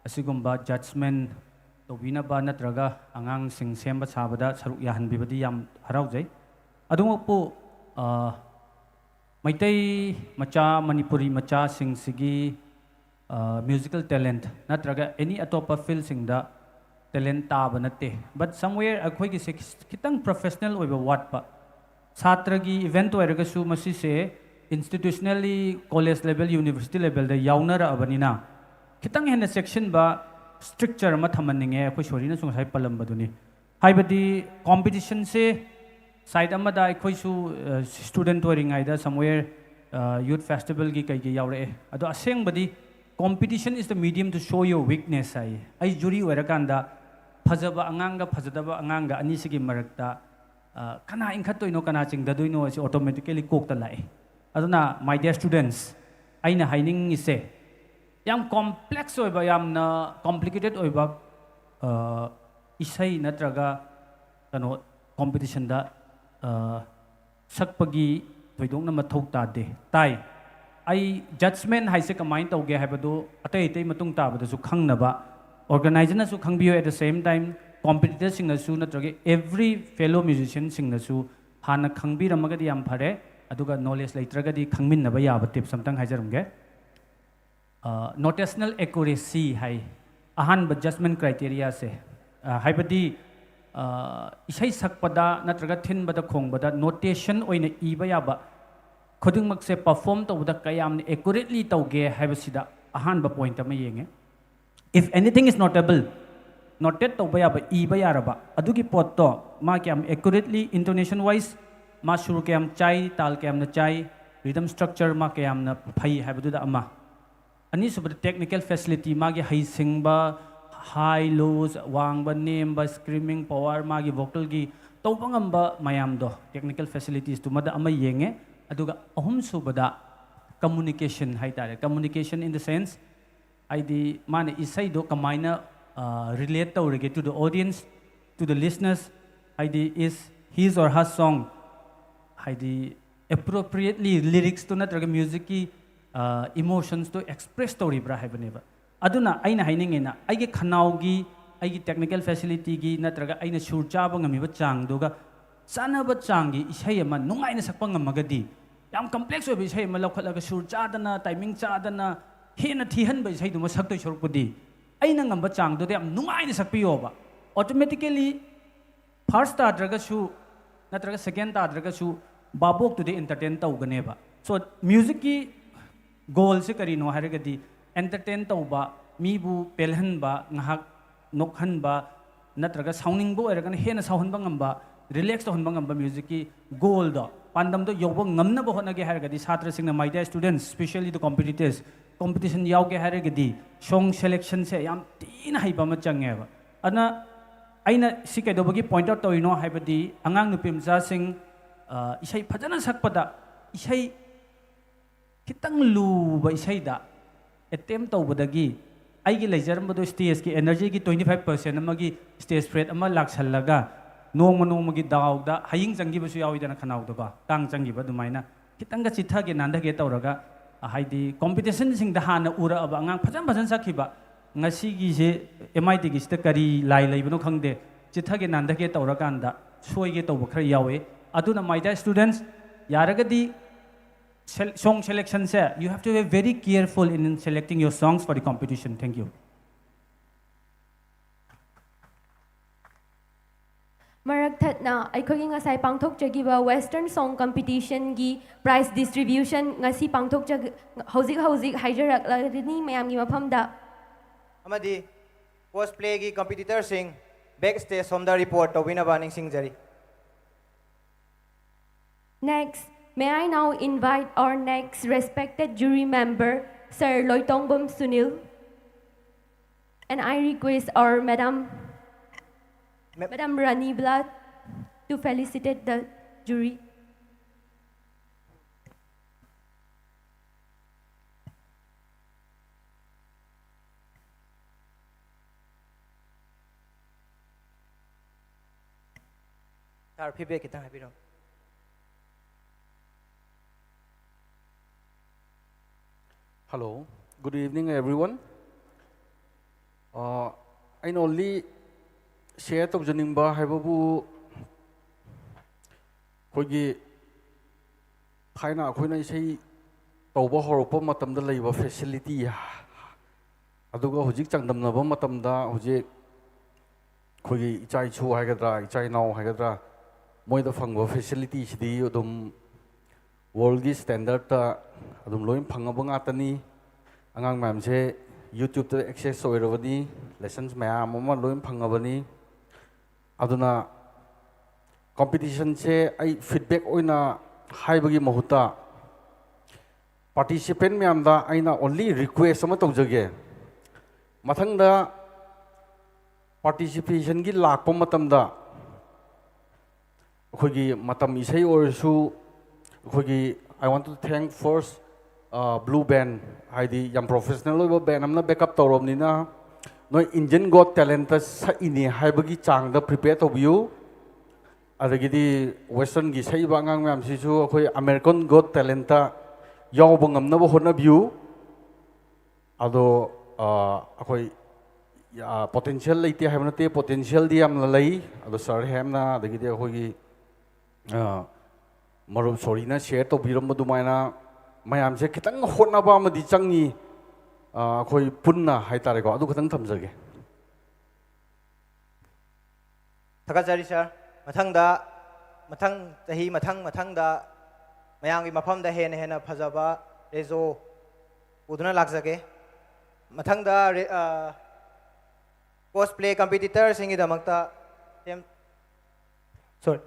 ꯑꯁꯤꯒꯨꯝꯕ ꯖꯠꯖꯃꯦꯟ ꯇꯧꯕꯤꯅꯕ ꯅꯠꯇ꯭ꯔꯒ ꯑꯉꯥꯡꯁꯤꯡ ꯁꯦꯝꯕ ꯁꯥꯕꯗ ꯁꯔꯨꯛ ꯌꯥꯍꯟꯕꯤꯕꯗꯤ ꯌꯥꯝ ꯍꯔꯥꯎꯖꯩ꯫ ꯑꯗꯨꯃꯛꯄꯨ ꯃꯩꯇꯩ ꯃꯆꯥ, ꯃꯅꯤꯄꯨꯔꯤ ꯃꯆꯥꯁꯤꯡꯁꯤꯒꯤ ꯃ꯭ꯌꯨꯖꯤꯀꯦꯜ ꯇꯦꯂꯦꯟꯠ ꯅꯠꯇ꯭ꯔꯒ ꯑꯦꯅꯤ ꯑꯇꯣꯞꯄ ꯐꯤꯜꯁꯤꯡꯗ ꯇꯦꯂꯦꯟꯠ ꯇꯥꯕ ꯅꯠꯇꯦ꯫ But somewhere ꯑꯩꯈꯣꯏꯒꯤꯁꯦ ꯈꯤꯇꯪ ꯄ꯭ꯔꯣꯐꯦꯁꯅꯦꯜ ꯑꯣꯏꯕ ꯋꯥꯠꯄ꯫ ꯁꯥꯇ꯭ꯔꯒꯤ ꯏꯚꯦꯟꯠ ꯑꯣꯏꯔꯒꯁꯨ ꯃꯁꯤꯁꯦ ꯏꯟꯁꯇꯤꯇ꯭ꯌꯨꯁꯅꯦꯜꯂꯤ ꯀꯣꯂꯦꯖ ꯂꯦꯚꯦꯜ, ꯌꯨꯅꯤꯚꯔꯁꯤꯇꯤ ꯂꯦꯚꯦꯜꯗ ꯌꯥꯎꯅꯔꯛꯑꯕꯅꯤꯅ ꯈꯤꯇꯪ ꯍꯦꯟꯅ ꯆꯦꯛꯁꯤꯟꯕ, ꯁ꯭ꯇ꯭ꯔꯤꯛꯆꯔ ꯑꯃ ꯊꯝꯍꯟꯅꯤꯡꯉꯦ꯫ ꯑꯩꯈꯣꯏ ꯁꯣꯔꯤꯅꯁꯨ ꯉꯁꯥꯏ ꯄꯜꯂꯝꯕꯗꯨꯅꯤ꯫ ꯍꯥꯏꯕꯗꯤ ꯀꯣꯝꯄꯤꯇꯤꯁꯟꯁꯦ ꯁꯥꯏꯠ ꯑꯃꯗ ꯑꯩꯈꯣꯏꯁꯨ ꯁ꯭ꯇꯨꯗꯦꯟꯠ ꯑꯣꯏꯔꯤꯉꯩꯗ ꯁꯝꯋꯦꯌꯔ ꯌꯨꯠ ꯐꯦꯁꯇꯤꯚꯦꯜꯒꯤ ꯀꯩꯒꯤ ꯌꯥꯎꯔꯛꯑꯦ꯫ ꯑꯗꯣ ꯑꯁꯦꯡꯕꯗꯤ "Competition is the medium to show your weakness" ꯍꯥꯏꯌꯦ꯫ ꯑꯩ ꯖꯨꯔꯤ ꯑꯣꯏꯔꯀꯥꯟꯗ ꯐꯖꯕ ꯑꯉꯥꯡꯒ ꯐꯖꯗꯕ ꯑꯉꯥꯡꯒ ꯑꯅꯤꯁꯤꯒꯤ ꯃꯔꯛꯇ ꯀꯅꯥ ꯏꯟꯈꯠꯇꯣꯏꯅꯣ, ꯀꯅꯥ ꯆꯤꯡꯊꯗꯣꯏꯅꯣ ꯑꯁꯤ ꯑꯣꯇꯣꯃꯦꯇꯤꯀꯦꯂꯤ ꯀꯣꯛꯇ ꯂꯥꯛꯑꯦ꯫ ꯑꯗꯨꯅ my dear students, ꯑꯩꯅ ꯍꯥꯏꯅꯤꯡꯉꯤꯁꯦ ꯌꯥꯝ ꯀꯣꯝꯄ꯭ꯂꯦꯛꯁ ꯑꯣꯏꯕ, ꯌꯥꯝꯅ ꯀꯣꯝꯄ꯭ꯂꯤꯀꯦꯇꯦꯠ ꯑꯣꯏꯕ ꯏꯁꯩ ꯅꯠꯇ꯭ꯔꯒ ꯀꯩꯅꯣ ꯀꯣꯝꯄꯤꯇꯤꯁꯟꯗ ꯁꯛꯄꯒꯤ ꯊꯣꯏꯗꯣꯛꯅ ꯃꯊꯧ ꯇꯥꯗꯦ꯫ ꯇꯥꯏ꯫ ꯑꯩ ꯖꯠꯖꯃꯦꯟ ꯍꯥꯏꯁꯦ ꯀꯃꯥꯏꯅ ꯇꯧꯒꯦ ꯍꯥꯏꯕꯗꯨ ꯑꯇꯩ ꯑꯇꯩ ꯃꯇꯨꯡ ꯇꯥꯕꯗꯁꯨ ꯈꯪꯅꯕ ꯑꯣꯔꯒꯅꯥꯏꯖꯔꯅꯁꯨ ꯈꯪꯕꯤꯌꯨ, at the same time ꯀꯣꯝꯄꯤꯇꯤꯇꯔꯁꯤꯡꯅꯁꯨ ꯅꯠꯇ꯭ꯔꯒ every fellow musicianꯁꯤꯡꯅꯁꯨ ꯍꯥꯟꯅ ꯈꯪꯕꯤꯔꯝꯃꯒꯗꯤ ꯌꯥꯝ ꯐꯔꯦ꯫ ꯑꯗꯨꯒ ꯅꯣꯂꯦꯖ ꯂꯩꯇ꯭ꯔꯒꯗꯤ ꯈꯪꯃꯤꯟꯅꯕ ꯌꯥꯕ ꯇꯤꯞꯁ ꯑꯝꯇꯪ ꯍꯥꯏꯖꯔꯝꯒꯦ꯫ ꯅꯣꯇꯦꯁꯅꯦꯜ ꯑꯦꯀꯨꯔꯦꯁꯤ ꯍꯥꯏ ꯑꯍꯥꯟꯕ ꯖꯖꯃꯦꯟ ꯀ꯭ꯔꯥꯏꯇꯦꯔꯤꯌꯥꯁꯦ꯫ ꯍꯥꯏꯕꯗꯤ ꯏꯁꯩ ꯁꯛꯄꯗ ꯅꯠꯇ꯭ꯔꯒ ꯊꯤꯟꯕꯗ ꯈꯣꯡꯕꯗ ꯅꯣꯇꯦꯁꯟ ꯑꯣꯏꯅ ꯏꯕ ꯌꯥꯕ ꯈꯨꯗꯤꯡꯃꯛꯁꯦ ꯄꯔꯐꯣꯝ ꯇꯧꯕꯗ ꯀꯌꯥꯝꯅ ꯑꯦꯀꯨꯔꯦꯠꯂꯤ ꯇꯧꯒꯦ ꯍꯥꯏꯕꯁꯤꯗ ꯑꯍꯥꯟꯕ ꯄꯣꯏꯟꯠ ꯑꯃ ꯌꯦꯡꯉꯦ꯫ If anything is notable, ꯅꯣꯇꯦꯠ ꯇꯧꯕ ꯌꯥꯕ, ꯏꯕ ꯌꯥꯔꯕ ꯑꯗꯨꯒꯤ ꯄꯣꯠꯇꯣ ꯃꯥ ꯀꯌꯥꯝ ꯑꯦꯀꯨꯔꯦꯠꯂꯤ, ꯏꯟꯇꯣꯅꯦꯁꯟ ꯋꯥꯏꯁ ꯃꯥ ꯁꯨꯔ ꯀꯌꯥꯝ ꯆꯥꯏ, ꯇꯥꯜ ꯀꯌꯥꯝꯅ ꯆꯥꯏ, ꯔꯤꯗꯝ ꯁ꯭ꯇ꯭ꯔꯛꯆꯔ ꯃꯥ ꯀꯌꯥꯝꯅ ꯐꯩ ꯍꯥꯏꯕꯗꯨꯗ ꯑꯃ꯫ ꯑꯅꯤꯁꯨꯕꯗ ꯇꯦꯛꯅꯤꯀꯦꯜ ꯐꯦꯁꯤꯂꯤꯇꯤ, ꯃꯥꯒꯤ ꯍꯩꯁꯤꯡꯕ, ꯍꯥꯏ ꯂꯣꯁ, ꯋꯥꯡꯕ ꯅꯦꯝꯕ, ꯁ꯭ꯀ꯭ꯔꯤꯃꯤꯡ ꯄꯋꯥꯔ, ꯃꯥꯒꯤ ꯚꯣꯀꯦꯜꯒꯤ ꯇꯧꯕ ꯉꯝꯕ ꯃꯌꯥꯝꯗꯣ ꯇꯦꯛꯅꯤꯀꯦꯜ ꯐꯦꯁꯤꯂꯤꯇꯤꯁꯇꯨꯃꯗ ꯑꯃ ꯌꯦꯡꯉꯦ꯫ ꯑꯗꯨꯒ ꯑꯍꯨꯝꯁꯨꯕꯗ ꯀꯝꯃꯨꯅꯤꯀꯦꯁꯟ ꯍꯥꯏ ꯇꯥꯔꯦ꯫ Communication in the sense, ꯍꯥꯏꯗꯤ ꯃꯥꯅ ꯏꯁꯩꯗꯣ ꯀꯃꯥꯏꯅ ꯔꯤꯂꯦꯠ ꯇꯧꯔꯤꯒꯦ to the audience, to the listeners, ꯍꯥꯏꯗꯤ is his or her song, ꯍꯥꯏꯗꯤ ꯑꯦꯄ꯭ꯔꯣꯄ꯭ꯔꯤꯌꯦꯠꯂꯤ ꯂꯤꯔꯤꯛꯁꯇꯣ ꯅꯠꯇ꯭ꯔꯒ ꯃ꯭ꯌꯨꯖꯤꯛꯀꯤ ꯏꯃꯣꯁꯟꯁꯇꯣ ꯑꯦꯛꯁꯄ꯭ꯔꯦꯁ ꯇꯧꯔꯤꯕ꯭ꯔꯥ ꯍꯥꯏꯕꯅꯦꯕ꯫ ꯑꯗꯨꯅ ꯑꯩꯅ ꯍꯥꯏꯅꯤꯡꯉꯤꯅ ꯑꯩꯒꯤ ꯈꯅꯥꯎꯒꯤ, ꯑꯩꯒꯤ ꯇꯦꯛꯅꯤꯀꯦꯜ ꯐꯦꯁꯤꯂꯤꯇꯤꯒꯤ ꯅꯠꯇ꯭ꯔꯒ ꯑꯩꯅ ꯁꯨꯔ ꯆꯥꯕ ꯉꯝꯃꯤꯕ ꯆꯥꯡꯗꯨꯒ ꯆꯥꯟꯅꯕ ꯆꯥꯡꯒꯤ ꯏꯁꯩ ꯑꯃ ꯅꯨꯡꯉꯥꯏꯅ ꯁꯛꯄ ꯉꯝꯃꯒꯗꯤ, ꯌꯥꯝ ꯀꯝꯄ꯭ꯂꯦꯛꯁ ꯑꯣꯏꯕ ꯏꯁꯩ ꯑꯃ ꯂꯧꯈꯠꯂꯒ ꯁꯨꯔ ꯆꯥꯗꯅ, ꯇꯥꯏꯃꯤꯡ ꯆꯥꯗꯅ, ꯍꯦꯟꯅ ꯊꯤꯍꯟꯕ ꯏꯁꯩꯗꯨꯃ ꯁꯛꯇꯣꯏ ꯁꯔꯨꯛꯄꯨꯗꯤ ꯑꯩꯅ ꯉꯝꯕ ꯆꯥꯡꯗꯨꯗ ꯌꯥꯝ ꯅꯨꯡꯉꯥꯏꯅ ꯁꯛꯄꯤꯌꯣꯕ꯫ ꯑꯣꯇꯣꯃꯦꯇꯤꯀꯦꯂꯤ ꯐꯥꯔꯁ ꯇꯥꯗ꯭ꯔꯒꯁꯨ ꯅꯠꯇ꯭ꯔꯒ ꯁꯦꯀꯦꯟ ꯇꯥꯗ꯭ꯔꯒꯁꯨ ꯚꯥꯕꯣꯛꯇꯨꯗꯤ ꯑꯦꯟꯇꯔꯇꯦꯟ ꯇꯧꯒꯅꯦꯕ꯫ ꯁꯣ ꯃ꯭ꯌꯨꯖꯤꯛꯀꯤ ꯒꯣꯜꯁꯦ ꯀꯔꯤꯅꯣ ꯍꯥꯏꯔꯒꯗꯤ ꯑꯦꯟꯇꯔꯇꯦꯟ ꯇꯧꯕ, ꯃꯤꯕꯨ ꯄꯦꯜꯍꯟꯕ, ꯉꯥꯏꯍꯥꯛ ꯅꯣꯛꯍꯟꯕ, ꯅꯠꯇ꯭ꯔꯒ ꯁꯥꯎꯅꯤꯡꯕ ꯑꯣꯏꯔꯒꯅ ꯍꯦꯟꯅ ꯁꯥꯎꯍꯟꯕ ꯉꯝꯕ, ꯔꯤꯂꯦꯛꯁ ꯇꯧꯍꯟꯕ ꯉꯝꯕ ꯃ꯭ꯌꯨꯖꯤꯛꯀꯤ ꯒꯣꯜꯗꯣ, ꯄꯥꯟꯗꯝꯗꯣ ꯌꯧꯕ ꯉꯝꯅꯕ ꯍꯣꯠꯅꯒꯦ ꯍꯥꯏꯔꯒꯗꯤ ꯁꯥꯇ꯭ꯔꯁꯤꯡꯅ, my dear students, specially the competitors, competition ꯌꯥꯎꯒꯦ ꯍꯥꯏꯔꯒꯗꯤ ꯁꯣꯡ ꯁꯦꯂꯦꯛꯁꯟꯁꯦ ꯌꯥꯝ ꯊꯤꯅ ꯍꯩꯕ ꯑꯃ ꯆꯪꯉꯦꯕ꯫ ꯑꯗꯨꯅ ꯑꯩꯅ ꯁꯤ ꯀꯩꯗꯧꯕꯒꯤ ꯄꯣꯏꯟꯠ ꯑꯥꯎꯠ ꯇꯧꯔꯤꯅꯣ ꯍꯥꯏꯕꯗꯤ ꯑꯉꯥꯡ ꯅꯨꯄꯤ ꯃꯆꯥꯁꯤꯡ ꯏꯁꯩ ꯐꯖꯅ ꯁꯛꯄꯗ ꯏꯁꯩ ꯈꯤꯇꯪ ꯂꯨꯕ ꯏꯁꯩꯗ ꯑꯦꯇꯦꯝ ꯇꯧꯕꯗꯒꯤ ꯑꯩꯒꯤ ꯂꯩꯖꯔꯝꯕꯗꯣ ꯁ꯭ꯇꯦꯖꯀꯤ ꯑꯦꯅꯔꯖꯤꯒꯤ twenty five percent ꯑꯃꯒꯤ ꯁ꯭ꯇꯦꯖ ꯐ꯭ꯔꯦꯠ ꯑꯃ ꯂꯥꯛꯁꯜꯂꯒ ꯅꯣꯡꯃ ꯅꯣꯡꯃꯒꯤ ꯗꯥꯎꯗ ꯍꯌꯤꯡ ꯆꯪꯈꯤꯕꯁꯨ ꯌꯥꯎꯋꯤꯗꯅ, ꯈꯅꯥꯎꯗꯀꯣ ꯀꯥꯡ ꯆꯪꯈꯤꯕ ꯑꯗꯨꯃꯥꯏꯅ ꯈꯤꯇꯪꯒ ꯆꯤꯠꯊꯒꯦ ꯅꯥꯟꯊꯒꯦ ꯇꯧꯔꯒ, ꯍꯥꯏꯗꯤ ꯀꯣꯝꯄꯤꯇꯤꯁꯟꯁꯤꯡꯗ ꯍꯥꯟꯅ ꯎꯔꯛꯑꯕ ꯑꯉꯥꯡ ꯐꯖꯅ ꯐꯖꯅ ꯁꯛꯈꯤꯕ, ꯉꯁꯤꯒꯤꯁꯦ ꯑꯦꯝ ꯑꯥꯏ ꯇꯤꯒꯤꯁꯤꯗ ꯀꯔꯤ ꯂꯥꯏ ꯂꯩꯕꯅꯣ ꯈꯪꯗꯦ, ꯆꯤꯠꯊꯒꯦ ꯅꯥꯟꯊꯒꯦ ꯇꯧꯔꯀꯥꯟꯗ ꯁꯣꯏꯒꯦ ꯇꯧꯕ ꯈꯔ ꯌꯥꯎꯋꯦ꯫ ꯑꯗꯨꯅ my dear students, ꯌꯥꯔꯒꯗꯤ sel- song selectionꯁꯦ, you have to be very careful in selecting your songs for the competition. Thank you. ꯃꯔꯛ ꯊꯠꯅ ꯑꯩꯈꯣꯏꯒꯤ ꯉꯁꯥꯏ ꯄꯥꯡꯊꯣꯛꯆꯈꯤꯕ Western Song Competitionꯒꯤ prize distribution ꯉꯁꯤ ꯄꯥꯡꯊꯣꯛꯆ ꯍꯧꯖꯤꯛ ꯍꯧꯖꯤꯛ ꯍꯥꯏꯖꯔꯛꯂꯒꯅꯤ ꯃꯌꯥꯝꯒꯤ ꯃꯐꯝꯗ꯫ ꯑꯃꯗꯤ cosplay ꯒꯤ competitor ꯁꯤꯡ back stage ꯁꯣꯝꯗ report ꯇꯧꯕꯤꯅꯕ ꯅꯤꯡꯁꯤꯡꯖꯔꯤ꯫ Next, may I now invite our next respected jury member, Sir Loitongbam Sunil. And I request our Madam, Ma- Madam Rani Blat to felicitate the jury. Sir, feedback ꯈꯤꯇꯪ ꯍꯥꯏꯕꯤꯔꯛꯑꯣ꯫ Hello, good evening everyone. ꯑ, ꯑꯩꯅ only share ꯇꯧꯖꯅꯤꯡꯕ ꯍꯥꯏꯕꯕꯨ ꯑꯩꯈꯣꯏꯒꯤ ꯊꯥꯏꯅ ꯑꯩꯈꯣꯏꯅ ꯏꯁꯩ ꯇꯧꯕ ꯍꯧꯔꯛꯄ ꯃꯇꯝꯗ ꯂꯩꯕ facility, ꯑꯗꯨꯒ ꯍꯧꯖꯤꯛ ꯆꯥꯡꯗꯝꯅꯕ ꯃꯇꯝꯗ ꯍꯧꯖꯤꯛ ꯑꯩꯈꯣꯏꯒꯤ ꯏꯆꯥ ꯏꯁꯨ ꯍꯥꯏꯒꯗ꯭ꯔꯥ, ꯏꯆꯥ ꯏꯅꯥꯎ ꯍꯥꯏꯒꯗ꯭ꯔꯥ, ꯃꯣꯏꯗ ꯐꯪꯕ facility ꯁꯤꯗꯤ ꯑꯗꯨꯝ world ꯀꯤ standard ꯇ ꯑꯗꯨꯝ ꯂꯣꯏ ꯐꯪꯉꯕ ꯉꯥꯛꯇꯅꯤ꯫ ꯑꯉꯥꯡ ꯃꯌꯥꯝꯁꯦ YouTube ꯇ access ꯑꯣꯏꯔꯕꯅꯤ, lessons ꯃꯌꯥꯝ ꯑꯃ ꯂꯣꯏ ꯐꯪꯉꯕꯅꯤ꯫ ꯑꯗꯨꯅ competition ꯁꯦ ꯑꯩ feedback ꯑꯣꯏꯅ ꯍꯥꯏꯕꯒꯤ ꯃꯍꯨꯠꯇ participant ꯃꯌꯥꯝꯗ ꯑꯩꯅ only request ꯑꯃ ꯇꯧꯖꯒꯦ꯫ ꯃꯊꯪꯗ participation ꯒꯤ ꯂꯥꯛꯄ ꯃꯇꯝꯗ ꯑꯩꯈꯣꯏꯒꯤ ꯃꯇꯝ ꯏꯁꯩ ꯑꯣꯏꯔꯁꯨ, ꯑꯩꯈꯣꯏꯒꯤ I want to thank first, uh, Blue Band, ꯍꯥꯏꯗꯤ ꯌꯥꯝ professional ꯑꯣꯏꯕ band ꯑꯃꯅ backup ꯇꯧꯔꯕꯅꯤꯅ, ꯅꯣꯏ Indian Got Talent ꯇ ꯁꯛꯏꯅꯦ ꯍꯥꯏꯕꯒꯤ ꯆꯥꯡꯗ prepare ꯇꯧꯕꯤꯌꯨ꯫ ꯑꯗꯒꯤꯗꯤ Western ꯒꯤ ꯁꯛꯏꯕ ꯑꯉꯥꯡ ꯃꯌꯥꯝꯁꯤꯁꯨ ꯑꯩꯈꯣꯏ American Got Talent ꯇ ꯌꯥꯎꯕ ꯉꯝꯅꯕ ꯍꯣꯠꯅꯕꯤꯌꯨ꯫ ꯑꯗꯣ, ꯑ, ꯑꯩꯈꯣꯏ, ꯑ, potential ꯂꯩꯇꯦ ꯍꯥꯏꯕ ꯅꯠꯇꯦ, potential ꯗꯤ ꯌꯥꯝꯅ ꯂꯩ꯫ ꯑꯗꯣ Sir ꯍꯦꯝꯅ, ꯑꯗꯒꯤꯗꯤ ꯑꯩꯈꯣꯏꯒꯤ, ꯑ, ꯃꯔꯨꯞ ꯁꯣꯔꯤꯅ share ꯇꯧꯕꯤꯔꯝꯕ ꯑꯗꯨꯃꯥꯏꯅ ꯃꯌꯥꯝꯁꯦ ꯈꯤꯇꯪ ꯍꯣꯠꯅꯕ ꯑꯃꯗꯤ ꯆꯪꯉꯤ꯫ ꯑ, ꯑꯩꯈꯣꯏ ꯄꯨꯟꯅ ꯍꯥꯏꯇꯥꯔꯦꯀꯣ, ꯑꯗꯨ ꯈꯛꯇꯪ ꯊꯝꯖꯒꯦ꯫ ꯊꯥꯒꯠꯆꯔꯤ, ꯁꯥꯔ꯫ ꯃꯊꯪꯗ, ꯃꯊꯪ ꯆꯍꯤ, ꯃꯊꯪ ꯃꯊꯪꯗ ꯃꯌꯥꯝꯒꯤ ꯃꯐꯝꯗ ꯍꯦꯟꯅ ꯍꯦꯟꯅ ꯐꯖꯕ ꯔꯦꯖꯣ ꯄꯨꯗꯨꯅ ꯂꯥꯛꯆꯒꯦ꯫ ꯃꯊꯪꯗ ꯔꯦ-, ꯑ, cosplay competitorꯁꯤꯡꯒꯤꯗꯃꯛꯇ ꯁꯦꯝ-, sorry꯫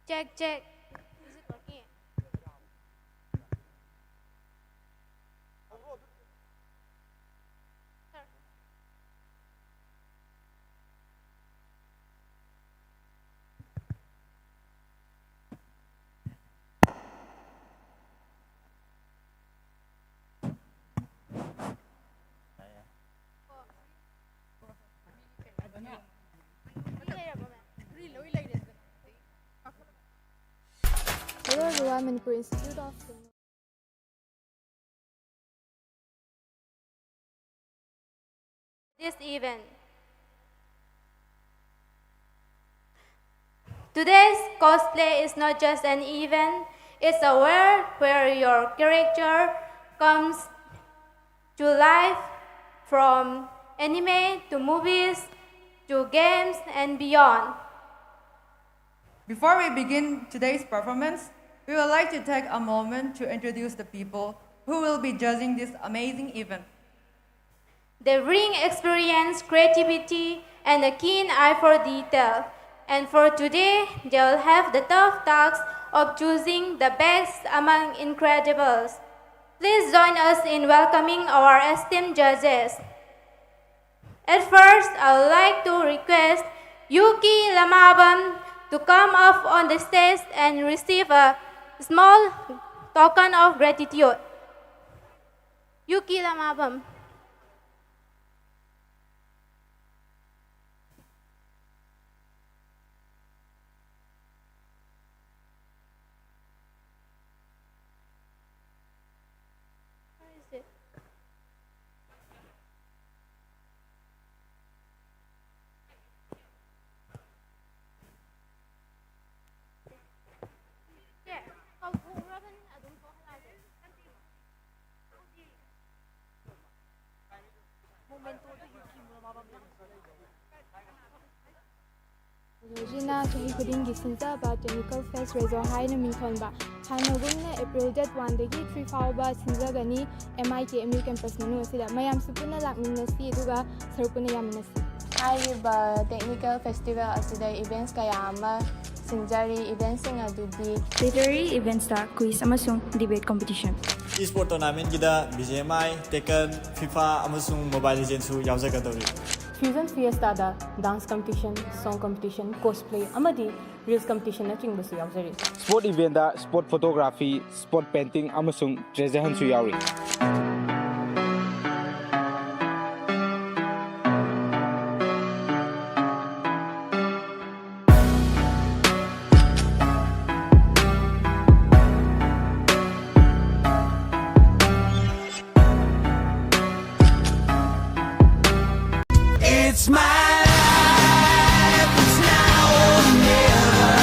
Check, check. Is it working? Hello everyone, Manipur Institute of Technology. This event. Today's cosplay is not just an event, it's a world where your character comes to life, from anime to movies to games and beyond. Before we begin today's performance, we would like to take a moment to introduce the people who will be judging this amazing event. They bring experience, creativity, and a keen eye for detail. And for today, they'll have the tough task of choosing the best among Incredibles. Please join us in welcoming our esteemed judges. At first, I would like to request Yuki Lamabam to come up on the stage and receive a small token of gratitude. Yuki Lamabam. Where is it? Yeah. ꯀꯧꯊꯣꯛꯎꯔꯕꯅꯤꯅ ꯑꯗꯨꯝ ꯊꯣꯛꯍꯜꯂꯛꯑꯒꯦ꯫ ꯍꯧꯖꯤꯛꯅ ꯆꯍꯤ ꯈꯨꯗꯤꯡꯒꯤ ꯁꯤꯟꯖꯕ Technical Fest Resort ꯍꯥꯏꯅ ꯃꯤꯡꯊꯣꯟꯕ ꯍꯥꯟꯅꯒꯨꯝꯅ April date one ꯗꯒꯤ three ꯐꯥꯎꯕ ꯁꯤꯟꯖꯒꯅꯤ꯫ M I K M U campus ꯃꯅꯨꯡ ꯑꯁꯤꯗ ꯃꯌꯥꯝꯁꯨ ꯄꯨꯟꯅ ꯂꯥꯛꯃꯤꯟꯅꯁꯤ, ꯑꯗꯨꯒ ꯁꯔꯨꯛ ꯄꯨꯟꯅ ꯌꯥꯃꯤꯟꯅꯁꯤ꯫ ꯍꯥꯏꯔꯤꯕ technical festival ꯑꯁꯤꯗ events ꯀꯌꯥ ꯑꯃ ꯁꯤꯟꯖꯔꯤ꯫ Eventsꯁꯤꯡ ꯑꯗꯨꯗꯤ Literary eventsꯇ quiz ꯑꯃꯁꯨꯡ debate competition꯫ Esport tournamentꯀꯤꯗ B G M I, Tekken, FIFA ꯑꯃꯁꯨꯡ Mobile Legendsꯁꯨ ꯌꯥꯎꯖꯒꯗꯧꯔꯤ꯫ Fusion Fiestaꯗ dance competition, song competition, cosplay ꯑꯃꯗꯤ reels competitionꯅꯆꯤꯡꯕꯁꯨ ꯌꯥꯎꯖꯔꯤ꯫ Sport eventꯇ sport photography, sport painting ꯑꯃꯁꯨꯡ treasure huntꯁꯨ ꯌꯥꯎꯔꯤ꯫ It's my life, it's now or never.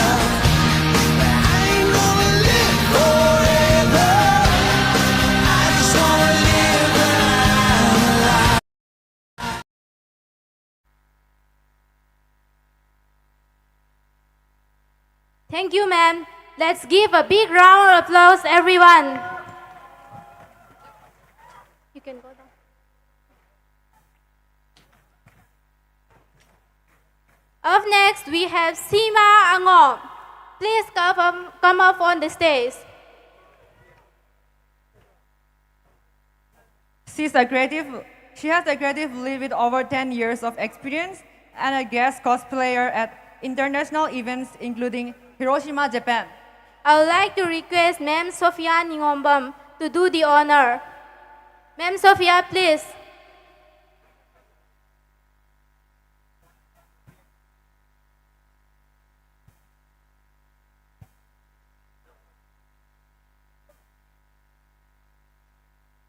I ain't gonna live forever. I just wanna live when I'm alive. Thank you, ma'am. Let's give a big round of applause, everyone. You can go down. Up next, we have Sima Angom. Please come up, come up on the stage. She's a creative, she has a creative lead with over ten years of experience and a guest cosplayer at international events including Hiroshima, Japan. I would like to request Ma'am Sophia Ningombam to do the honor. Ma'am Sophia, please.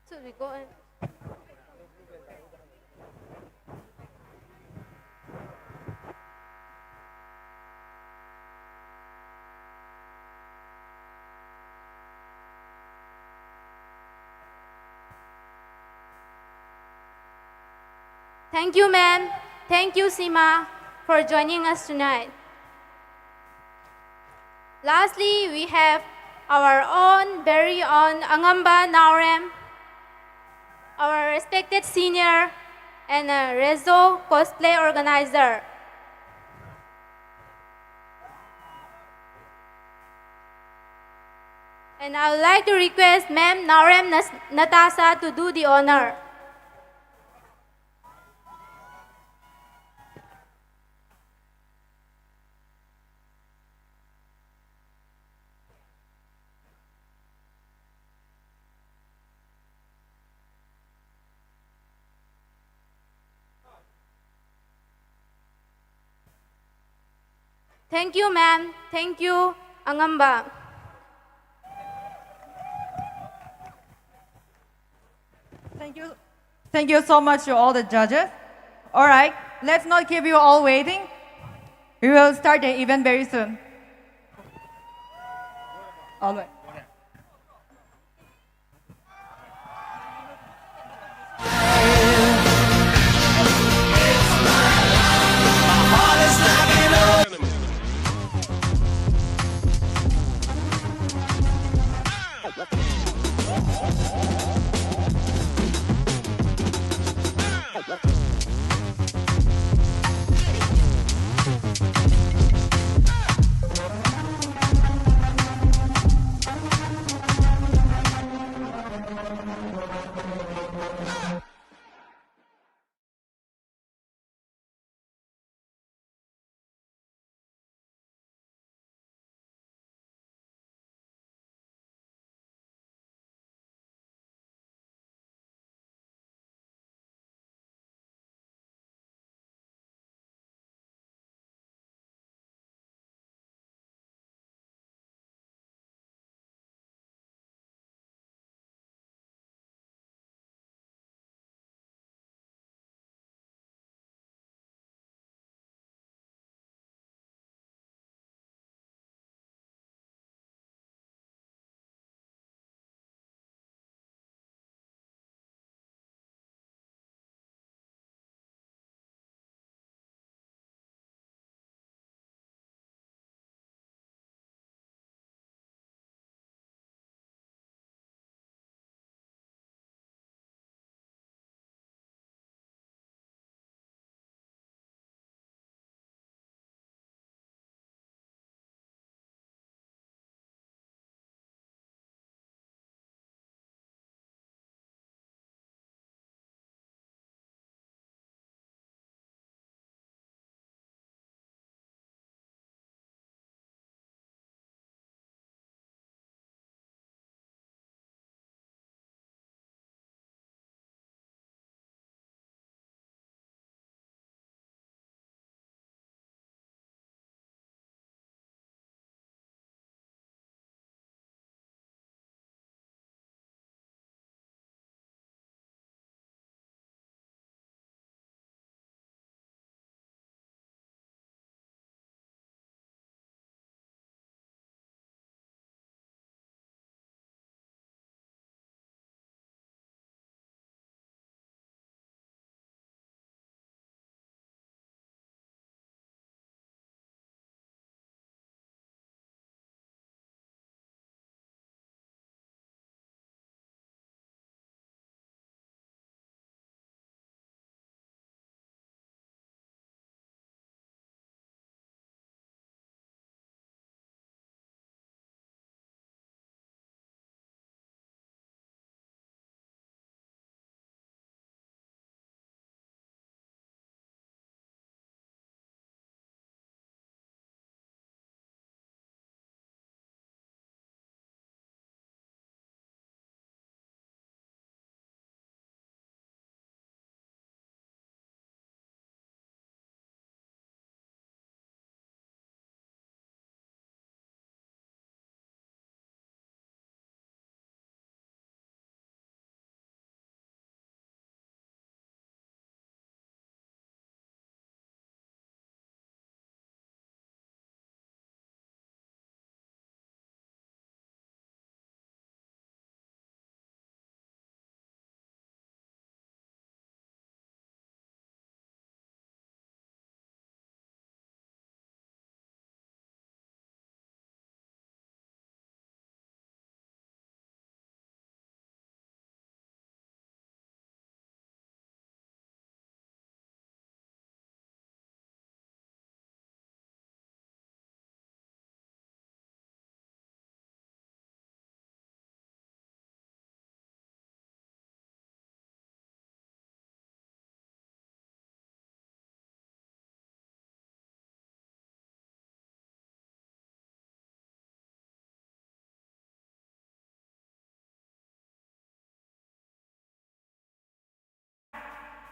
Should we go and Thank you, ma'am. Thank you, Sima, for joining us tonight. Lastly, we have our own, very own Angamba Naorem, our respected senior and a Rezo cosplay organizer. And I would like to request Ma'am Naorem Nas-, Natasha to do the honor. Thank you, ma'am. Thank you, Angamba. Thank you. Thank you so much to all the judges. All right, let's not keep you all waiting. We will start the event very soon. All right.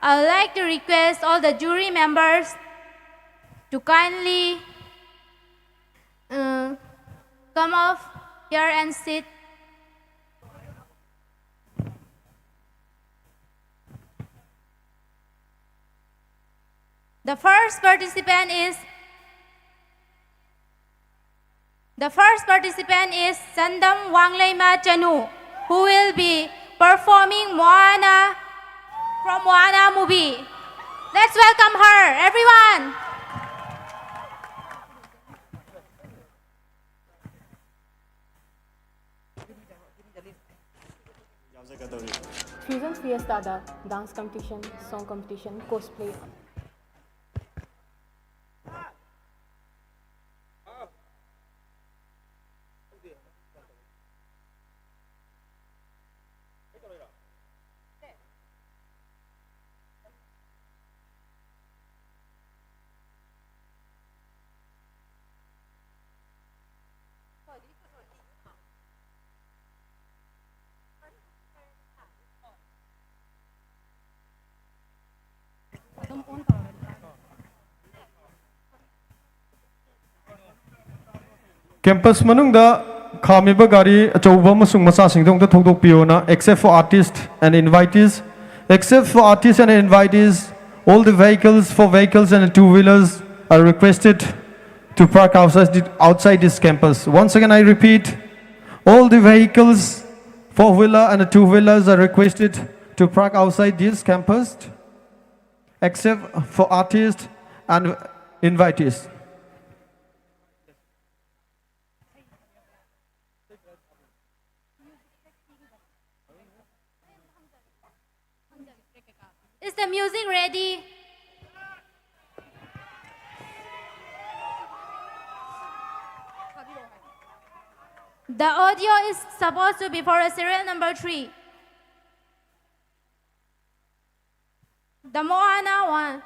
I would like to request all the jury members to kindly uh, come up here and sit. The first participant is the first participant is Sandam Wangleima Chanu, who will be performing Moana from Moana movie. Let's welcome her, everyone. Fusion Fiesta the dance competition, song competition, cosplay. Campus ꯃꯅꯨꯡꯗ ꯈꯥꯝꯃꯤꯕ ꯒꯥꯔꯤ ꯑꯆꯧꯕ ꯑꯃꯁꯨꯡ ꯃꯆꯥꯁꯤꯡꯗꯣ ꯑꯃꯨꯛꯇ ꯊꯧꯗꯣꯛꯄꯤꯌꯣꯅ, except for artists and invitees. Except for artists and invitees, all the vehicles for vehicles and two wheelers are requested to park outside, the, outside this campus. Once again, I repeat, all the vehicles, four wheeler and two wheelers, are requested to park outside this campus, except for artists and invitees. Is the music ready? The audio is supposed to be for a serial number three. The Moana one.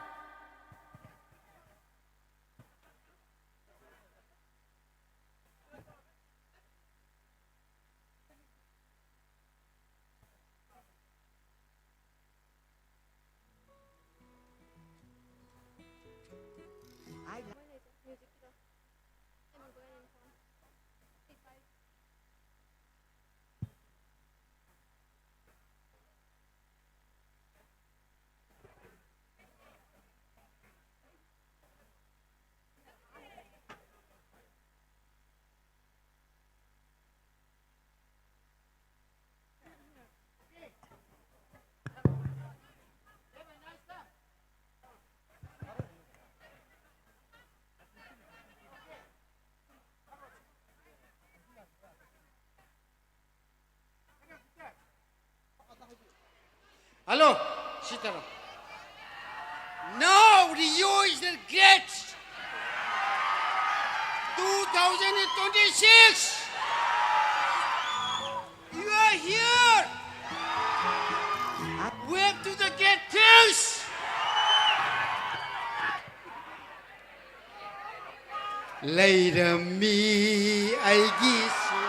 Hello, Sitaram. Now Rio is the great. two thousand twenty-six. You are here. Wave to the great things. ꯂꯩꯔꯝꯃꯤ ꯑꯩꯒꯤꯁꯨ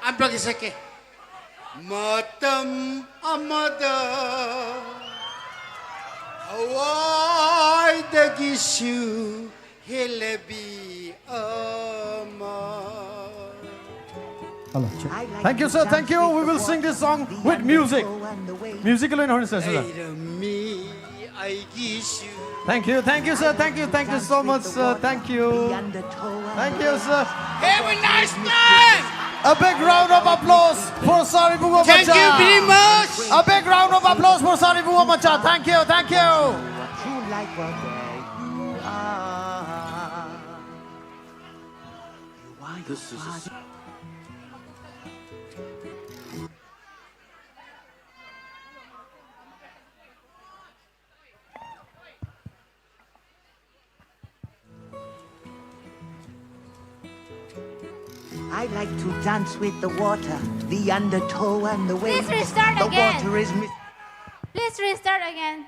ꯑꯝꯇꯒ ꯁꯛꯀꯦ꯫ ꯃꯇꯝ ꯑꯃꯗ ꯊꯋꯥꯏꯗꯒꯤꯁꯨ ꯍꯦꯜꯂꯕꯤ ꯑꯃ꯫ Hello, check. Thank you, sir. Thank you. We will sing this song with music. Music ꯂꯣꯏꯅ ꯍꯣꯔꯦꯟ ꯁꯦ, sir. ꯂꯩꯔꯝꯃꯤ ꯑꯩꯒꯤꯁꯨ꯫ Thank you, thank you, sir. Thank you, thank you so much, sir. Thank you. Thank you, sir. Have a nice time. A big round of applause for Saribuwa Thank you very much. A big round of applause for Saribuwa Macha. Thank you, thank you. True light, well, there you are. You are your father. I like to dance with the water, the undertow and the waves. Please restart The again. Water is mis- Please restart again.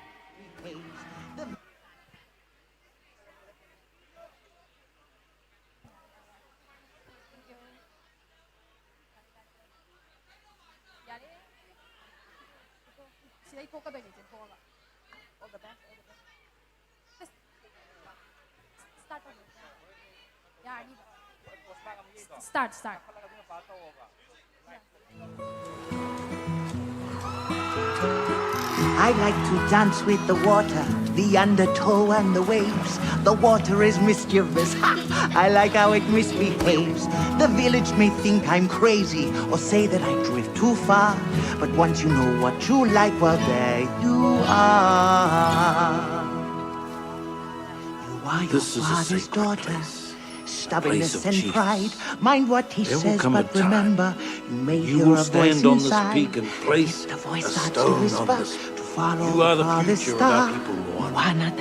ꯁꯤꯗꯩ ꯊꯣꯛꯀꯗꯣꯏꯅꯦ ꯆꯦꯟꯊꯣꯛꯑꯒ꯫ All the best, all the best. Just start ꯇꯧꯔꯣ꯫ ꯌꯥꯔꯅꯤꯕ꯫ Start, start. I like to dance with the water, the undertow and the waves. The water is mischievous. Ha! I like how it misbehaves. The village may think I'm crazy or say that I drift too far. But once you know what you like, well, there you are. You are your This is a father's sacred daughter. Place. Stubbornness Place of and chiefs. Pride. Mind what he There will says, come a but time remember, You will stand on this peak and place a stone on this. You are the future of our people, Moana.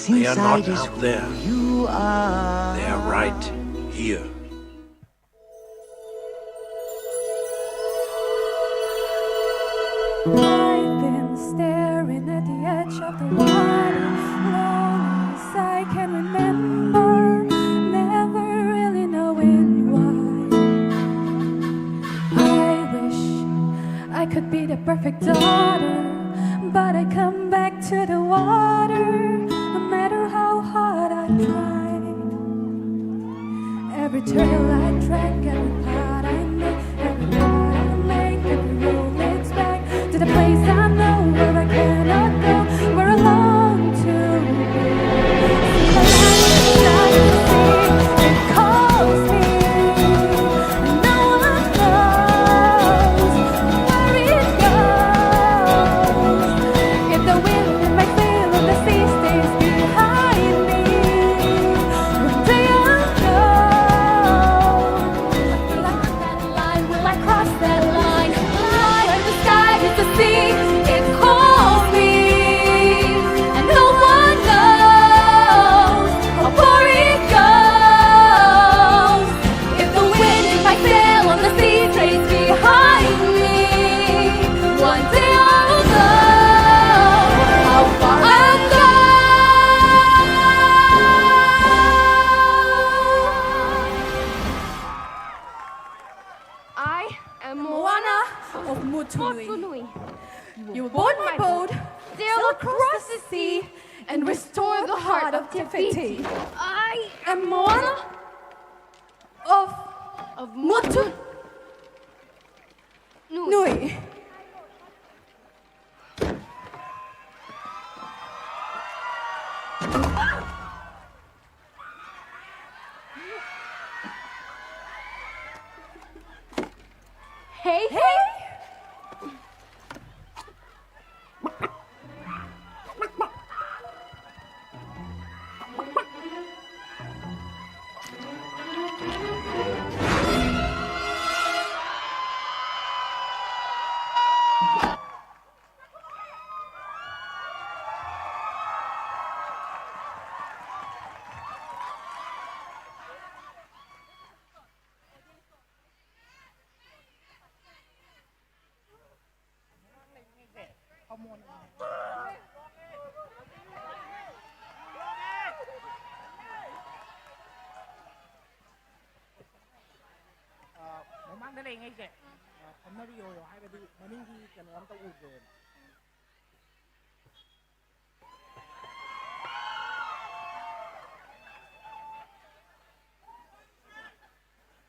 They are not out there. They are right here. I've been staring at the edge of the water long as I can remember, never really knowing why. I wish I could be the perfect daughter, but I come back to the water no matter how hard I try. Every trail I track, every path I make, every road I make, every road leads back to the place I know where I cannot go, where I long to be. See the light inside the sea, it calls me, and no one knows where it goes. If the wind in my sail on the sea stays behind me, one day I'll know. Will I cross that line? Will I cross that line? Line where the sky is the sea. It calls me, and no one knows how far it goes. If the wind in my sail on the sea stays behind me, one day I'll know how far I'll go. I am Moana of Motunui. You will board my boat, sail across the sea, and restore the heart of Te Fiti. I am Moana of, of Motunui. Hey, hey! ꯂꯩꯉꯩꯁꯦ ꯐꯝꯅꯔꯤꯌꯣ, ꯍꯥꯏꯕꯗꯤ ꯃꯅꯤꯡꯒꯤ ꯀꯩꯅꯣ ꯑꯝꯇ ꯎꯗ꯭ꯔꯦꯅ꯫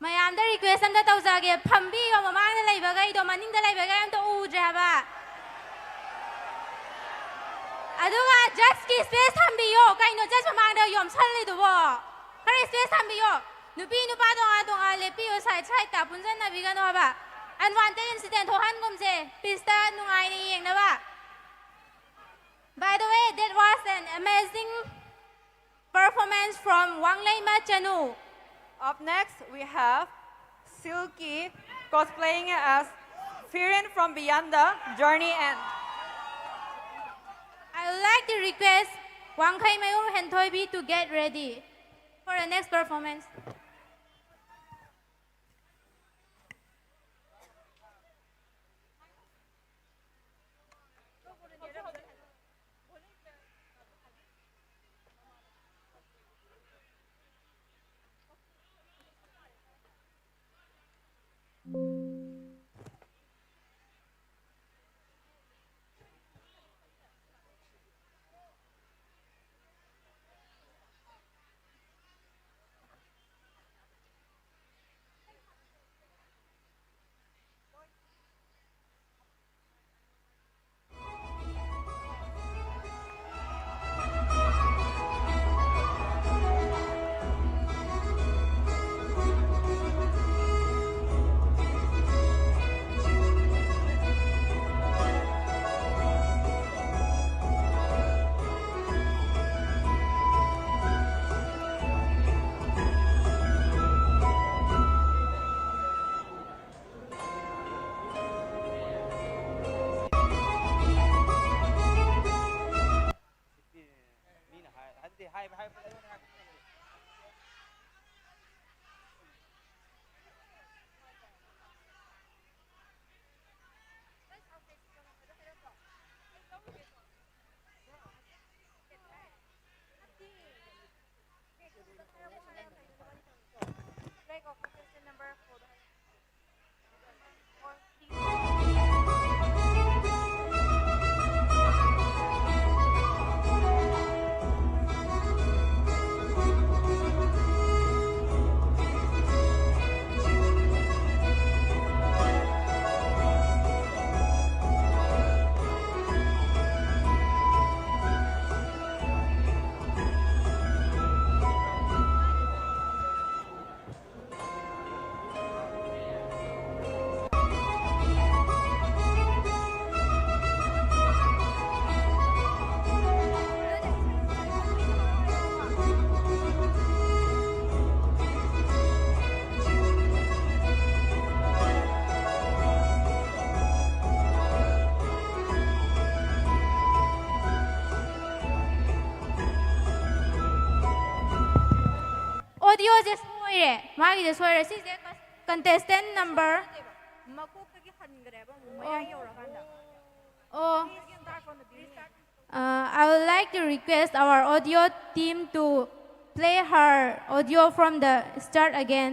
ꯃꯌꯥꯝꯗ request ꯑꯝꯇ ꯇꯧꯖꯒꯦ, ꯐꯝꯕꯤꯌꯣ, ꯃꯃꯥꯡꯗ ꯂꯩꯕꯈꯩꯗꯣ, ꯃꯅꯤꯡꯗ ꯂꯩꯕꯈꯩ ꯑꯝꯇ ꯎꯗ꯭ꯔꯦ ꯍꯥꯏꯕ꯫ ꯑꯗꯨꯒ judgeꯀꯤ space ꯊꯝꯕꯤꯌꯣ꯫ ꯀꯩꯅꯣ judge ꯃꯃꯥꯡꯗ ꯌꯣꯝꯁꯜꯂꯤꯗꯨꯕꯣ? ꯈꯔ space ꯊꯝꯕꯤꯌꯣ꯫ ꯅꯨꯄꯤ ꯅꯨꯄꯥ ꯇꯣꯉꯥꯟ ꯇꯣꯉꯥꯟ ꯂꯦꯞꯄꯤꯌꯣ, side sideꯇ ꯄꯨꯟꯁꯤꯟꯅꯕꯤꯒꯅꯣ ꯍꯥꯏꯕ꯫ Unwanted incident ꯊꯣꯛꯍꯟꯒꯨꯝꯁꯦ, peaceꯇ ꯅꯨꯡꯉꯥꯏꯅ ꯌꯦꯡꯅꯕ꯫ By the way, that was an amazing performance from Wangleima Chanu. Up next, we have Silky cosplaying as Firin from Beyond the Journey End. I would like to request Wangkheimayum Henthoibi to get ready for the next performance. ꯃꯤꯅ ꯍꯥꯏ-, ꯍꯥꯏꯕꯗꯤ ꯍꯥꯏꯕ, ꯍꯥꯏꯕ꯫ Flag of contestant number four. ꯑꯣꯗꯤꯑꯣꯁꯦ ꯁꯣꯏꯔꯦ꯫ ꯃꯥꯒꯤꯁꯦ ꯁꯣꯏꯔꯦ꯫ ꯁꯤꯁꯦ contestant number ꯃꯀꯣꯛꯇꯒꯤ ꯍꯟꯈ꯭ꯔꯦꯕ ꯑꯃꯨꯛ ꯃꯌꯥꯏ ꯌꯧꯔꯀꯥꯟꯗ꯫ ꯑꯣ꯫ Please start from the beginning. Uh, I would like to request our audio team to play her audio from the start again.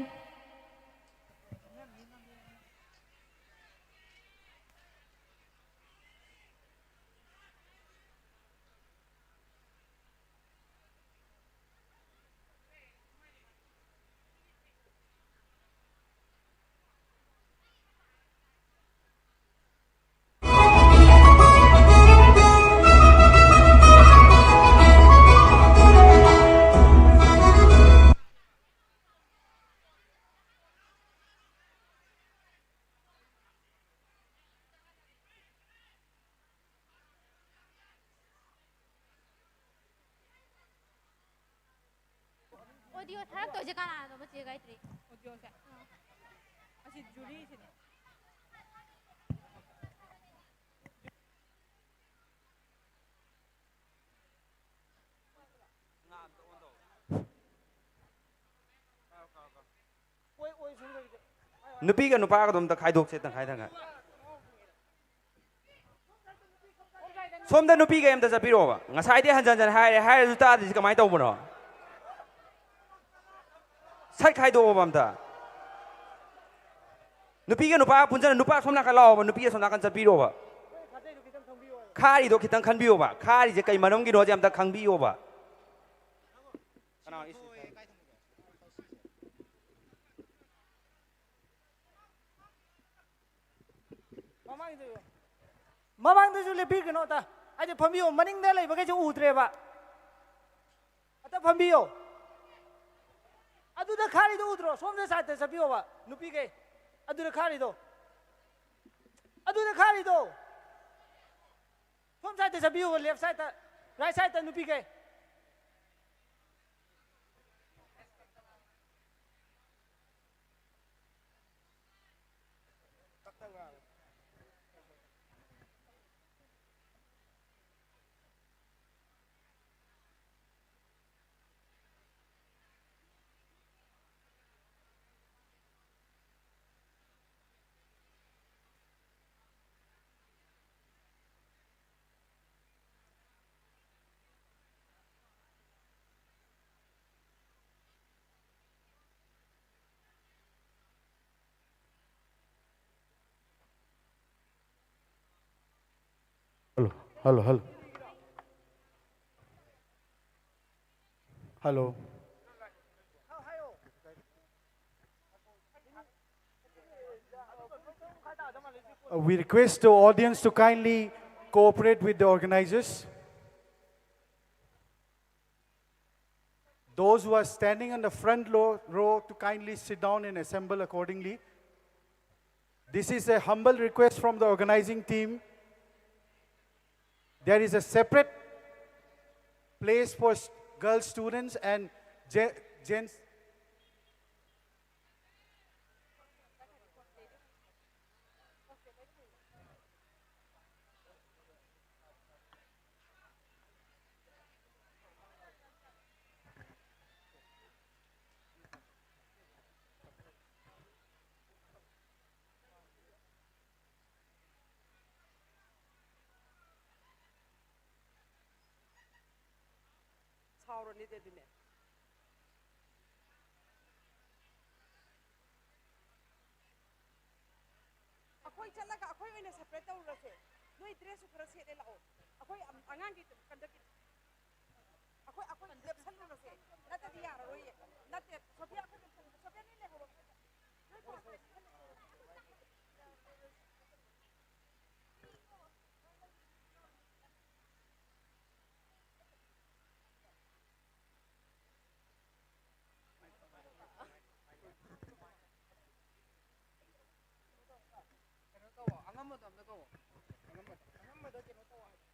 Audio ꯊꯥꯔꯛꯇꯣꯏꯁꯦ ꯀꯅꯥꯅꯣ, ꯃꯆꯦ ꯒꯥꯌꯇ꯭ꯔꯤ? ꯑꯣꯗꯤꯑꯣꯁꯦ? ꯑꯁꯤ ꯖꯨꯔꯤꯁꯤꯅꯦ꯫ ꯅꯨꯄꯤꯒ ꯅꯨꯄꯥꯒꯗꯣ ꯑꯝꯇ ꯈꯥꯏꯗꯣꯛꯁꯦ, ꯇꯪꯈꯥꯏ ꯇꯪꯈꯥꯏ꯫ ꯁꯣꯝꯗ ꯅꯨꯄꯤꯈꯩ ꯑꯝꯇ ꯆꯠꯄꯤꯔꯛꯑꯣꯕ꯫ ꯉꯁꯥꯏꯗꯩ ꯍꯟꯖꯟ ꯍꯟꯖꯟ ꯍꯥꯏꯔꯦ, ꯍꯥꯏꯔꯁꯨ ꯇꯥꯗ꯭ꯔꯤꯁꯤ ꯀꯃꯥꯏꯅ ꯇꯧꯕꯅꯣ? ꯁꯠ ꯈꯥꯏꯗꯣꯛꯑꯣꯕ ꯑꯝꯇ꯫ ꯅꯨꯄꯤꯒ ꯅꯨꯄꯥꯒ ꯄꯨꯟꯖꯟꯅ, ꯅꯨꯄꯥ ꯁꯣꯝ ꯅꯥꯀꯟ ꯂꯥꯛꯑꯣꯕ, ꯅꯨꯄꯤ ꯑꯁꯣꯝ ꯅꯥꯀꯟ ꯆꯠꯄꯤꯔꯣꯕ꯫ ꯈꯥꯔꯤꯗꯣ ꯈꯤꯇꯪ ꯈꯟꯕꯤꯌꯣꯕ, ꯈꯥꯔꯤꯁꯦ ꯀꯩ ꯃꯔꯝꯒꯤꯅꯣꯁꯦ ꯑꯝꯇ ꯈꯪꯕꯤꯌꯣꯕ꯫ ꯀꯅꯥ ꯏꯁ-, ꯃꯃꯥꯡꯗꯁꯨ, ꯃꯃꯥꯡꯗꯁꯨ ꯂꯦꯞꯄꯤꯒꯅꯣ ꯑꯇ꯫ ꯍꯥꯏꯗꯤ ꯐꯝꯕꯤꯌꯣ, ꯃꯅꯤꯡꯗ ꯂꯩꯕꯈꯩꯁꯦ ꯎꯗ꯭ꯔꯦꯕ꯫ ꯑꯇ ꯐꯝꯕꯤꯌꯣ꯫ ꯑꯗꯨꯗ ꯈꯥꯔꯤꯗꯣ ꯎꯗ꯭ꯔꯣ? ꯁꯣꯝꯗ ꯁꯥꯏꯗꯇ ꯆꯠꯄꯤꯌꯣꯕ, ꯅꯨꯄꯤꯈꯩ꯫ ꯑꯗꯨꯗ ꯈꯥꯔꯤꯗꯣ꯫ ꯑꯗꯨꯗ ꯈꯥꯔꯤꯗꯣ꯫ ꯁꯣꯝ ꯁꯥꯏꯗꯇ ꯆꯠꯄꯤꯌꯣꯕ, left sideꯇ, right sideꯇ ꯅꯨꯄꯤꯈꯩ꯫ Hello, hello. Hello. Uh, we request the audience to kindly cooperate with the organizers. Those who are standing on the front lo-, row to kindly sit down and assemble accordingly. This is a humble request from the organizing team. There is a separate place for s-, girl students and ge-, gents. ꯁꯥꯎꯔꯅꯤꯗꯤ ꯑꯗꯨꯅꯦ꯫ ꯑꯩꯈꯣꯏ ꯆꯠꯂꯒ ꯑꯩꯈꯣꯏ ꯑꯣꯏꯅ separate ꯇꯧꯔꯨꯔꯁꯦ꯫ ꯅꯣꯏ dress ꯁꯨ ꯈꯔ ꯁꯦꯠꯂꯦ ꯂꯥꯛꯑꯣ꯫ ꯑꯩꯈꯣꯏ ꯑꯝ-, ꯑꯉꯥꯡꯒꯤ ꯀꯟꯗꯛꯀꯤ ꯑꯩꯈꯣꯏ, ꯑꯩꯈꯣꯏ ꯂꯦꯞꯁꯜꯂꯨꯔꯁꯦ꯫ ꯅꯠꯇ꯭ꯔꯗꯤ ꯌꯥꯔꯔꯣꯏꯌꯦ꯫ ꯅꯠꯇꯦ, ꯁꯣꯐꯤꯌꯥ, ꯑꯩꯈꯣꯏ ꯁꯣꯐꯤꯌꯥ ꯅꯣꯏ ꯂꯩꯍꯧꯔꯣ꯫ ꯅꯣꯏ ꯄꯣꯠ ꯆꯩ ꯈꯜꯂꯨ꯫ ꯀꯩꯅꯣ ꯇꯧꯋꯣ, ꯑꯉꯝꯕꯗꯣ ꯑꯝꯇ ꯀꯧꯋꯣ꯫ ꯑꯉꯝꯕꯗꯣ꯫ ꯑꯉꯝꯕꯗꯣ ꯀꯩꯅꯣ ꯇꯧꯋꯣ ꯍꯥꯏꯕ꯫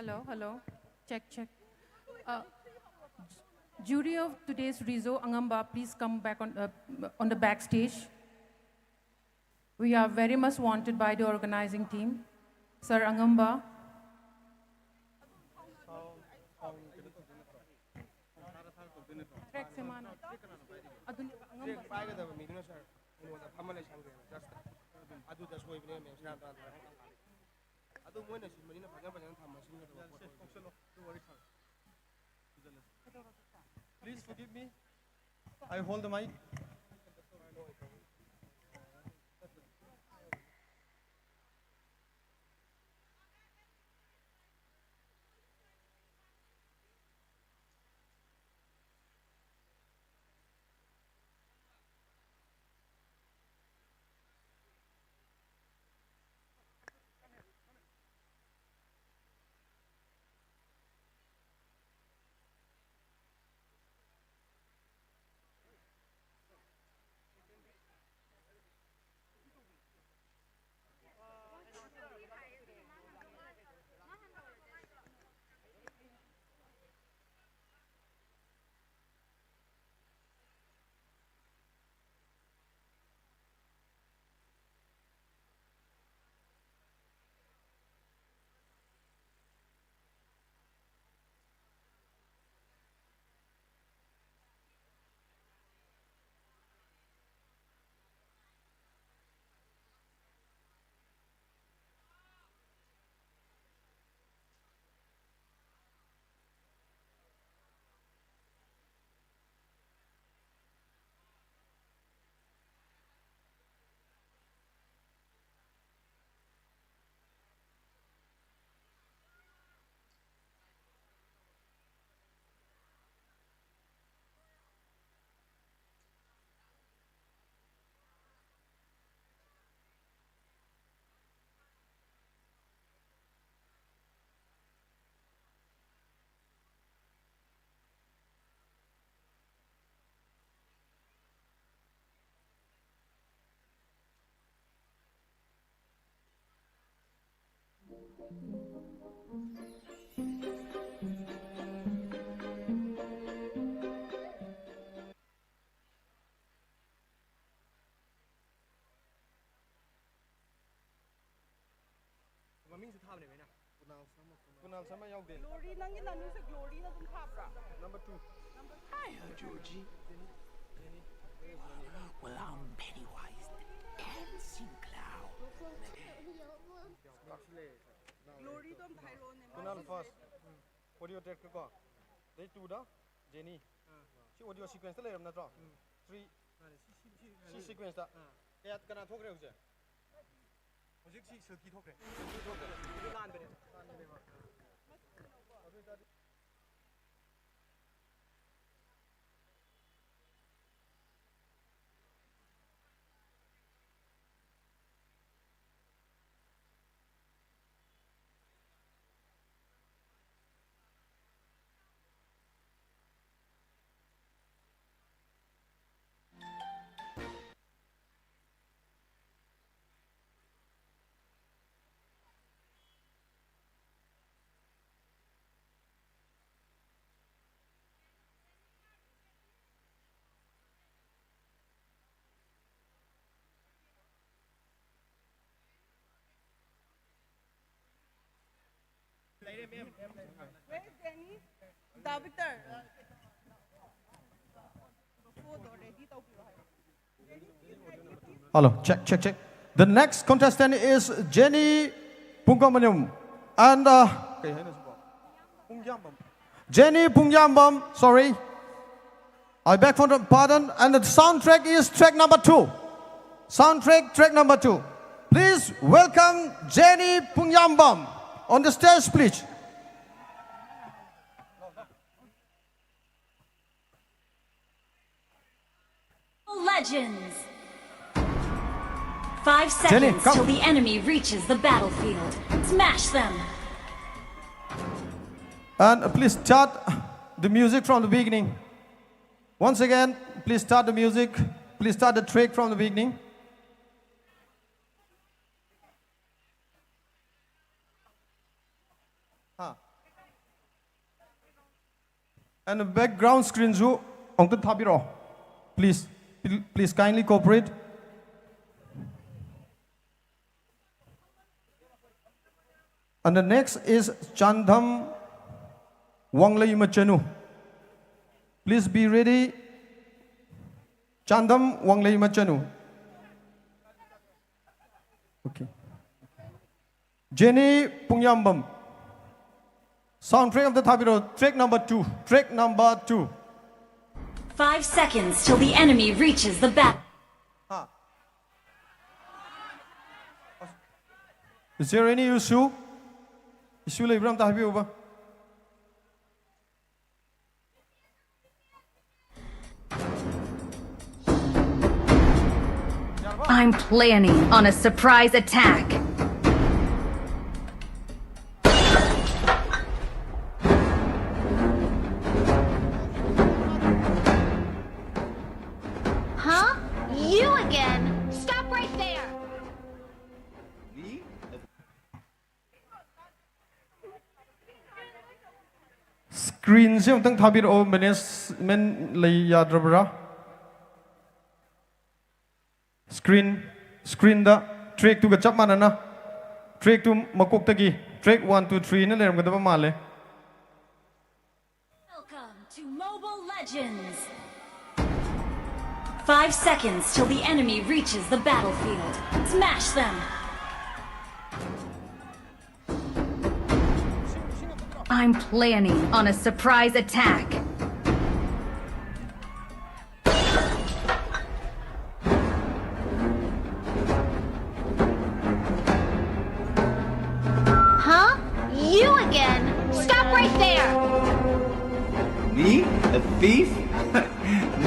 Hello, hello. Check, check. Uh, jury of today's Rizo, Angamba, please come back on, uh, on the backstage. We are very much wanted by the organizing team. Sir Angamba. ꯑꯗꯨꯅꯦꯕ ꯑꯉꯝꯕ꯫ ꯄꯥꯏꯒꯗꯕ ꯃꯤꯗꯨꯅ ꯁꯥꯔ ꯀꯩꯅꯣꯗ ꯐꯝꯃ ꯂꯩꯁꯟꯈ꯭ꯔꯦꯕ, ꯖꯁꯇ꯫ ꯑꯗꯨꯗ ꯁꯣꯏꯕꯅꯦ ꯃꯦꯝ, ꯁꯦꯔꯥꯟ ꯇꯨꯔꯥꯟ ꯇꯧꯔꯦ꯫ ꯑꯗꯨ ꯃꯣꯏꯅ ꯁꯤꯟꯕꯅꯤꯅ ꯐꯖ ꯐꯖꯅ ꯊꯝꯃ ꯁꯤꯟꯒꯗꯕ ꯄꯣꯠ ꯑꯣꯏꯕꯅꯤ꯫ Please forgive me. I hold the mic. ꯃꯤꯡꯁꯨ ꯊꯥꯕꯅꯦꯕ ꯑꯩꯅ꯫ ꯀꯨꯅꯥꯜ ꯁꯔꯃ ꯌꯥꯎꯗꯦ꯫ ꯒ꯭ꯂꯣꯔꯤ, ꯅꯪꯒꯤ ꯅꯥꯅꯨꯁꯦ ꯒ꯭ꯂꯣꯔꯤꯅ ꯑꯗꯨꯝ ꯊꯥꯕ꯭ꯔꯥ? Number two. Hi, Georgie. Well, I'm Pennywise the Dancing Clown. ꯒ꯭ꯂꯣꯔꯤꯗꯣ ꯑꯝꯇ ꯍꯥꯏꯔꯛꯑꯣꯅꯦ, ꯃꯥ ꯀꯨꯅꯥꯜ ꯁꯤꯁꯦ꯫ First. Audio track ꯀꯣ꯫ ꯑꯗꯩ two ꯗ ꯖꯦꯅꯤ꯫ ꯑꯥ꯫ ꯁꯤ audio sequence ꯇ ꯂꯩꯔꯕ ꯅꯠꯇ꯭ꯔꯣ? ꯎꯝ꯫ Three꯫ ꯃꯥꯅꯦ, ꯁꯤ, ꯁꯤ, ꯁꯤ, ꯁꯤ sequence ꯇ꯫ ꯑꯥ꯫ ꯀꯌꯥ, ꯀꯅꯥ ꯊꯣꯛꯈ꯭ꯔꯦ ꯍꯧꯖꯤꯛ? ꯍꯧꯖꯤꯛ ꯁꯤ ꯁꯤꯜꯀꯤ ꯊꯣꯛꯈ꯭ꯔꯦ꯫ ꯁꯤꯜꯀꯤ ꯊꯣꯛꯈ꯭ꯔꯦ꯫ ꯑꯗꯨ ꯂꯥꯟꯕꯅꯦꯕ꯫ ꯂꯥꯟꯕꯅꯦꯕ꯫ ꯑꯗꯨ ꯑꯣꯏꯇꯥꯔꯗꯤ Where is Danny? Da Victor. Photo ready ꯇꯧꯕꯤꯔꯣ ꯍꯥꯏꯌꯣ꯫ Hello, check, check, check. The next contestant is Jenny Pungkamanum and, uh, ꯀꯩ ꯍꯥꯏꯅꯣ ꯁꯤꯕꯣ? ꯄꯨꯡꯌꯥꯝꯕꯝ꯫ Jenny Pungyambam, sorry. I beg for the pardon. And the soundtrack is track number two. Soundtrack, track number two. Please welcome Jenny Pungyambam on the stage, please. Legends. Five Jenny, seconds come. Till the enemy reaches the battlefield. Smash them. And please start the music from the beginning. Once again, please start the music. Please start the track from the beginning. ꯍꯥ꯫ And background screen ꯁꯨ ꯑꯃꯨꯛꯇ ꯊꯥꯕꯤꯔꯛꯑꯣ꯫ Please, please kindly cooperate. And the next is Chandam Wangleimachanu. Please be ready. Chandam Wangleimachanu. Okay. Jenny Pungyambam. Sound track ꯑꯝꯇ ꯊꯥꯕꯤꯔꯣ. Track number two. Track number two. Five seconds till the enemy reaches the bat. Is there any issue? Issue ꯂꯩꯕ꯭ꯔꯥ ꯑꯝꯇ ꯍꯥꯏꯕꯤꯌꯨꯕ. I'm planning on a surprise attack. Huh? You again? Stop right there! Screenꯁꯦ ꯑꯃꯨꯛꯇꯪ ꯊꯥꯕꯤꯔꯛꯑꯣ, management ꯂꯩ ꯌꯥꯗ꯭ꯔꯕ꯭ꯔꯥ? Screen, screenꯗ track twoꯒ ꯆꯞ ꯃꯥꯟꯅꯅ track two ꯃꯀꯣꯛꯇꯒꯤ track one, two, three ꯅ ꯂꯩꯔꯝꯒꯗꯕ ꯃꯥꯜꯂꯦ꯫ Welcome to Mobile Legends! Five seconds till the enemy reaches the battlefield. Smash them! I'm planning on a surprise attack. Huh? You again? Stop right there! Me? A thief?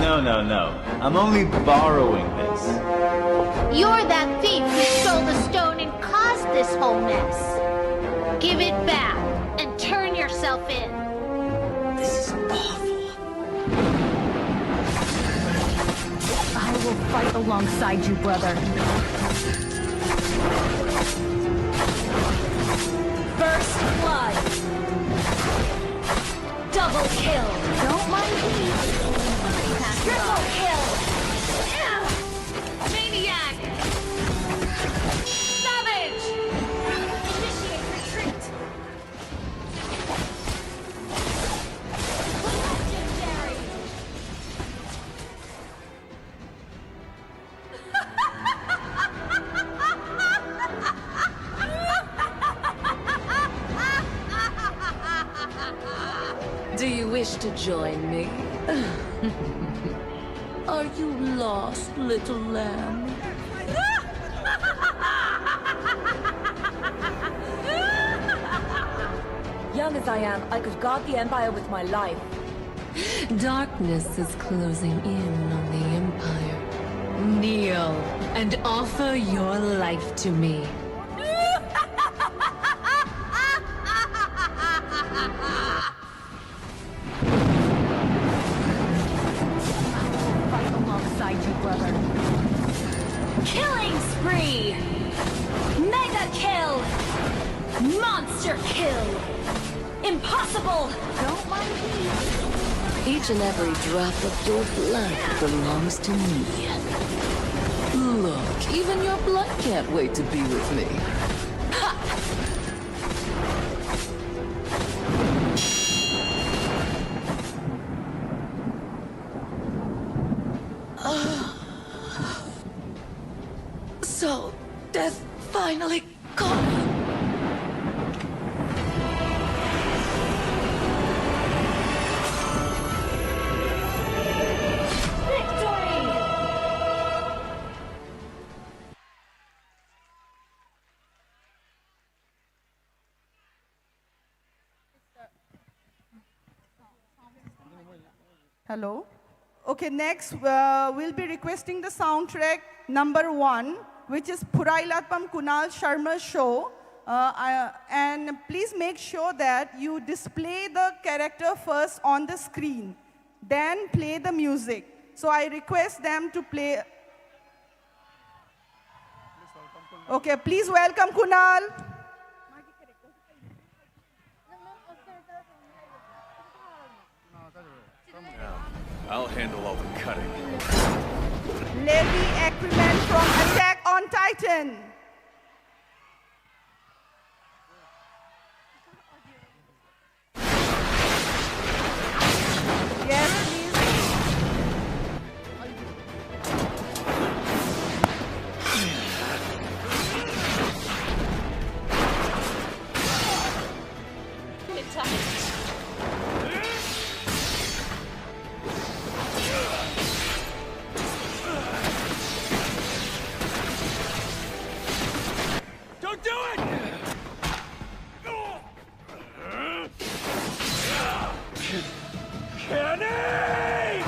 No, no, no. I'm only borrowing this. You're that thief who stole the stone and caused this whole mess. Give it back and turn yourself in. This is awful. I will fight alongside you, brother. First blood! Double kill! Don't mind me. Triple kill! Maniac! Savage! Initiate retreat! Wish to join me? Are you lost, little lamb? Young as I am, I could guard the Empire with my life. Darkness is closing in on the Empire. Kneel and offer your life to me. Fight alongside you, brother. Killing spree! Mega kill! Monster kill! Impossible! Don't mind me. Each and every drop of your blood belongs to me. Look, even your blood can't wait to be with me. Ha! So, death finally called. Victory! Hello. Okay, next uh, we'll be requesting the soundtrack number one, which is Phurailatpam Kunal Sharma Show. Uh, uh, and please make sure that you display the character first on the screen, then play the music. So I request them to play. Okay, please welcome Kunal. I'll handle all the cutting. Levi Ackerman from Attack on Titan. Yes, please. Do it! Kenny!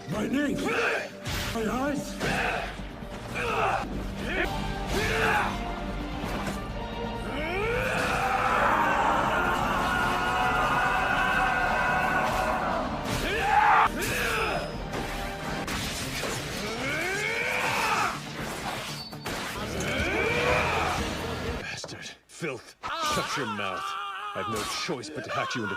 My name! My eyes! Bastard. Filth. Shut your mouth. I have no choice but to hatch you into.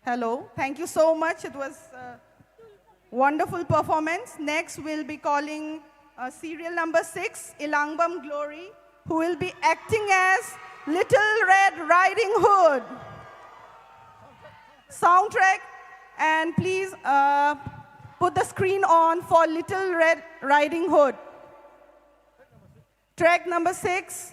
Hello. Thank you so much. It was a wonderful performance. Next, we'll be calling uh, serial number six, Ilambam Glory, who will be acting as Little Red Riding Hood. Soundtrack, and please uh, put the screen on for Little Red Riding Hood. Track number six.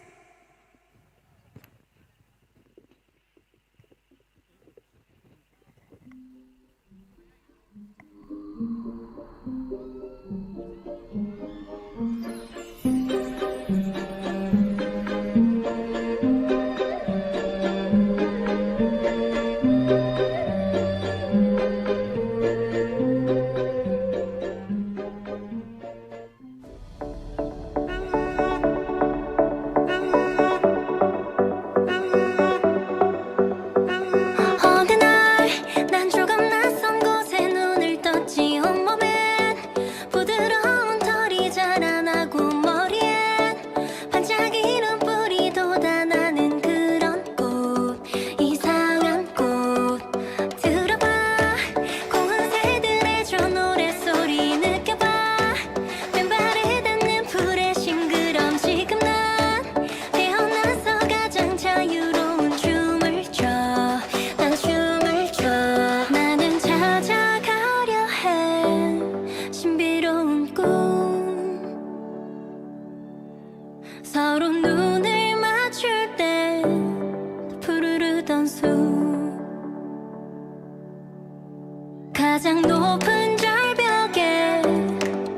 가장 높은 절벽에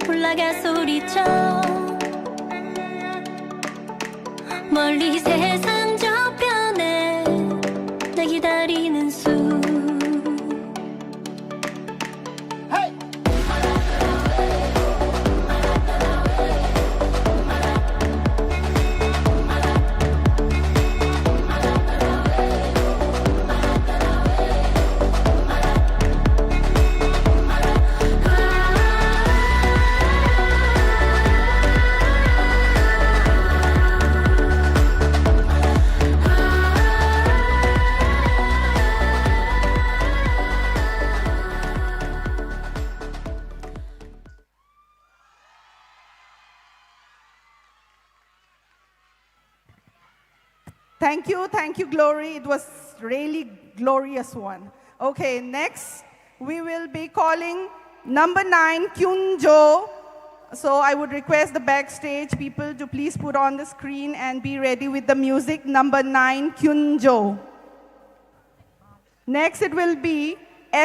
올라가 소리쳐. 멀리 세상 저편에 나 기다리는 수. Thank you, thank you, Glory. It was really glorious one. Okay, next we will be calling number nine, Kyunjo. So I would request the backstage people to please put on the screen and be ready with the music, number nine, Kyunjo. Next it will be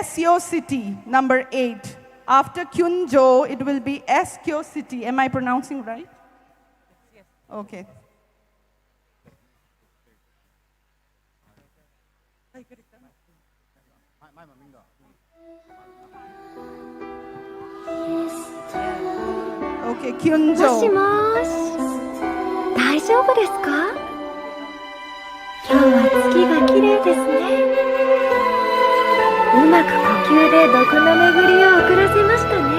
Syo City, number eight. After Kyunjo, it will be Syo City. Am I pronouncing right? Okay. Okay, もし Kyunjo. もし大丈夫ですか？今日は月が綺麗ですね。うまく呼吸で毒の巡りを送らせましたね。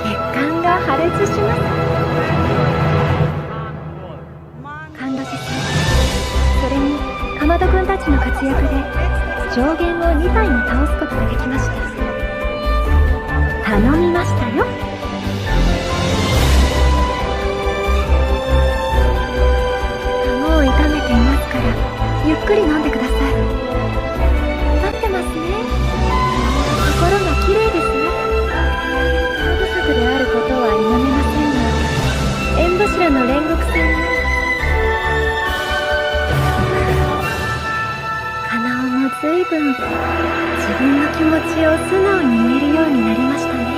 血管が破裂します。感動しすそれに、かまどくんたちの活躍で上限をに体も倒すことができました。頼みましたよ。もう痛めていますから、ゆっくり飲んでください。待ってますね。心が綺麗ですね。不足であることは否めませんが、縁柱の煉獄さんのかなおも随分自分の気持ちを素直に言えるようになりましたね。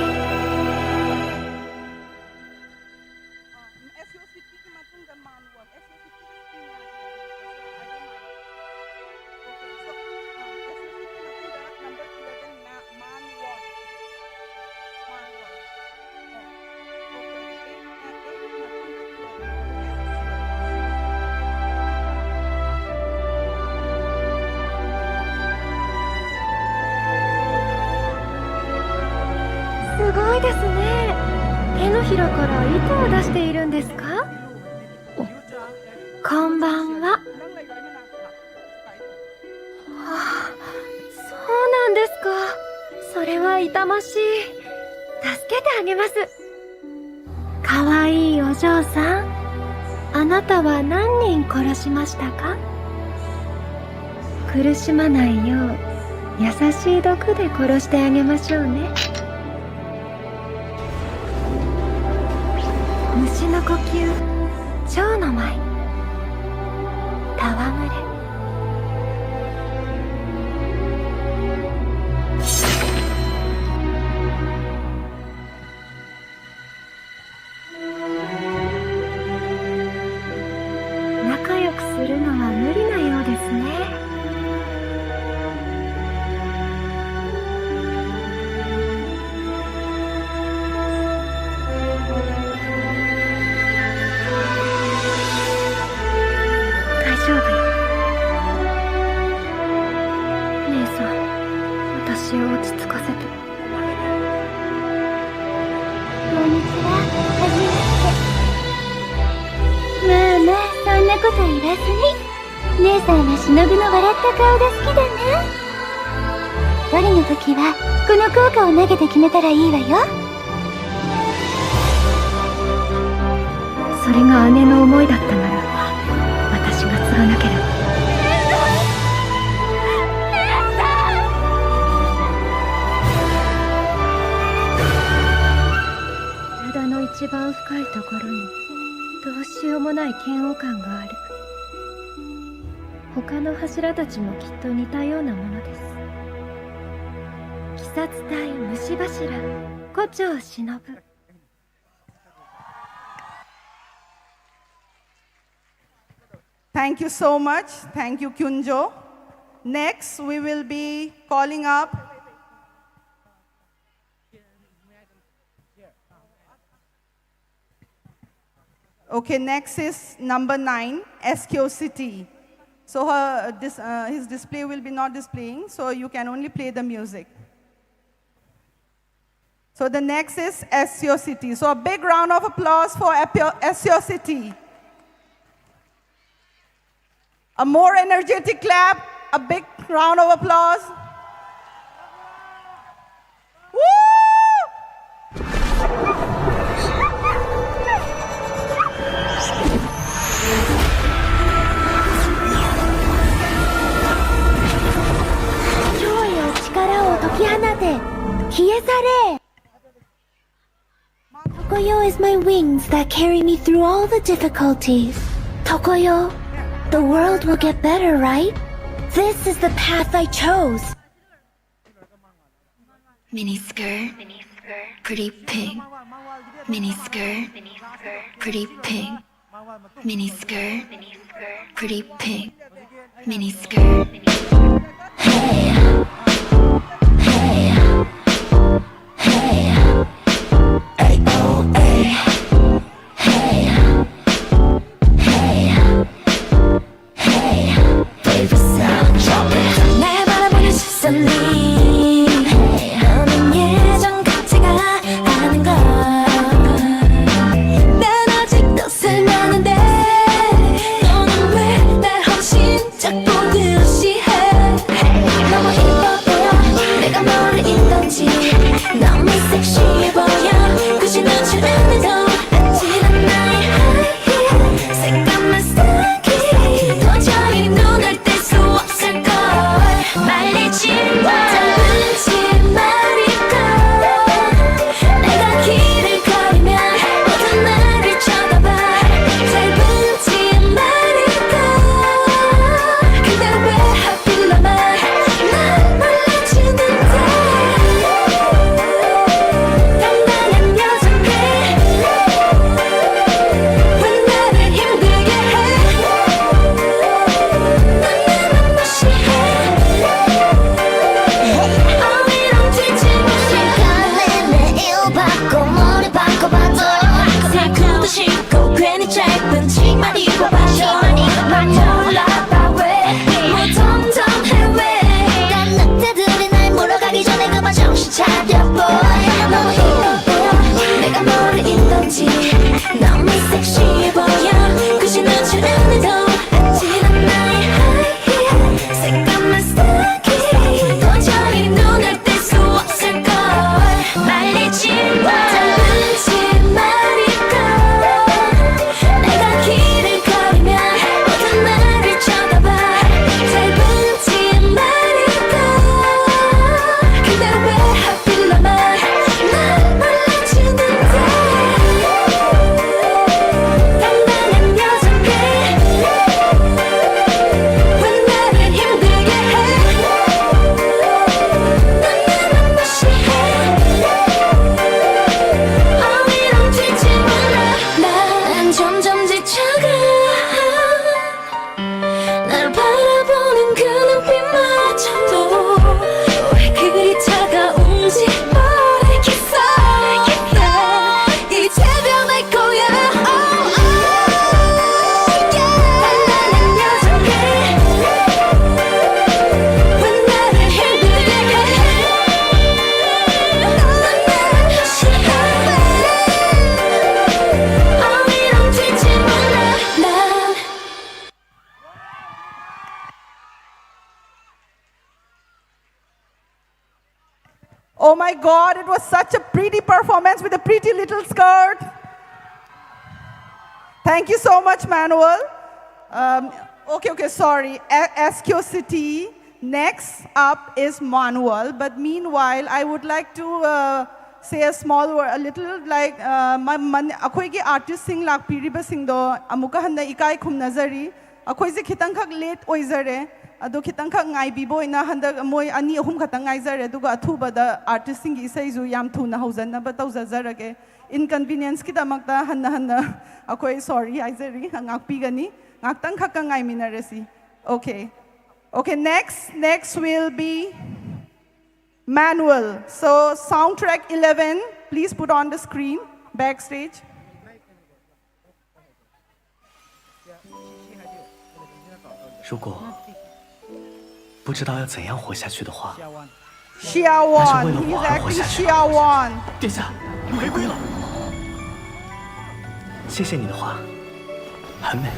すごいですね。手のひらから糸を出しているんですか？こんばんは。あ、そうなんですか。それは痛ましい。助けてあげます。かわいいお嬢さん、あなたは何人殺しましたか？苦しまないよう、優しい毒で殺してあげましょうね。虫の呼吸、蝶の舞、戯れ。 仲良くするのは無理なようですね。大丈夫よ。 お兄さん、私を落ち着かせて。こんにちは。はじめまして。まあまあ、そんなこと言わずに。 お兄さんは忍の笑った顔が好きだね。ドリの時はこの硬貨を投げて決めたらいいわよ。 それが姉の思いだったなら、私が継がなければ。 体の一番深いところに、どうしようもない嫌悪感がある。他の柱たちもきっと似たようなものです。伝い虫柱、胡蝶忍。 Thank you so much. Thank you, Kyunjo. Next, we will be calling up. Okay, next is number nine, S Q City. So her, uh, dis- uh, his display will be not displaying, so you can only play the music. So the next is S Q City. So a big round of applause for Apio- S Q City. A more energetic clap, a big round of applause. Woo! 今日よ、力を解き放て、消え去れ。 Tokoyo is my wings that carry me through all the difficulties. Tokoyo, the world will get better, right? This is the path I chose. Mini skirt, pretty pink. Mini skirt, pretty pink. Mini skirt, pretty pink. Mini skirt. Hey, hey, hey, A O A. Hey, hey, hey, baby sound, drop it. 날 바라보는 시선이 너는 예전 같지가 않은 걸. 난 아직도 쓸만한데 너는 왜 날 헌신작 보듯이 Oh my God, it was such a pretty performance with a pretty little skirt. Thank you so much, Manuel. Um, okay, okay, sorry. A- S Q City. Next up is Manuel. But meanwhile, I would like to uh, say a small word, a little like uh, my, ꯑꯩꯈꯣꯏꯒꯤ ꯑꯥꯔꯇꯤꯁꯁꯤꯡ ꯂꯥꯛꯄꯤꯔꯤꯕꯁꯤꯡꯗꯣ ꯑꯃꯨꯛꯀ ꯍꯟꯅ ꯏꯀꯥꯏ ꯈꯨꯝꯅꯖꯔꯤ꯫ ꯑꯩꯈꯣꯏꯁꯦ ꯈꯤꯇꯪꯈꯛ late ꯑꯣꯏꯖꯔꯦ꯫ ꯑꯗꯣ ꯈꯤꯇꯪꯈꯛ ꯉꯥꯏꯕꯤꯕ ꯑꯣꯏꯅ ꯍꯟꯗꯛ ꯃꯣꯏ ꯑꯅꯤ ꯑꯍꯨꯝ ꯈꯛꯇꯪ ꯉꯥꯏꯖꯔꯦ, ꯑꯗꯨꯒ ꯑꯊꯨꯕꯗ ꯑꯥꯔꯇꯤꯁꯁꯤꯡꯒꯤ ꯏꯁꯩꯁꯨ ꯌꯥꯝ ꯊꯨꯅ ꯍꯧꯖꯅꯕ ꯇꯧꯖꯖꯔꯒꯦ꯫ ꯏꯟꯀꯟꯚꯤꯅꯤꯌꯦꯟꯁꯀꯤꯗꯃꯛꯇ ꯍꯟꯅ ꯍꯟꯅ ꯑꯩꯈꯣꯏ ꯁꯣꯔꯤ ꯍꯥꯏꯖꯔꯤ, ꯉꯥꯛꯄꯤꯒꯅꯤ꯫ ꯉꯥꯛꯇꯪ ꯈꯛꯀ ꯉꯥꯏꯃꯤꯟꯅꯔꯁꯤ꯫ Okay. Okay, next, next will be Manuel. So soundtrack eleven, please put on the screen, backstage. 如果不知道要怎样活下去的话， Xiao Wan, he's acting Xiao Wan. 殿下，你回归了。谢谢你的话，很美。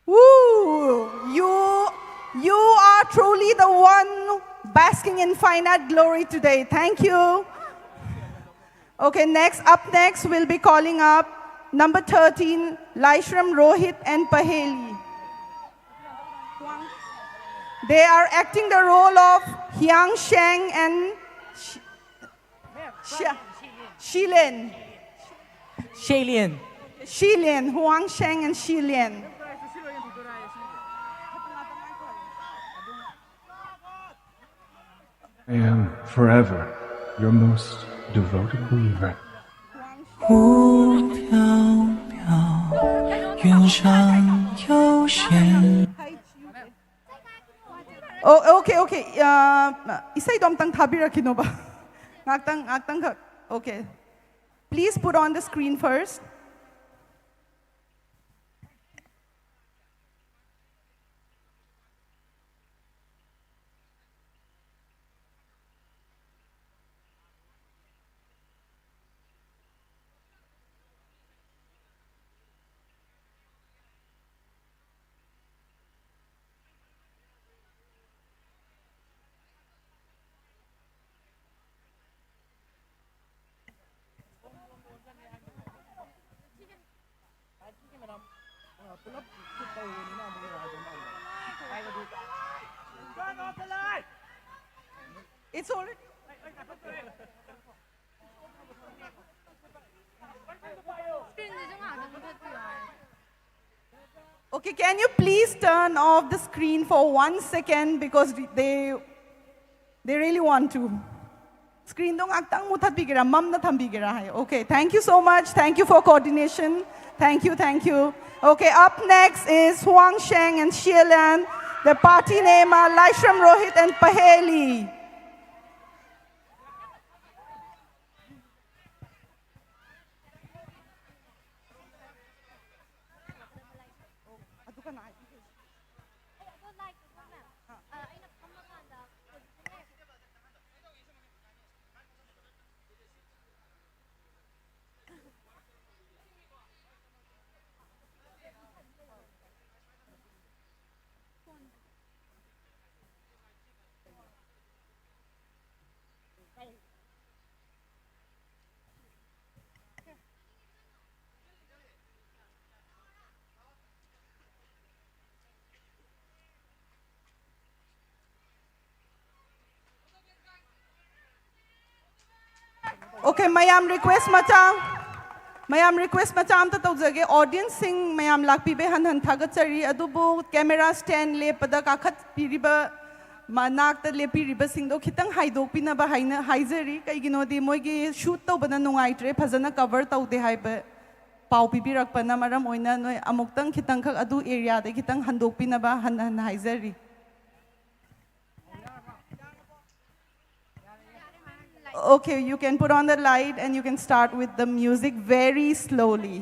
Woo! You, you are truly the one basking in finite glory today. Thank you. Okay, next, up next, we'll be calling up number thirteen, Laishram Rohit and Paheli. They are acting the role of Hyang Sheng and Sh- Sh- Shilin. Shailene. Shilin, Huang Sheng and Shilin. I am forever your most devoted believer. 无缥缈，云上有仙。 Oh, okay, okay. Uh, isa ito amtang thabira kinoba. Ngaktang, ngaktang ka. Okay. Please put on the screen first. It's already. Okay, can you please turn off the screen for one second because they they really want to. Screen dong aktang muthat bigera, mam na tham bigera hai. Okay, thank you so much. Thank you for coordination. Thank you, thank you. Okay, up next is Huang Sheng and Shielan. The party name are Laishram Rohit and Paheli. Okay, mayam request macha. ꯃꯌꯥꯝ request ꯃꯆꯥ ꯑꯝꯇ ꯇꯧꯖꯒꯦ꯫ Audienceꯁꯤꯡ ꯃꯌꯥꯝ ꯂꯥꯛꯄꯤꯕꯩ ꯍꯟ ꯍꯟ ꯊꯥꯒꯠꯆꯔꯤ꯫ ꯑꯗꯨꯕꯨ camera stand ꯂꯦꯞꯄꯗ ꯀꯥꯈꯠꯄꯤꯔꯤꯕ ꯃꯅꯥꯛꯇ ꯂꯦꯞꯄꯤꯔꯤꯕꯁꯤꯡꯗꯣ ꯈꯤꯇꯪ ꯍꯥꯏꯗꯣꯛꯄꯤꯅꯕ ꯍꯥꯏꯅ ꯍꯥꯏꯖꯔꯤ꯫ ꯀꯩꯒꯤꯅꯣꯗꯤ ꯃꯣꯏꯒꯤ shoot ꯇꯧꯕꯅ ꯅꯨꯡꯉꯥꯏꯇ꯭ꯔꯦ, ꯐꯖꯅ cover ꯇꯧꯗꯦ ꯍꯥꯏꯕ ꯄꯥꯎ ꯄꯤꯕꯤꯔꯛꯄꯅ ꯃꯔꯝ ꯑꯣꯏꯅ ꯅꯣꯏ ꯑꯃꯨꯛꯇꯪ ꯈꯤꯇꯪꯈꯛ ꯑꯗꯨ areaꯗ ꯈꯤꯇꯪ ꯍꯟꯗꯣꯛꯄꯤꯅꯕ ꯍꯟꯅ ꯍꯟꯅ ꯍꯥꯏꯖꯔꯤ꯫ Okay, you can put on the light and you can start with the music very slowly.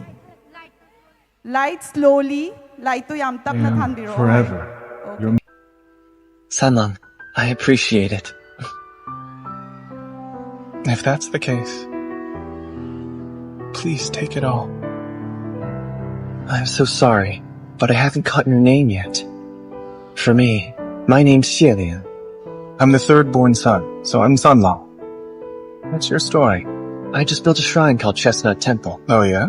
Light slowly, lightꯇꯨ ꯌꯥꯝ ꯇꯞꯅ ꯊꯥꯟꯕꯤꯔꯛꯑꯣ꯫ Forever. Okay. Your Sanlang, I appreciate it. If that's the case, please take it all. I'm so sorry, but I haven't caught your name yet. For me, my name's Xie Lian. I'm the third born son, so I'm Sanlang. What's your story? I just built a shrine called Chestnut Temple. Oh, yeah?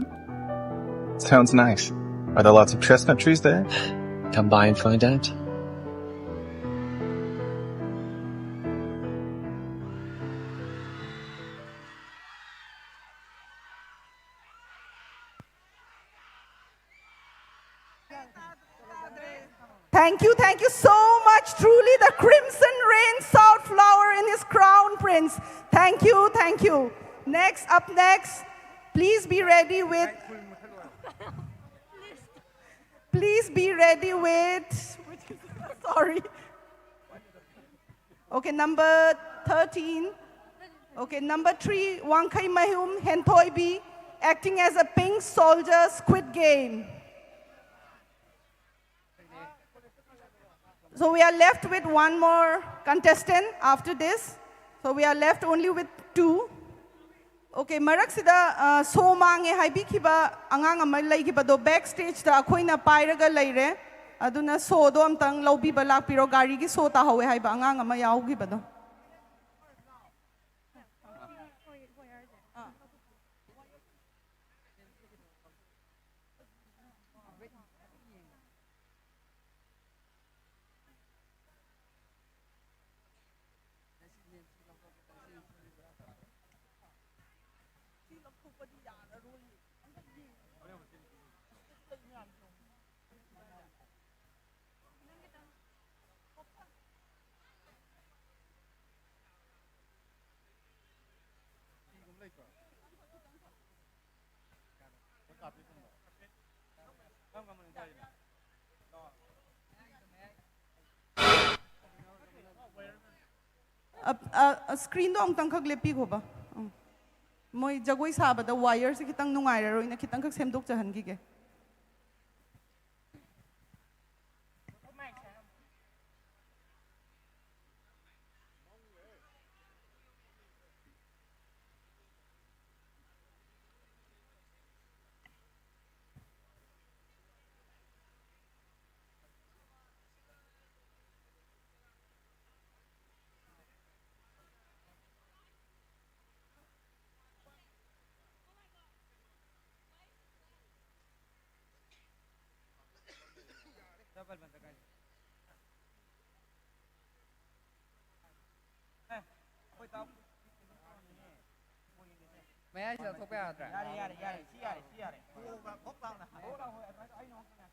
Sounds nice. Are there lots of chestnut trees there? Come by and find out. Thank you, thank you so much. Truly the crimson rain sought flower in his crown, Prince. Thank you, thank you. Next, up next, please be ready with, please be ready with, sorry. Okay, number thirteen. Okay, number three, Wangkhei Mahum Henthoibi, acting as a pink soldier, Squid Game. So we are left with one more contestant after this. So we are left only with two. Okay, ꯃꯔꯛꯁꯤꯗ, ꯑ, show ꯃꯥꯡꯉꯦ ꯍꯥꯏꯕꯤꯈꯤꯕ ꯑꯉꯥꯡ ꯑꯃ ꯂꯩꯈꯤꯕꯗꯣ backstageꯇ ꯑꯩꯈꯣꯏꯅ ꯄꯥꯏꯔꯒ ꯂꯩꯔꯦ꯫ ꯑꯗꯨꯅ showꯗꯣ ꯑꯝꯇꯪ ꯂꯧꯕꯤꯕ ꯂꯥꯛꯄꯤꯔꯣ, ꯒꯥꯔꯤꯒꯤ show ꯇꯥꯍꯧꯋꯦ ꯍꯥꯏꯕ ꯑꯉꯥꯡ ꯑꯃ ꯌꯥꯎꯈꯤꯕꯗꯣ꯫ ꯁ꯭ꯀ꯭ꯔꯤꯟꯗꯣ ꯑꯃꯨꯛꯇꯪꯈꯛ ꯂꯦꯞꯄꯤꯈꯣꯕ꯫ ꯎꯝ꯫ ꯃꯣꯏ ꯖꯒꯣꯏ ꯁꯥꯕꯗ ꯋꯥꯌꯔꯁꯦ ꯈꯤꯇꯪ ꯅꯨꯡꯉꯥꯏꯔꯔꯣꯏꯅ ꯈꯤꯇꯪꯈꯛ ꯁꯦꯝꯗꯣꯛꯆꯍꯟꯈꯤꯒꯦ꯫ ꯃꯌꯥꯏꯁꯤꯗ ꯊꯣꯛꯄ ꯌꯥꯗ꯭ꯔꯥ? ꯌꯥꯔꯦ, ꯌꯥꯔꯦ, ꯌꯥꯔꯦ, ꯁꯤ ꯌꯥꯔꯦ, ꯁꯤ ꯌꯥꯔꯦ꯫ ꯊꯣꯛ ꯂꯥꯎꯅ ꯍꯥꯏꯌꯣ꯫ ꯊꯣꯛ ꯂꯥꯎ, ꯍꯣꯏ, ꯑꯗꯨꯃꯥꯏꯅ ꯑꯩ ꯅꯉꯣꯟꯗ ꯉꯥꯏ-,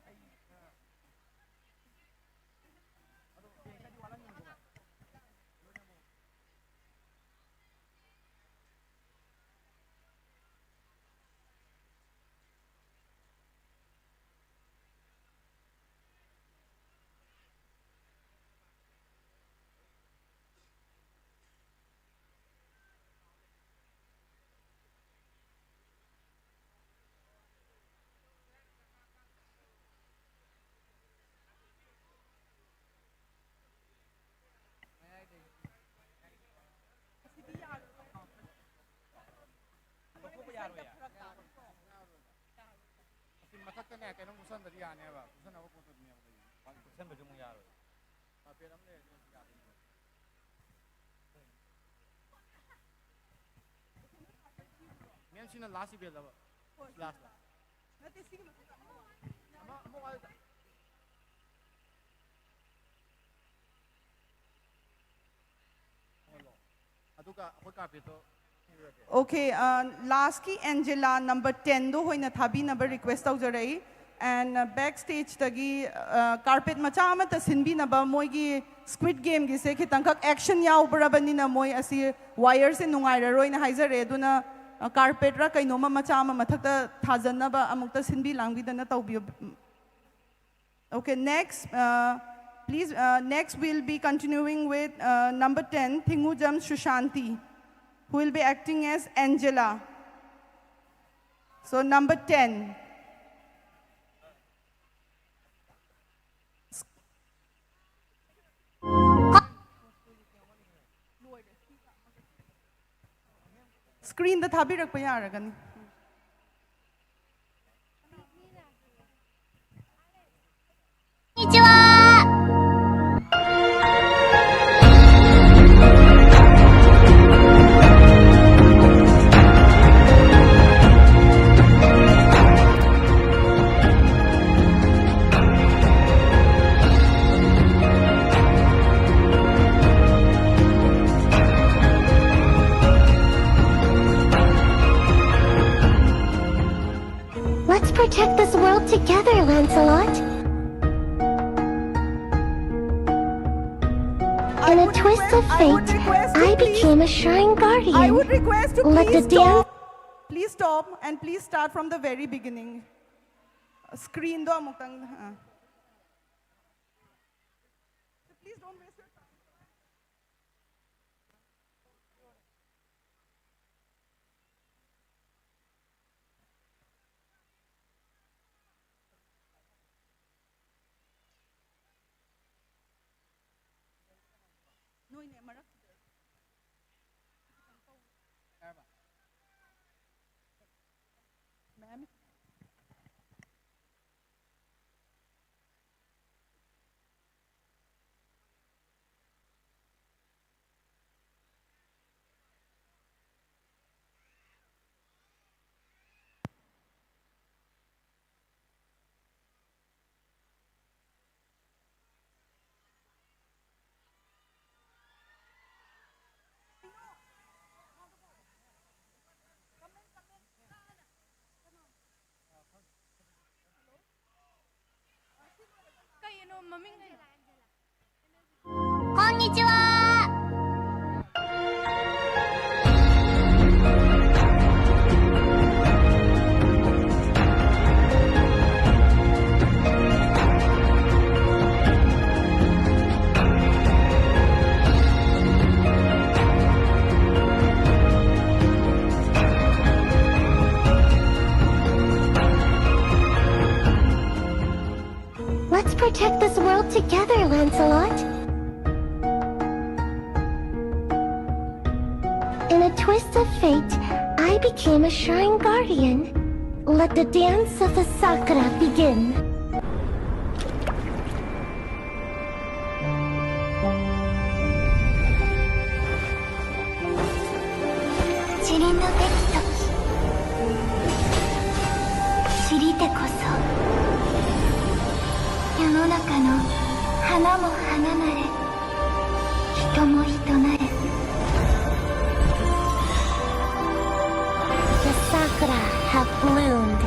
ꯑꯩ ꯑꯗꯣ ꯍꯌꯦꯡ ꯈꯔꯗꯤ ꯋꯥꯠꯂꯝꯒꯤꯅꯤꯀꯣ꯫ ꯑꯁꯤ ꯃꯊꯛꯇꯅꯦ ꯀꯩꯅꯣꯝ ꯀꯨꯞꯁꯟꯗꯗꯤ ꯌꯥꯅꯦꯕ, ꯀꯨꯞꯁꯟꯅꯕ ꯄꯣꯠꯇꯨꯗꯅꯦꯕ ꯂꯩꯔꯤꯁꯦ꯫ ꯀꯨꯞꯁꯟꯕꯁꯨ ꯑꯃꯨꯛ ꯌꯥꯔꯣꯏ꯫ ꯀꯥꯔꯄꯦꯠ ꯑꯃ ꯂꯩꯔꯗꯤ ꯑꯃꯨꯛ ꯌꯥꯗꯣꯏꯅꯦ꯫ ꯃꯦꯝ, ꯁꯤꯅ ꯂꯥꯁ ꯏꯚꯦꯟꯂꯕ? ꯂꯥꯁꯂ? ꯅꯠꯇꯦ, ꯁꯤꯒꯤ ꯃꯊꯛꯇ ꯑꯃ ꯋꯥꯠꯂꯤ꯫ ꯑꯃ, ꯑꯃ ꯋꯥꯠꯂꯤꯗ꯫ ꯑꯗꯨꯒ ꯑꯩꯈꯣꯏ ꯀꯥꯔꯄꯦꯠꯇꯣ Okay, uh, last ꯀꯤ Angela number ten ꯗꯣ ꯑꯣꯏꯅ ꯊꯥꯕꯤꯅꯕ request ꯇꯧꯖꯔꯛꯏ꯫ And uh, back stage ꯇꯒꯤ uh, carpet ꯃꯆꯥ ꯑꯃꯠꯇ ꯁꯤꯟꯕꯤꯅꯕ, ꯃꯣꯏꯒꯤ Squid Game ꯒꯤꯁꯦ ꯈꯤꯇꯪꯈꯛ action ꯌꯥꯎꯕ꯭ꯔꯕꯅꯤꯅ ꯃꯣꯏ ꯑꯁꯤ wire ꯁꯦ ꯅꯨꯡꯉꯥꯏꯔꯔꯣꯏꯅ ꯍꯥꯏꯖꯔꯦ꯫ ꯑꯗꯨꯅ uh, carpet ꯔ ꯀꯩꯅꯣꯝꯃ ꯃꯆꯥ ꯑꯃ ꯃꯊꯛꯇ ꯊꯥꯖꯟꯅꯕ ꯑꯃꯨꯛꯇ ꯁꯤꯟꯕꯤ ꯂꯥꯡꯕꯤꯗꯅ ꯇꯧꯕꯤꯌꯨ꯫ Okay, next, uh, please, uh, next we'll be continuing with uh, number ten, Thingujam Shushanti, who will be acting as Angela. So, number ten. Screen ꯗ ꯊꯥꯕꯤꯔꯛꯄ ꯌꯥꯔꯒꯅꯤ꯫ Let's protect this world together, Lancelot. In a twist of fate, I became a shrine guardian. I would request to please stop. Let the dance. Please stop and please start from the very beginning. Screen ꯗꯣ ꯑꯃꯨꯛꯇꯪ. ꯑꯥ. Please don't waste your time. ꯅꯣꯏꯅꯦ ꯃꯔꯛꯁꯤꯗ꯫ ꯃꯌꯥꯝ꯫ こんにちは。 Let's protect this world together, Lancelot. In a twist of fate, I became a shrine guardian. Let the dance of the Sakura begin. 散りのべき時、散りてこそ世の中の花も花なれ、人も人なれ。 The sakura have bloomed.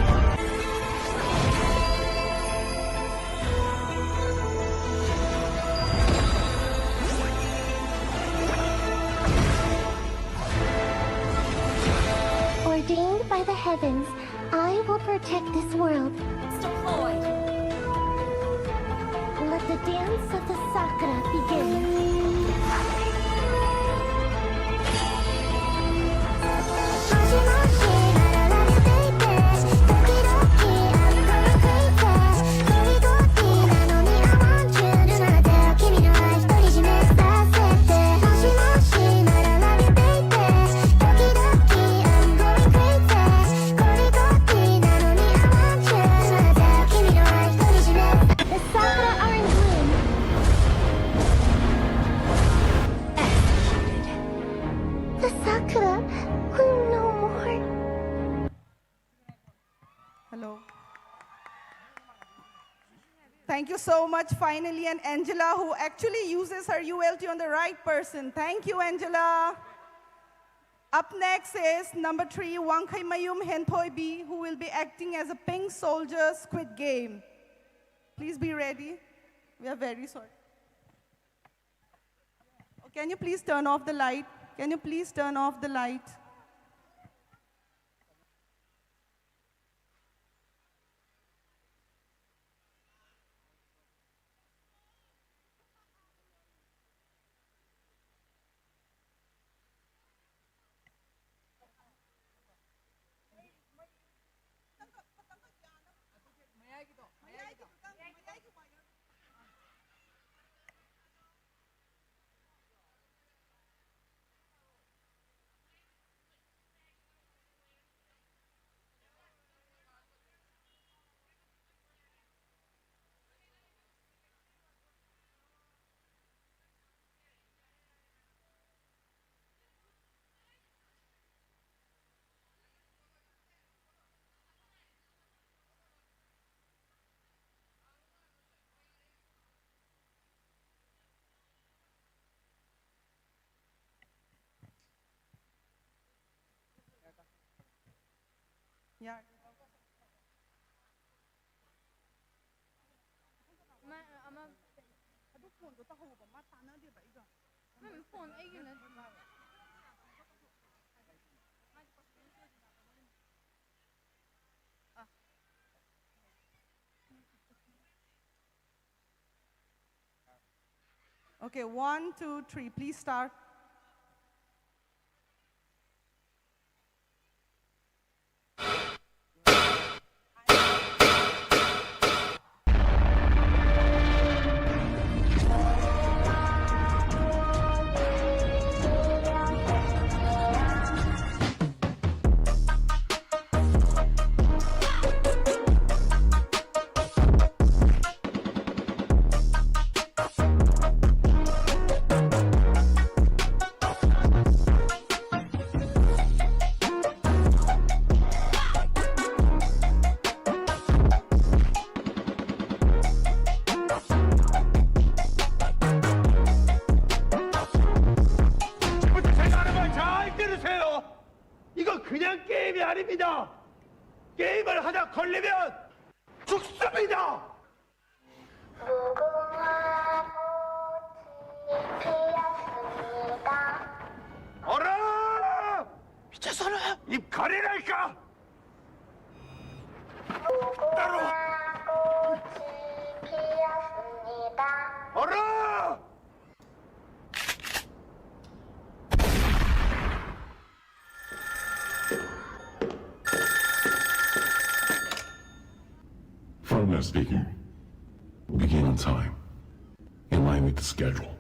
Ordained by the heavens, I will protect this world. Deployed. Let the dance of the sakura begin. The sakura are in bloom. The sakura bloom no more. Hello. Thank you so much. Finally, an Angela who actually uses her U L T on the right person. Thank you, Angela. Up next is number three, Wangkheimayum Henthoibi, who will be acting as a pink soldier Squid Game. Please be ready. We are very sorry. Oh, can you please turn off the light? Can you please turn off the light? ꯌꯥꯔꯦ꯫ ꯃꯥ ꯑꯃ ꯑꯗꯨ ꯐꯣꯟꯗꯣ ꯇꯧꯍꯧꯕ, ꯃꯥ ꯇꯥꯟꯅꯗꯦꯕ ꯑꯩꯒ꯫ ꯎꯝ, phone ꯑꯩꯒꯤ ꯅꯠꯇꯦ꯫ Okay, one, two, three. Please start. 이거 잘 들으세요. 이거 그냥 게임이 아닙니다. 게임을 하다 걸리면 죽습니다. 무궁화 꽃이 피었습니다. 얼어! 미쳤어! 입 가리라니까! 무궁화 꽃이 피었습니다. 얼어! Frontman speaking. Begin on time. In line with the schedule.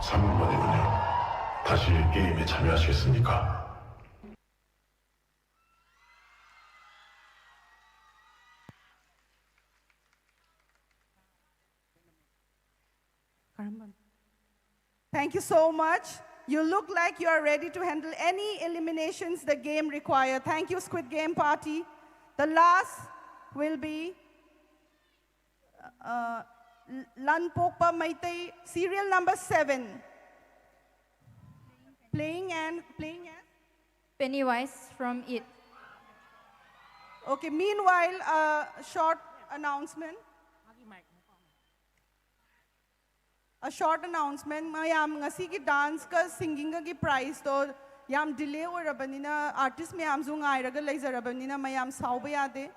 삼 분 만이군요. 다시 게임에 참여하시겠습니까? Thank you so much. You look like you are ready to handle any eliminations the game require. Thank you, Squid Game Party. The last will be uh, Lanpokpa Meitei, serial number seven. Playing and playing as Pennywise from It. Okay, meanwhile, a short announcement. A short announcement, ꯃꯌꯥꯝ ꯉꯁꯤꯒꯤ dance ꯀ singing ꯒꯒꯤ prize ꯇꯣ ꯌꯥꯝ delay ꯑꯣꯏꯔꯕꯅꯤꯅ, artist ꯃꯌꯥꯝꯁꯨ ꯉꯥꯏꯔꯒ ꯂꯩꯖꯔꯕꯅꯤꯅ ꯃꯌꯥꯝ ꯁꯥꯎꯕ ꯌꯥꯗꯦ꯫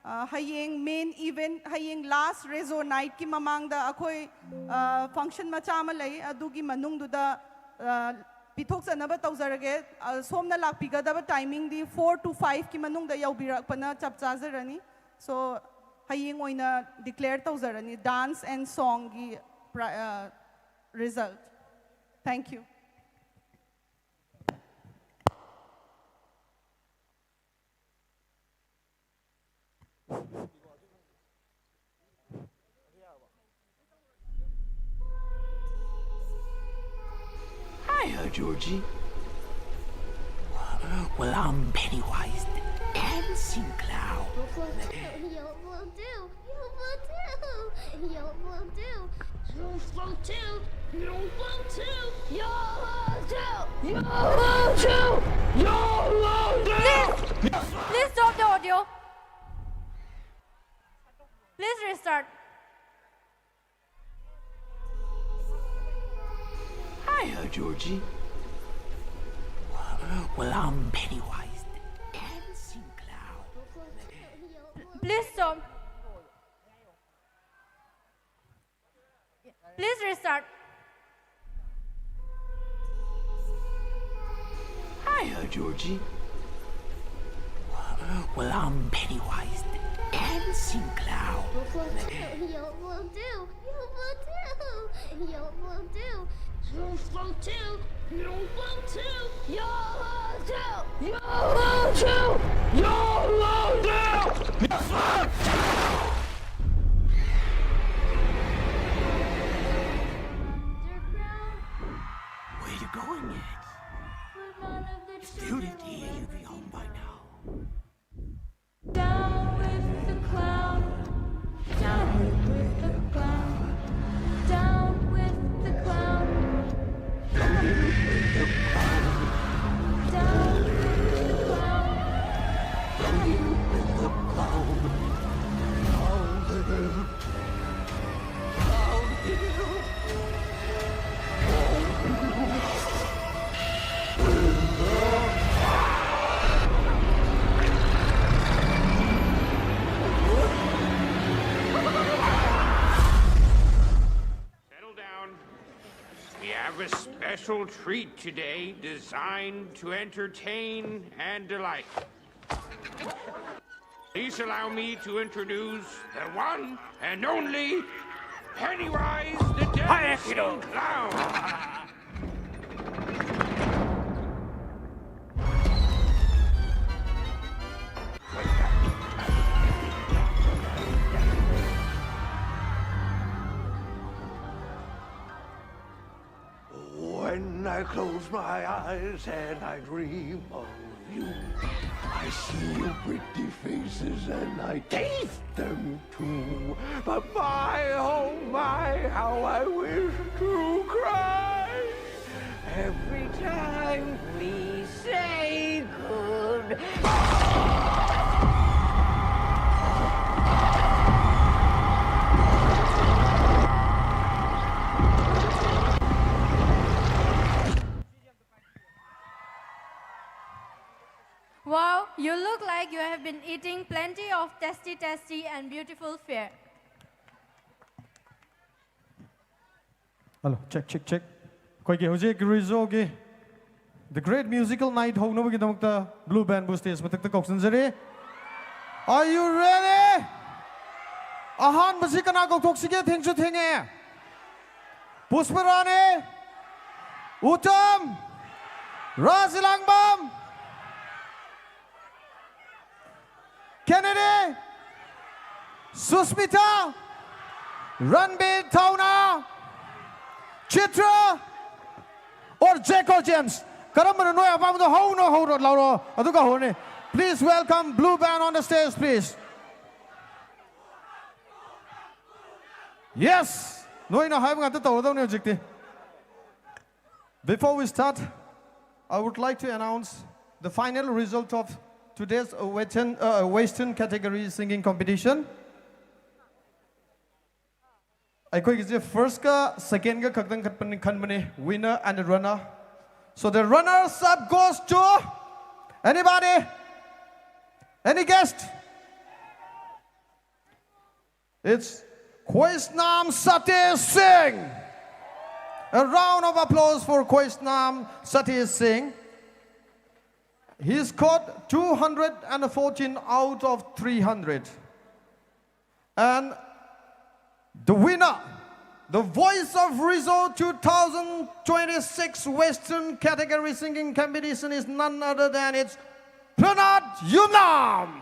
ꯑ, ꯍꯌꯦꯡ main event, ꯍꯌꯦꯡ last Rezo night ꯀꯤ ꯃꯃꯥꯡꯗ ꯑꯩꯈꯣꯏ, ꯑ, function ꯃꯆꯥ ꯑꯃ ꯂꯩ, ꯑꯗꯨꯒꯤ ꯃꯅꯨꯡꯗꯨꯗ, ꯑ, ꯄꯤꯊꯣꯛꯆꯅꯕ ꯇꯧꯖꯔꯒꯦ꯫ ꯑ, ꯁꯣꯝꯅ ꯂꯥꯛꯄꯤꯒꯗꯕ timing D four to five ꯀꯤ ꯃꯅꯨꯡꯗ ꯌꯧꯕꯤꯔꯛꯄꯅ ꯆꯞ ꯆꯥꯖꯔꯅꯤ꯫ So, ꯍꯌꯦꯡ ꯑꯣꯏꯅ declare ꯇꯧꯖꯔꯅꯤ dance and song ꯒꯤ pri-, ꯑ, result. Thank you. Hiya, Georgie. Well, I'm Pennywise the Damn Dancing clown. You will do. You will do. You will do. You will do. You will do. You will do. You will do. You will do. You will do. Please, please stop the audio. Please restart. Hiya, Georgie. Well, I'm Pennywise the dancing clown. Please stop. Please restart. Hiya, Georgie. Well, I'm Pennywise the dancing clown. You will do. You will do. You will do. You will do. You will do. You will do. You will do. Underground. Where you going, Ed? We're none of the If you didn't hear, you'd be home by now. Down with the clown. Down with the clown. Down with the clown. Down with the clown. Down with the clown. Settle down. We have a special treat today designed to entertain and delight. Please allow me to introduce the one and only Pennywise the Dancing Clown. When I I close my eyes and I dream of you. I see your pretty faces and I taste them too. But my, oh my, how I wish to cry every time we say goodbye. Wow, you look like you have been eating plenty of tasty, tasty and beautiful fare. Hello, check, check, check. ꯑꯩꯈꯣꯏꯒꯤ ꯍꯧꯖꯤꯛ ꯔꯤꯖꯣꯒꯤ The Great Musical Night ꯍꯧꯅꯕꯒꯤꯗꯃꯛꯇ Blue Bandꯕꯨ stage ꯃꯊꯛꯇ ꯀꯧꯁꯤꯟꯖꯔꯤ꯫ Are you ready? ꯑꯍꯥꯟꯕꯁꯤ ꯀꯅꯥ ꯀꯧꯊꯣꯛꯁꯤꯒꯦ? ꯊꯦꯡꯁꯨ ꯊꯦꯡꯉꯦ꯫ ꯄꯨꯁꯄꯔꯥꯅꯤ, ꯎꯇꯝ, ꯔꯥꯖ ꯏꯂꯥꯡꯕꯝ, ꯀꯦꯅꯦꯗꯤ, ꯁꯨꯁꯃꯤꯇꯥ, ꯔꯟꯕꯤꯔ, ꯊꯧꯅꯥ, ꯆꯤꯇ꯭ꯔ, or ꯖꯦꯀꯣ James. ꯀꯔꯝꯕꯅꯣ ꯅꯣꯏ ꯑꯄꯥꯝꯕꯗꯣ? ꯍꯧꯅ ꯍꯧꯔꯣ, ꯂꯥꯎꯔꯣ, ꯑꯗꯨꯒ ꯍꯧꯔꯅꯤ꯫ Please welcome Blue Band on the stage, please. Yes! ꯅꯣꯏꯅ ꯍꯥꯏꯕ ꯉꯥꯛꯇ ꯇꯧꯔꯗꯧꯅꯤ ꯍꯧꯖꯤꯛꯇꯤ꯫ Before we start, I would like to announce the final result of today's Western, uh, Western category singing competition. ꯑꯩꯈꯣꯏꯒꯤꯁꯦ firstꯀ secondꯒ ꯈꯛꯇꯪ ꯈꯟꯕꯅꯤ, winner and runner. So the runners up goes to anybody? Any guest? It's Khoisnam Satish Singh. A round of applause for Khoisnam Satish Singh. He scored two hundred fourteen out of three hundred. And the winner, the Voice of Rizzo two thousand twenty-six Western Category Singing Competition is none other than it's Pranad Yumnam.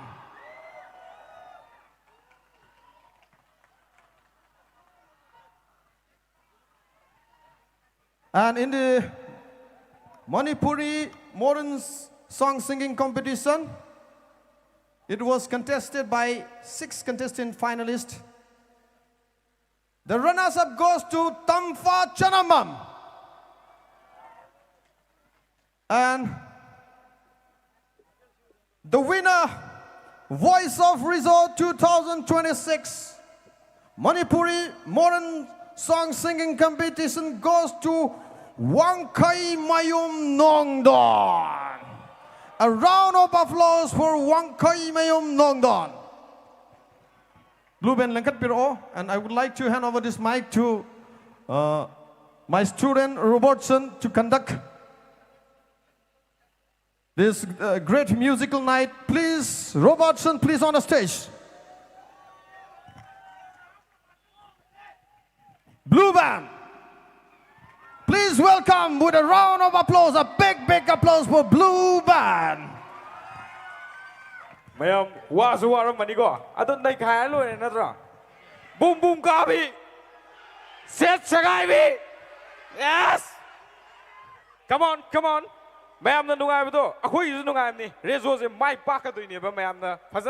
And in the Manipuri Modern S- Song Singing Competition. It was contested by six contestant finalists. The runners-up goes to Tamfa Chanamam. And the winner, Voice of Resort two thousand twenty-six, Manipuri Modern Song Singing Competition goes to Wangkhei Mayum Nongdon. A round of applause for Wangkhei Mayum Nongdon. Blue band ꯂꯦꯡꯈꯠꯄꯤꯔꯛꯑꯣ, and I would like to hand over this mic to uh, my student Robertson to conduct this uh, great musical night. Please, Robertson, please on the stage. Blue band. Please welcome with a round of applause, a big, big applause for Blue Band. ꯃꯌꯥꯝ ꯋꯥꯁꯨ ꯋꯥꯔꯝꯃꯅꯤꯀꯣ, ꯑꯗꯨ ꯅꯩꯈꯥꯏꯔ ꯂꯣꯏꯔꯦ ꯅꯠꯇ꯭ꯔꯣ? ꯕꯨꯝ ꯕꯨꯝ ꯀꯥꯕꯤ, set ꯁꯦꯒꯥꯏꯕꯤ. Yes, come on, come on. ꯃꯌꯥꯝꯅ ꯅꯨꯡꯉꯥꯏꯕꯗꯣ ꯑꯩꯈꯣꯏꯒꯤꯁꯨ ꯅꯨꯡꯉꯥꯏꯕꯅꯤ. ꯔꯦꯖꯣꯁꯦ ꯃꯥꯏ ꯄꯥꯛꯀꯗꯣꯏꯅꯦꯕ ꯃꯌꯥꯝꯅ ꯐꯖꯅ